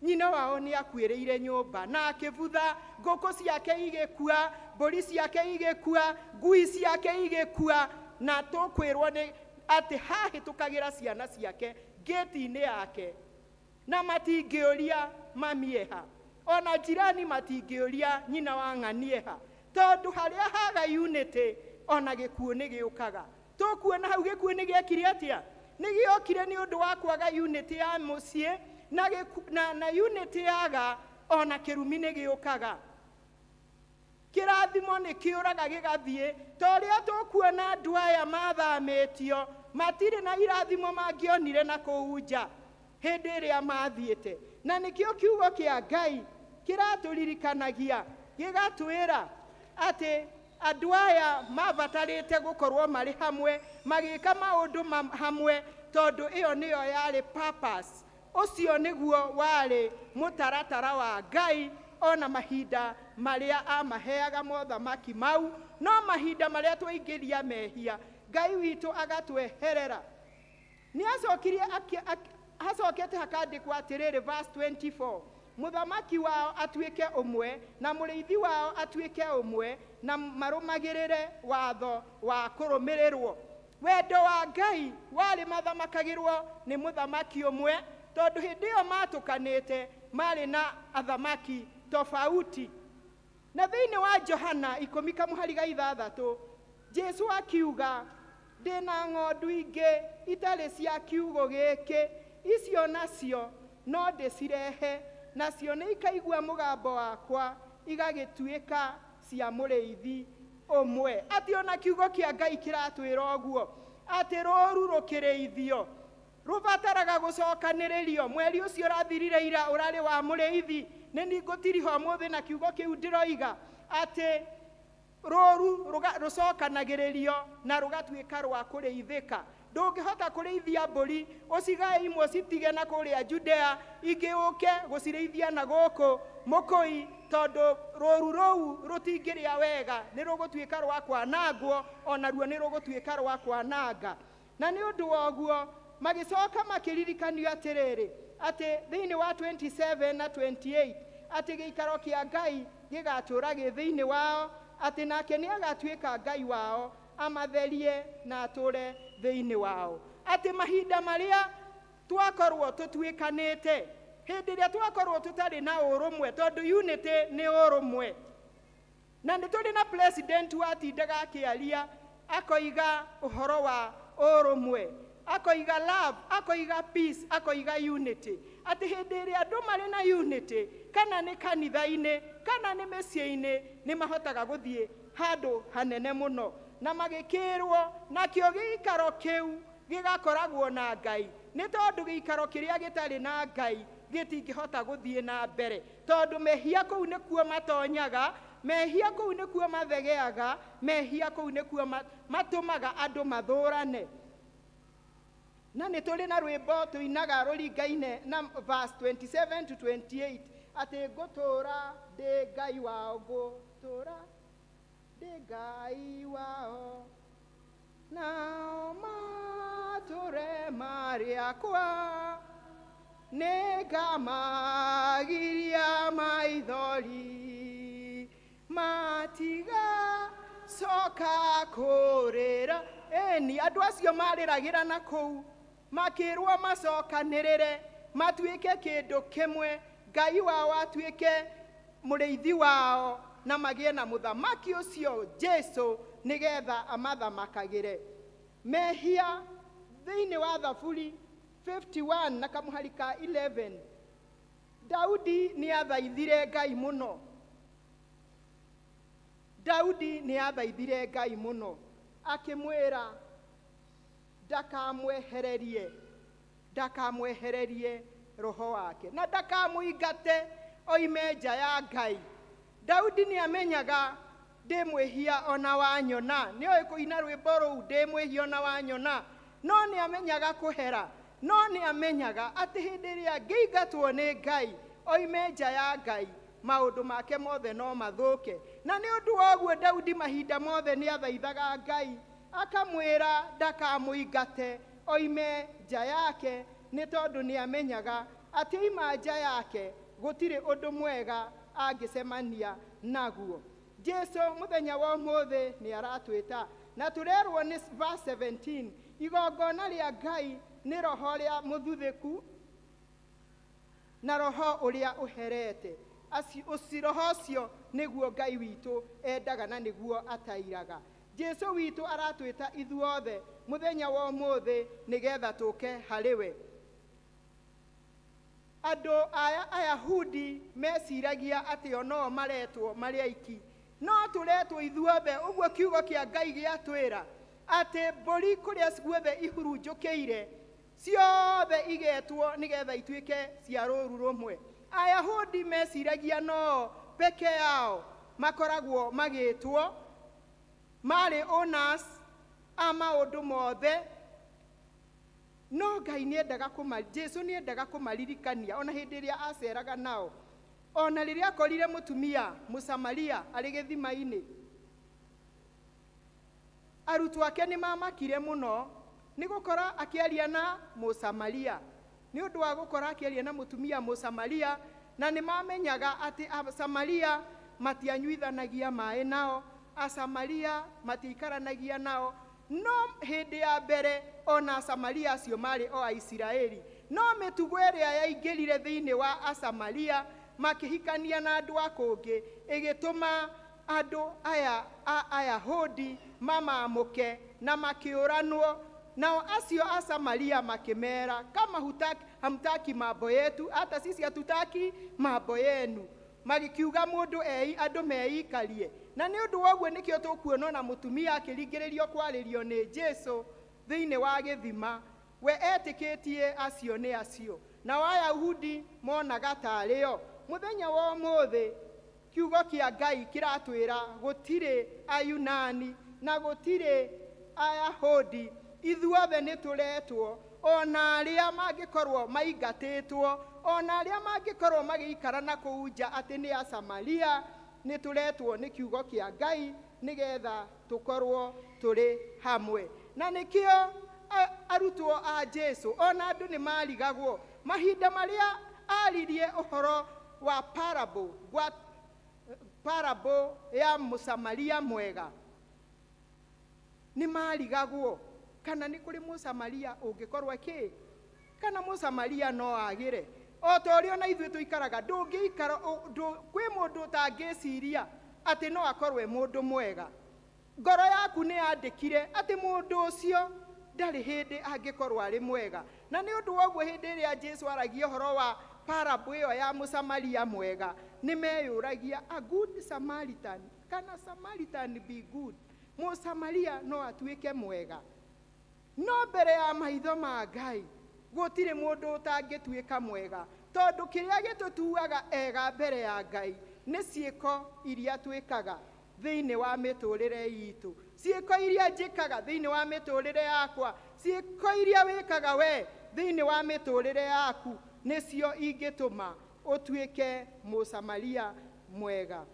[SPEAKER 13] Nyina wao nĩ akuĩrĩire nyũmba na akĩbutha, ngũkũ ciake igĩkua, mbũri ciake igĩkua, ngui ciake igĩkua, na tũkwĩrwo nĩ atĩ hahĩtũkagĩra ciana ciake ngĩti-inĩ yake na matingĩũria mamieha, ona jirani matingĩũria nyina wa ng'anieha, tondũ harĩa haga unity ona gĩkuũ nĩ gĩũkaga. Tũkuona hau gĩkuũ nĩ gĩekire atĩa? Nĩ gĩokire nĩ ũndũ wa kwaga unity ya mũciĩ, na unity yaga ona kĩrumi nĩ gĩũkaga. Kĩrathimo nĩ kĩũraga gĩgathiĩ, ta ũrĩa tũkuona andũ aya mathamĩtio matirĩ na irathimo mangĩonire na kũu nja hĩndĩ ĩrĩa mathiĩte. Na nĩkĩo kiugo kĩa Ngai kĩratũririkanagia gĩgatwĩra atĩ andũ aya mabatarĩte gũkorwo marĩ hamwe magĩka maũndũ hamwe, tondũ ĩyo nĩyo yarĩ purpose. Ũcio nĩguo warĩ mũtaratara wa Ngai ona mahinda marĩa amaheaga mothamaki mau. No mahinda marĩa twaingĩria mehia, Ngai witũ agatweherera. Nĩ acokirie hacokete hakandĩkwo atĩrĩrĩ, verse 24, mũthamaki wao atuĩke ũmwe na mũrĩithi wao atuĩke ũmwe, na marũmagĩrĩre watho wa kũrũmĩrĩrwo. Wendo wa Ngai warĩ mathamakagĩrwo nĩ mũthamaki ũmwe, tondũ hĩndĩ ĩyo matũkanĩte marĩ na athamaki tofauti. Na thĩinĩ wa Johana 10:6, Jesu akiuga, ndĩna ng'ondu ingĩ itarĩ cia kiugo gĩkĩ, icio nacio no ndĩcirehe, nacio nĩ ikaigua mũgambo wakwa, igagĩtuĩka cia mũrĩithi ũmwe. Atĩ ona kiugo kĩa Ngai kĩratwĩra ũguo, atĩ rũũru rũkĩrĩithio rũbataraga gũcokanĩrĩrio. Mweri ũcio ũrathirire ira ũrarĩ wa mũrĩithi. Nĩ niĩ ngũtiriha ũmũthĩ na kiugo kĩu ndĩroiga atĩ rũũru rũcokanagĩrĩrio na rũgatuĩka rwa kũrĩithĩka. Ndũngĩhota kũrĩithia mbũri ũcigae imwe ũcitige na kũrĩa Judea, ingĩ ũke gũcirĩithia na gũkũ mũkũi, tondũ rũũru rũu rũtingĩrĩa wega, nĩ rũgũtuĩka rwa kwanangwo, onaruo nĩ rũgũtuĩka rwa kwananga. Na nĩ ũndũ wa ũguo magĩcoka makĩririkanio atĩrĩrĩ, atĩ thĩinĩ wa 27 na 28 atĩ gĩikaro kĩa Ngai gĩgatũũra gĩ thĩinĩ wao, atĩ nake nĩ agatuĩka Ngai wao, amatherie na atũũre thĩinĩ wao. Atĩ mahinda marĩa twakorwo tũtuĩkanĩte, hĩndĩ ĩrĩa twakorwo tũtarĩ na ũrũmwe, tondũ unity nĩ ũrũmwe. Na nĩ tũrĩ na president watindaga akĩaria akoiga ũhoro wa ũrũmwe, akoiga love, akoiga peace, akoiga unity. Atĩ hĩndĩ ĩrĩa andũ marĩ na unity, kana nĩ kanitha-inĩ kana nĩ mĩciĩ-inĩ, nĩ mahotaga gũthiĩ handũ hanene mũno. Na magĩkĩrwo nakĩo gĩikaro kĩu gĩgakoragwo na Ngai, nĩ tondũ gĩikaro kĩrĩa gĩtarĩ na Ngai gĩtingĩhota gũthiĩ na mbere, tondũ mehia kũu nĩkuo matonyaga, mehia kũu nĩkuo mathegeaga, mehia kũu nĩkuo matũmaga andũ mathũrane. Na nĩ tũrĩ na rwĩmbo tũinaga rũringaine na verse 27 to 28, atĩ ngũtũũra ndĩ Ngai wao, ngũtũũra ndĩ Ngai wao, nao matũre marĩ akwa, nĩngamagiria maithori, matigacoka kũrĩra. Ĩni, andũ acio marĩragĩra na kũu makĩrwo macokanĩrĩre matuĩke kĩndũ kĩmwe, Ngai wao atuĩke mũrĩithi wao, na magĩe na mũthamaki ũcio Jesu, nĩgetha amathamakagĩre. Mehia thĩinĩ wa Thaburi 51 na kamũhari ka 11, Daudi nĩ athaithire Ngai mũno. Daudi nĩ athaithire Ngai mũno akĩmwĩra ndakamwehererie ndakamwehererie roho wake na ndakamũingate oime nja ya Ngai. Daudi nĩ amenyaga ndĩ mwĩhia ona wanyona, nĩ oĩ kũina rwĩmbo rũu ndĩ mwĩhia ona wanyona, no nĩ amenyaga kũhera, no nĩ amenyaga atĩ hĩndĩ ĩrĩa angĩingatwo nĩ Ngai oime nja ya Ngai maũndũ make mothe no mathũke. Na nĩ ũndũ wa ũguo Daudi mahinda mothe nĩ athaithaga Ngai akamwĩra ndakamũingate oime nja yake, nĩ tondũ nĩ amenyaga atĩ oima nja yake gũtirĩ ũndũ mwega angĩcemania naguo. Jesu mũthenya wa ũmũthĩ nĩ aratwĩta na tũrerwo nĩ verse 17 igongona rĩa Ngai nĩ roho rĩa mũthuthĩku na roho ũrĩa ũherete. Roho ũcio nĩguo Ngai witũ endaga na nĩguo atairaga. Jesu witũ aratwĩta ithuothe mũthenya wa ũmũthĩ nĩgetha tũke harĩ we. Andũ aya Ayahudi meciragia atĩ o no maretwo marĩ aiki, no tũretwo ithuothe. Ũguo kiugo kĩa Ngai gĩatwĩra atĩ mbũri kũrĩa guothe ihurunjũkĩire ciothe igetwo nĩgetha ituĩke cia rũũru rũmwe. Ayahudi meciragia no peke yao makoragwo magĩtwo, marĩ owners a maũndũ mothe, no Ngai nĩendaga kũma, Jesu nĩendaga kũmaririkania ona hĩndĩ ĩrĩa aceraga nao, ona rĩrĩa akorire mũtumia Mũsamaria arĩ gĩthima-inĩ. Arutwo ake nĩ mamakire mũno nĩ gũkora akĩaria na Mũsamaria, nĩ ũndũ wa gũkora akĩaria na mũtumia Mũsamaria, na nĩ mamenyaga atĩ Asamaria matianyuithanagia maĩ nao, Asamaria matiaikaranagia nao. No hĩndĩ ya mbere ona Asamaria acio marĩ o Aisiraeli, no mĩtugo ĩrĩa yaingĩrire thĩinĩ wa Asamaria makĩhikania na andũ a kũngĩ ĩgĩtũma andũ aya a Ayahudi mamamũke na makĩũranwo. Nao acio Asamaria makĩmera, kama hutaki, hamtaki mambo yetu, hata sisi hatutaki mambo yenu. Magĩkiuga mũndũ ei andũ meikarie. Na nĩ ũndũ wa ũguo nĩkĩo tũkuona ona mũtumia akĩringĩrĩrio kwarĩrio nĩ Jesu thĩinĩ wa gĩthima, we etĩkĩtie acio nĩ acio, nao Ayahudi monaga tarĩ o. Mũthenya wa ũmũthĩ kiugo kĩa Ngai kĩratwĩra gũtirĩ Ayunani na gũtirĩ Ayahudi, ithuothe nĩ tũretwo, ona arĩa mangĩkorwo maingatĩtwo, ona arĩa mangĩkorwo magĩikara na kũu nja atĩ nĩ Asamaria, nĩ tũretwo nĩ kiugo kĩa Ngai nĩgetha tũkorwo tũrĩ hamwe. Na nĩkĩo arutwo a Jesu ona andũ nĩ marigagwo mahinda marĩa aririe ũhoro wa parable, gwa parable ya Mũsamaria mwega, nĩ marigagwo kana nĩ kũrĩ Mũsamaria ũngĩkorwo kĩ, kana Mũsamaria no agĩre. O ta ũrĩa ona ithuĩ tũikaraga, ndũngĩikara, kwĩ mũndũ ũtangĩciria atĩ no akorwo e mũndũ mwega. Ngoro yaku nĩ yandĩkire atĩ mũndũ ũcio ndarĩ hĩndĩ angĩkorwo arĩ mwega. Na nĩ ũndũ wa ũguo hĩndĩ ĩrĩa Jesu aragia ũhoro wa parable ĩyo ya Mũsamaria mwega, nĩ meyũragia, a good Samaritan, kana Samaritan be good? Mũsamaria no atuĩke mwega? No mbere ya maitho ma Ngai gũtirĩ mũndũ ũtangĩtuĩka mwega, tondũ kĩrĩa gĩtũtuaga ega mbere ya Ngai nĩ ciĩko iria twĩkaga thĩinĩ wa mĩtũrĩre itũ, ciĩko iria njĩkaga thĩinĩ wa mĩtũrĩre yakwa, ciĩko iria wĩkaga we thĩinĩ wa mĩtũrĩre yaku nĩcio ingĩtũma ũtuĩke Mũsamaria mwega.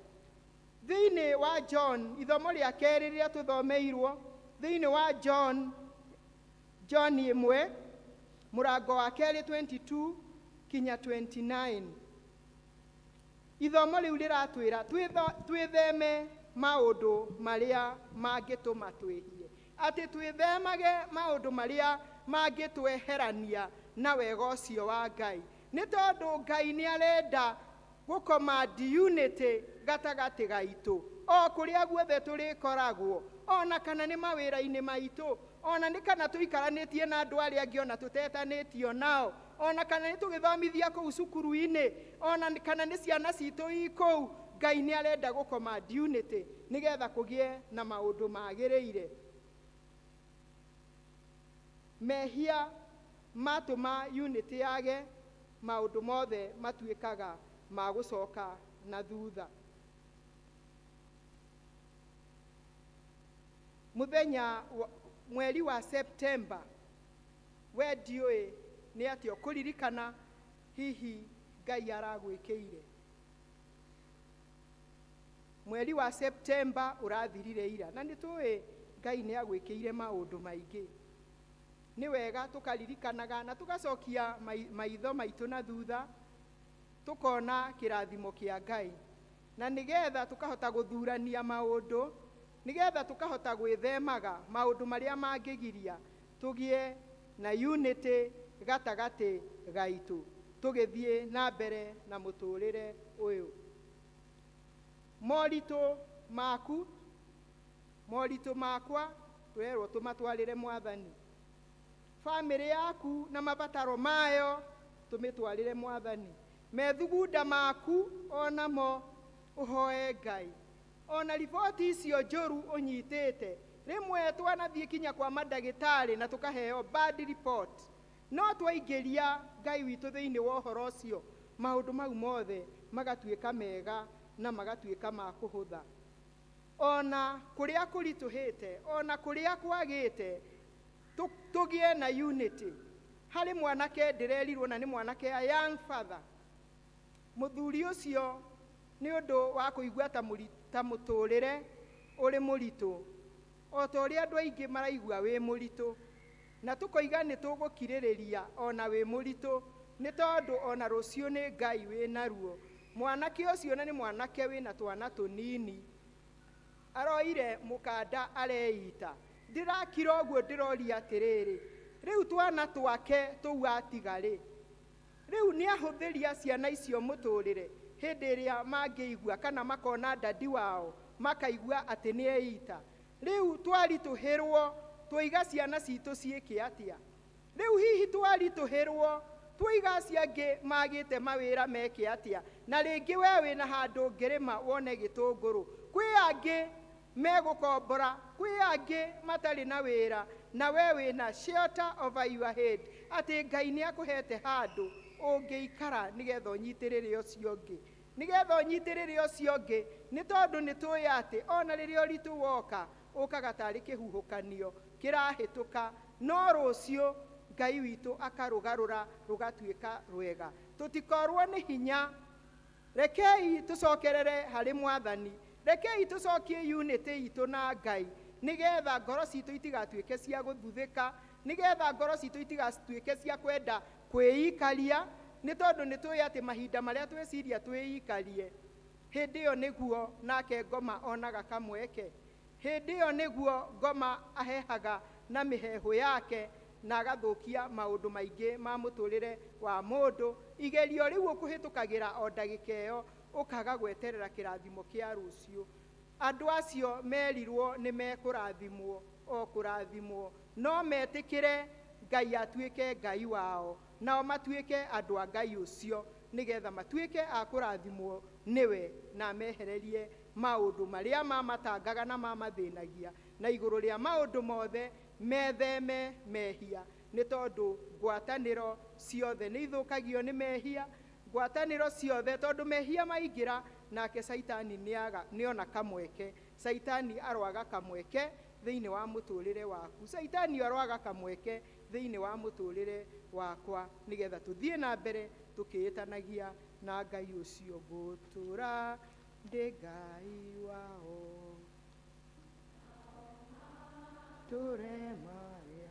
[SPEAKER 13] Thĩinĩ wa John, ithomo rĩa kerĩ rĩrĩa tũthomeirwo thĩinĩ wa John, John 1 mũrango wa kerĩ 22 kinya 29, ithomo rĩu rĩratwĩra twĩtheme maũndũ marĩa mangĩtũma twĩhie, atĩ twĩthemage maũndũ marĩa mangĩtweherania na wega ũcio wa Ngai, nĩ tondũ Ngai nĩ arenda gũcommand unity gatagatĩ gaitũ o kũrĩa guothe tũrĩkoragwo, ona kana nĩ mawĩra-inĩ maitũ, ona nĩ kana tũikaranĩtie na andũ arĩa angĩ ona tũtetanĩtio nao, ona kana nĩ tũgĩthomithia kũu cukuru-inĩ, ona kana nĩ ciana citũ i kũu. Ngai nĩ arenda gũcommand unity. Nĩgetha kũgĩe na maũndũ magĩrĩire. Mehia matũma unity yage, maũndũ mothe matuĩkaga ma gũcoka na thutha. Mũthenya mweri wa September, we ndiũĩ nĩ atĩa ũkũririkana hihi Ngai aragwĩkĩire. Mweri wa September ũrathirire ira, na nĩ tũĩ Ngai nĩ agwĩkĩire maũndũ maingĩ. Nĩ wega tũkaririkanaga na tũgacokia maitho maitũ na thutha, tũkona kĩrathimo kĩa Ngai, na nĩgetha tũkahota gũthurania maũndũ, nĩgetha tũkahota gwĩthemaga maũndũ marĩa mangĩgiria tũgĩe na unity gatagatĩ gaitũ tũgĩthiĩ na mbere na mũtũrĩre ũyũ. Moritũ maku, moritũ makwa, tũrerwo tũmatwarĩre Mwathani. Bamĩrĩ yaku na mabataro mayo tũmĩtwarĩre Mwathani. Methugunda maku onamo ũhoe Ngai. Ona riboti icio njũru ũnyitĩte, rĩmwe twanathiĩ kinya kwa mandagĩtarĩ na tũkaheo bad report, no twaingĩria Ngai witũ thĩinĩ wa ũhoro ũcio, maũndũ mau mothe magatuĩka mega na magatuĩka ma kũhũtha. Ona kũrĩa kũritũhĩte, ona kũrĩa kwagĩte, tũgĩe na unity. Harĩ mwanake ndĩrerirwo, na nĩ mwanake a young father, mũthuri ũcio nĩ ũndũ wa kũigua ta mũtũrĩre ũrĩ mũritũ, o ta ũrĩa andũ aingĩ maraigua wĩ mũritũ, na tũkoiga nĩ tũgũkirĩrĩria ona wĩ mũritũ, nĩ tondũ ona rũciũ nĩ Ngai wĩ naruo. Mwanake ũcio na nĩ mwanake wĩna twana tũnini, aroire mũkanda areita. Ndĩrakira ũguo ndĩroria atĩrĩrĩ, rĩu twana twake tũu atiga-rĩ, rĩu nĩ ahũthĩria ciana icio mũtũrĩre hĩndĩ ĩrĩa mangĩigua kana makona dadi wao makaigua atĩ nĩ eita. Rĩu twaritũhĩrwo twaiga ciana citũ ciĩke atĩa? Rĩu hihi twaritũhĩrwo twaiga acio angĩ magĩte mawĩra meke atĩa? Na rĩngĩ we wĩna handũ ũngĩrĩma wone gĩtũngũrũ, kwĩ angĩ megũkombora, kwĩ angĩ matarĩ na wĩra, na we wĩna shelter over your head, atĩ Ngai nĩ akũhete handũ ũngĩikara nĩgetha ũnyitĩrĩre ũcio ũngĩ, nĩgetha ũnyitĩrĩre ũcio ũngĩ, nĩ tondũ nĩ tũĩ atĩ ona rĩrĩa ũritũ woka ũkaga tarĩ kĩhuhũkanio kĩrahĩtũka, no rũciũ Ngai witũ akarũgarũra rũgatuĩka rwega. Tũtikorwo nĩ hinya, rekei tũcokerere harĩ Mwathani, rekei tũcokie unity itũ na Ngai, nĩgetha ngoro citũ itigatuĩke cia gũthuthĩka, nĩgetha ngoro citũ itigatuĩke cia kwenda kwĩikaria, nĩ tondũ nĩ tũĩ atĩ mahinda marĩa twĩciria twĩikarie, hĩndĩ ĩyo nĩguo nake ngoma onaga kamweke, hĩndĩ ĩyo nĩguo ngoma ahehaga na mĩheehũ yake na agathũkia maũndũ maingĩ ma mũtũrĩre wa mũndũ. Igerio rĩu ũkũhĩtũkagĩra o ndagĩka ĩyo, ũkaga gweterera kĩrathimo kĩa rũciũ. Andũ acio merirwo nĩ mekũrathimwo o kũrathimwo, no metĩkĩre Ngai atuĩke Ngai wao, nao matuĩke andũ a Ngai ũcio, nĩgetha matuĩke a kũrathimwo nĩwe na mehererie maũndũ marĩa mamatangaga na mamathĩnagia, na igũrũ rĩa maũndũ mothe metheme mehia, nĩ tondũ ngwatanĩro ciothe nĩ ithũkagio nĩ mehia, ngwatanĩro ciothe, tondũ mehia maingĩra nake Caitani nĩona kamweke. Caitani aroaga kamweke thĩinĩ wa mũtũrĩre waku, Caitani aroaga kamweke thĩinĩ wa mũtũrĩre wakwa, nĩgetha tũthiĩ na mbere tũkĩĩtanagia na Ngai ũcio. Ngũtũra ndĩ Ngai wao, tũre marĩa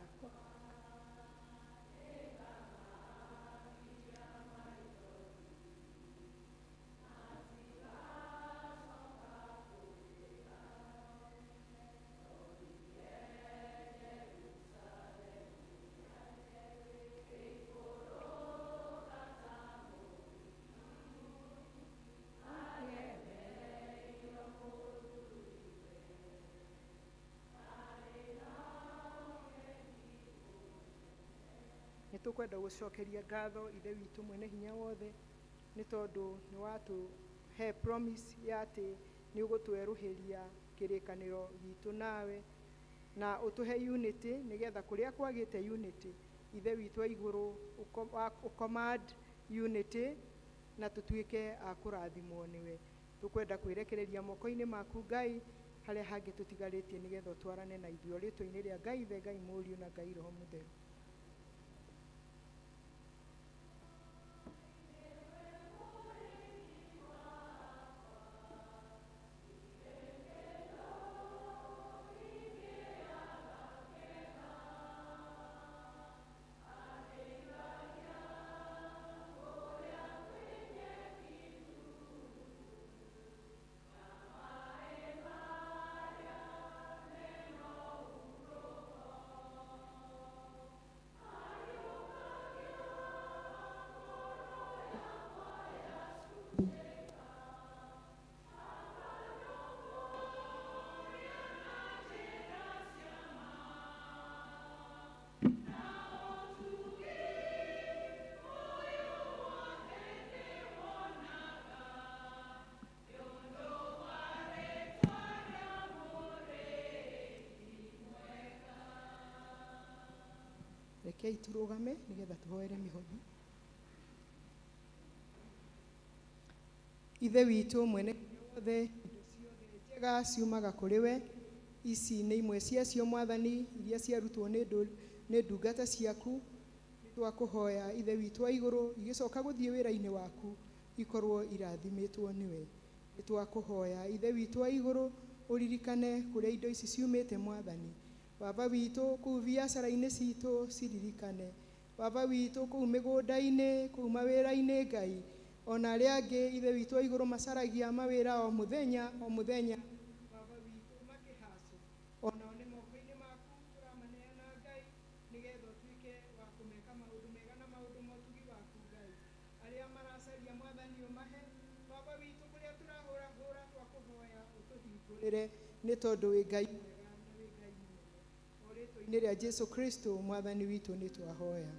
[SPEAKER 13] nĩtũkwenda gũcokeria ngatho Ithe witũ mwene hinya wothe, nĩ tondũ nĩ watũhe promise ya atĩ nĩ ũgũtwerũhĩria
[SPEAKER 5] Kĩrĩkanĩro gitũ nawe, na ũtũhe unity nĩgetha kũrĩa kwagĩte unity, Ithe witũ wa igũrũ ũcommand unity na tũtuĩke a kũrathimwo nĩwe. Tũkwenda kwĩrekereria moko-inĩ maku Ngai, harĩa hangĩ tũtigarĩtie nĩgetha ũtwarane na ithuĩ, rĩtwa-inĩ rĩa Ngai Ithe, Ngai Mũriũ na Ngai Roho Mũtheru. Rekei tũrũgame nĩgetha tũhoere mĩhothi. Ithe witũ mwene hinya wothe, indo ciothe njega ciumaga kũrĩ we. Ici nĩ imwe ciacio Mwathani, iria ciarutwo nĩ ndungata ciaku. Nĩ twakũhoya Ithe witũ wa igũrũ, igĩcoka gũthiĩ wĩra-inĩ waku ikorwo irathimĩtwo nĩwe. Nĩ twakũhoya Ithe witũ wa igũrũ, ũririkane kũrĩa indo ici ciumĩte Mwathani. Baba witũ kũu biacara-inĩ citũ ciririkane. Baba witũ kũu mĩgũnda-inĩ, kũu mawĩra-inĩ Ngai, ona arĩa angĩ Ithe witũ wa igũrũ macaragia mawĩra o mũthenya o mũthenya. Baba witũ makĩhacwo, onao nĩ moko-inĩ maku tũramaneana Ngai, nĩgetha ũtuĩke wa kũmeka maũndũ mega na maũndũ ma ũtugi waku Ngai. Arĩa maracaria Mwathani ũmahe. Baba witũ kũrĩa tũrahũrahũra twakũhoya ũtũhingũrĩre, nĩ tondũ wĩ Ngai mwega na wĩ Ngai mũnene. O rĩtwa-inĩ rĩa Jesu Kristo Mwathani witũ nĩ twahoya.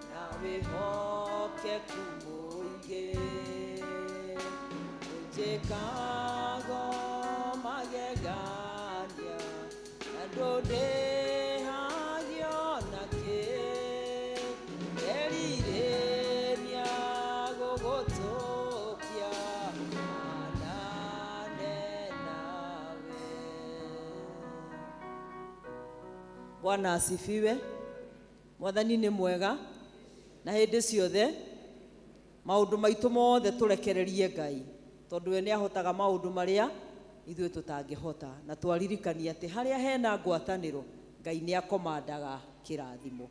[SPEAKER 12] Na wĩhokeku mũingĩ, ũnjĩkago magegania, na ndũndĩhagio nakĩ. Erirĩria gũgũtũkia, hanane nawe. Bwana asifiwe. Mwathani nĩ mwega na hĩndĩ ciothe maũndũ maitũ mothe tũrekererie Ngai, tondũ we nĩahotaga maũndũ marĩa ithuĩ tũtangĩhota. Na twaririkania atĩ harĩa hena ngwatanĩro Ngai nĩakomandaga kĩrathimo.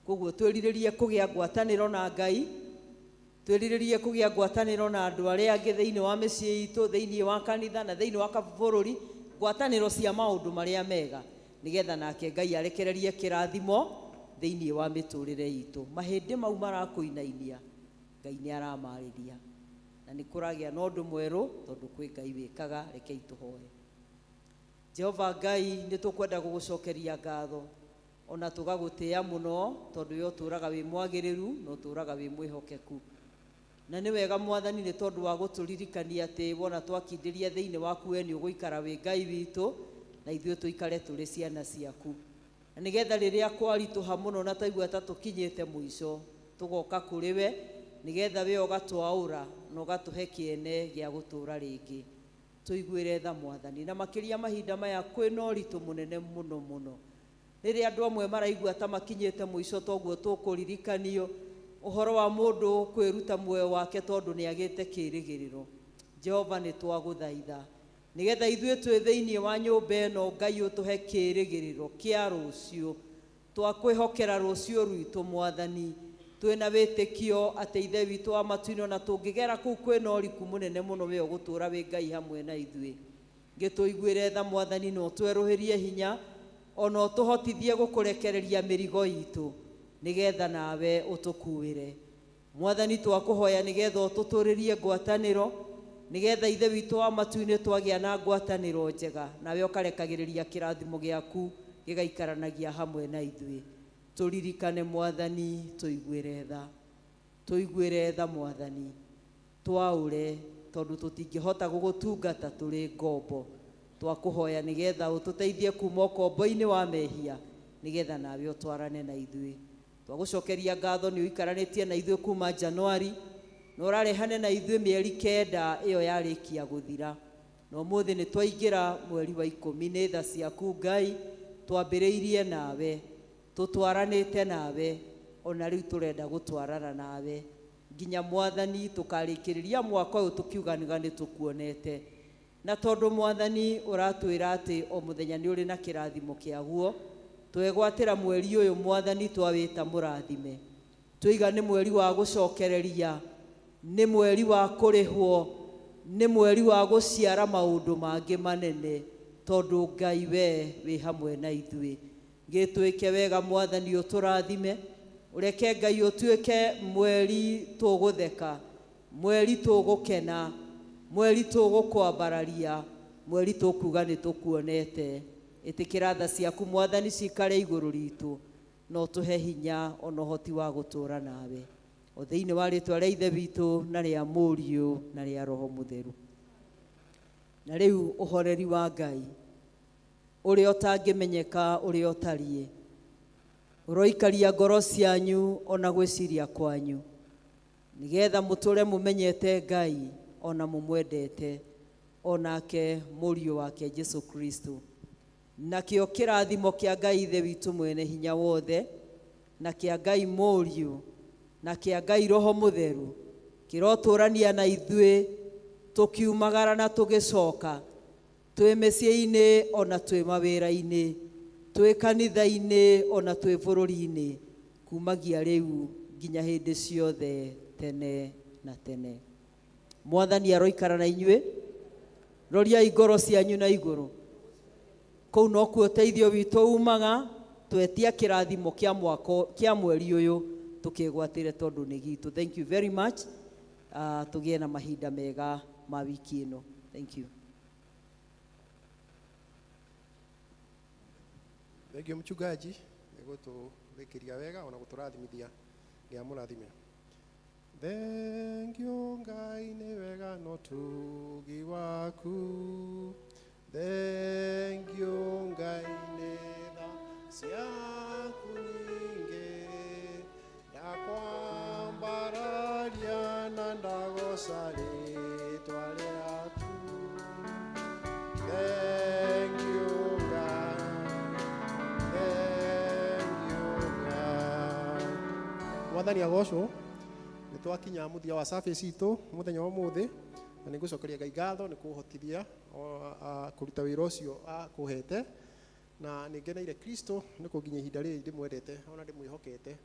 [SPEAKER 12] Koguo twĩrirĩrie kũgĩa ngwatanĩro na Ngai, twĩrirĩrie kũgĩa ngwatanĩro na andũ arĩa angĩ thĩinĩ wa mĩciĩ itũ, thĩinĩ wa kanitha na thĩinĩ wa bũrũri, ngwatanĩro cia maũndũ marĩa mega, nĩgetha nake Ngai arekererie kĩrathimo thĩinĩ wa mĩtũrĩre itũ. Mahĩndĩ mau marakũinainia, Ngai nĩaramarĩria, na nĩ kũragĩa na ũndũ mwerũ, tondũ kwĩ Ngai wĩkaga. Rekei tũhoe. Jehova Ngai, nĩ tũkwenda gũgũcokeria ngatho ona tũgagũtĩĩa mũno, tondũ we ũtũũraga wĩ mwagĩrĩru na ũtũũraga wĩ mwĩhokeku. Na nĩ wega Mwathani, nĩ tondũ wa gũtũririkania atĩ wona twakindĩria thĩinĩ waku we nĩ ũgũikara wĩ Ngai witũ, na ithuĩ tũikare tũrĩ ciana ciaku. Na nĩgetha rĩrĩa kwaritũha mũno na twaigua ta tũkinyĩte mũico, Tũgoka kũrĩ we nĩgetha we ũgatwaũra na ũgatũhe kĩene gĩa gũtũũra rĩngĩ. Tũiguĩre tha Mwathani, na makĩria mahinda maya kwĩna ũritũ mũnene mũno mũno. Rĩrĩa andũ amwe maraigua ta makinyĩte mũico, toguo tũkũririkanio ũhoro wa mũndũ kwĩruta muoyo wake tondũ nĩ agĩte kĩĩrĩgĩrĩro. Jehova, nĩ twagũthaitha nĩgetha ithuĩ twĩ thĩinĩ wa nyũmba ĩno, Ngai, ũtũhe kĩĩrĩgĩrĩro kĩa rũciũ. Twakwĩhokera rũciũ rwitũ, Mwathani, twĩna wĩtĩkio atĩ Ithe witũ wa matu-inĩ, ona tũngĩgera kũu kwĩna ũriku mũnene mũno, we ũgũtũũra wĩ Ngai hamwe na ithuĩ. Gĩtũiguĩre tha, Mwathani, na ũtwerũhĩrie hinya, ona ũtũhotithie gũkũrekereria mĩrigo itũ nĩgetha nawe ũtũkuĩre. Mwathani, twakũhoya nĩgetha ũtũtũrĩrie ngwatanĩro, nĩgetha Ithe witũ wa matu-inĩ twagĩa na ngwatanĩro njega, nawe ũkarekagĩrĩria kĩrathimo gĩaku gĩgaikaranagia hamwe na ithuĩ. Tũririkane, Mwathani, tũiguĩre tha, tũiguĩre tha, Mwathani, twaũre tondũ tũtingĩhota gũgũtungata tũrĩ ngombo. Twakũhoya nĩgetha ũtũteithie kuma ũkombo-inĩ wa mehia, nĩgetha nawe ũtwarane na ithuĩ. Twagũcokeria ngatho nĩ ũikaranĩtie na ithuĩ kuma Januari, na ũrarehane na ithuĩ mĩeri 9 ĩyo yarĩkia gũthira, na ũmũthĩ nĩ twaingĩra mweri wa 10. Nĩ tha ciaku, Ngai. Twambĩrĩirie nawe, tũtwaranĩte nawe, ona rĩu tũrenda gũtwarana nawe nginya, Mwathani, tũkarĩkĩrĩria mwaka ũyũ tũkiuganiga nĩ tũkuonete. Na tondũ, Mwathani, ũratwĩra atĩ o mũthenya nĩ ũrĩ na kĩrathimo kĩaguo, twegwatĩra mweri ũyũ, Mwathani, twawĩta mũrathime. Twiga nĩ mweri wa gũcokereria, nĩ mweri wa kũrĩhwo, nĩ mweri wa gũciara maũndũ mangĩ manene, tondũ Ngai we wĩ hamwe na ithuĩ. Gĩtwĩke wega, Mwathani, ũtũrathime. Ũreke, Ngai, ũtuĩke mweri tũgũtheka, mweri tũgũkena, mweri tũgũkwambararia, mweri tũkuga nĩ tũkuonete. Ĩtĩkĩra tha ciaku, Mwathani, cikare igũrũ ritũ, na ũtũhe hinya ona ũhoti wa gũtũũra nawe, o thĩinĩ wa rĩtwa rĩa Ithe witũ na rĩa Mũriũ na rĩa Roho Mũtheru. Na rĩu ũhoreri wa Ngai ũrĩa ũtangĩmenyeka ũrĩa ũtariĩ ũroikaria ngoro cianyu ona gwĩciria kwanyu, nĩgetha mũtũre mũmenyete Ngai ona mũmwendete, onake Mũriũ wake Jesu Kristo. Nakĩo kĩrathimo kĩa Ngai Ithe witũ mwene hinya wothe, na kĩa Ngai Mũriũ, na kĩa Ngai Roho Mũtheru kĩrotũrania na ithuĩ tũkiumagara na tũgĩcoka, twĩ mĩciĩ-inĩ ona twĩ mawĩra-inĩ, twĩ kanitha-inĩ ona twĩ bũrũri-inĩ, kumagia rĩu nginya hĩndĩ ciothe tene na tene. Mwathani aroikara na inyuĩ. Roriai ngoro cianyu na igũrũ, kũu nokuo ũteithio witũ umaga. Twetia kĩrathimo kĩa mwaka, kĩa mweri ũyũ, tũkĩgwatĩre tondũ nĩ gitũ. Thank you very much. Tũgĩe na mahinda mega ma wiki ĩno. Thank you.
[SPEAKER 1] Thank you, mchungaji, nĩ gũtũrĩkĩria wega ona gũtũrathimithia. Ngai amũrathime. Thank you, Ngai, nĩ wega no tugi waku. Thank you, Ngai, nĩ tha ciaku nyingĩ. Ndakwambararia na ndagoca rĩtwa rĩaku. Thank you, Ngai. Thank you, Ngai. Mwathani agocwo. Nĩ twakinya mũthia wa service itũ mũthenya wa ũmũthĩ, na nĩ ngũcokeria Ngai ngatho nĩ kũhotithia kũruta wĩra ũcio akũhete, na nĩ ngeneire Kristo nĩ kũnginya ihinda rĩrĩ ndĩmwendete ona ndĩmwĩhokete.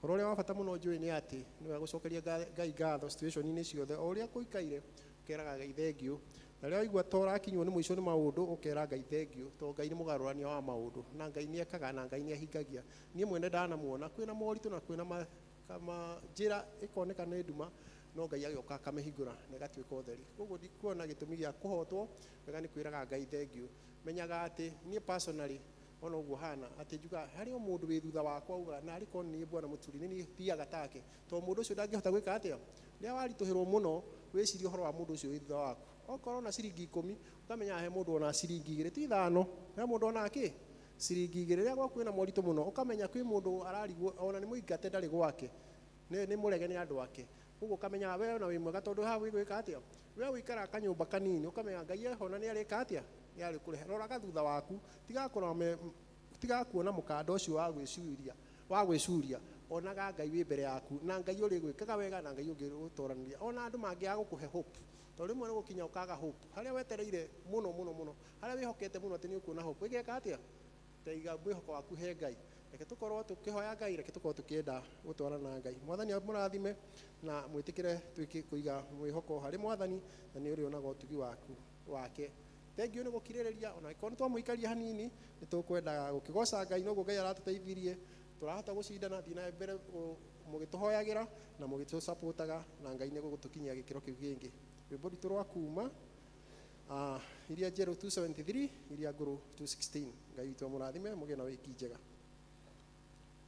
[SPEAKER 1] Ũhoro ũrĩa wa bata mũno njũĩ nĩ atĩ nĩ wega gũcokeria Ngai ngatho situation-inĩ ciothe, o ũrĩa kũikaire ũkeraga Ngai thengiũ, na rĩrĩa waigua ta ũrakinywo nĩ mũico nĩ maũndũ, ũkera Ngai thengiũ, tondũ Ngai nĩ mũgarũrania wa maũndũ, na Ngai nĩ ekaga na Ngai nĩ ahingagia. Niĩ mwene ndanamuona kwĩna moritũ na kwĩna kama njĩra ĩkoneka nĩ nduma, no Ngai agĩũka akamĩhingũra na ĩgatuĩka ũtheri. Koguo ndikuona gĩtũmi gĩa kũhotwo. Wega nĩ kwĩraga Ngai thengiũ. Menyaga atĩ niĩ personally, ona ũguo hana atĩ njugaga harĩ o mũndũ wĩ thutha wakwa, ugaga narĩ korwo nĩ niĩ bwana mũturi, nĩ niĩ thiaga take, tondũ mũndũ ũcio ndangĩhota gwĩka atĩa. Rĩrĩa waritũhĩrwo mũno, wĩcirie ũhoro wa mũndũ ũcio wĩ thutha waku. Okorwo na ciringi 10, ũkamenya he mũndũ ona ciringi 2, ti 5, he mũndũ ona kĩ ciringi 2. Rĩrĩa gwaku kwĩna moritũ mũno, ũkamenya kwĩ mũndũ ararigwo ona nĩ mũingate, ndarĩ gwake. Nĩ mũrege nĩ andũ ake. Koguo ũkamenyaga we ona wĩ mwega tondũ haha wĩgwĩka atĩa, we ũikaraga kanyũmba kanini, ũkamenya Ngai eho na nĩ arĩka atĩa, nĩ arĩkũrehe. Roraga thutha waku, tigaga kuona mũkanda ũcio wa gwĩcuria, wa gwĩcuria. Onaga Ngai wĩ mbere yaku, na Ngai ũrĩgwĩkaga wega, na Ngai ũngĩgũtoranĩria. Ona andũ mangĩaga gũkũhe hope, tondũ rĩmwe nĩ gũkinya ũkaga hope harĩa wetereire mũno mũno mũno, harĩa wĩhokete mũno atĩ nĩ ũkuona hope, ĩgeka atĩa? Taiga mwĩhoko waku he Ngai. Reke tũkorwo tũkĩhoya Ngai, reke tũkorwo tũkĩenda gũtwarana na Ngai. Mwathani amũrathime na mwĩtĩkĩre twĩke kũiga mwĩhoko harĩ Mwathani, na nĩ ũrĩonaga ũtugi waku wake. Thengiũ nĩ gũkirĩrĩria, ona angĩkorwo nĩ twamũikaria hanini, nĩ tũkwendaga gũkĩgoca Ngai noguo Ngai aratũteithirie tũrahota gũcindana. Thiĩ na mbere mũgĩtũhoyagĩra na mũgĩtũcapotaga, na Ngai nĩ gũgũtũkinyia gĩkĩro kĩu kĩngĩ. Rwĩmbo rwitũ rwa kuma iria njerũ 273, iria ngũrũ 216. Ngai witũ amũrathime, mũgĩe na wiki njega.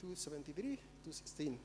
[SPEAKER 1] 273, 216.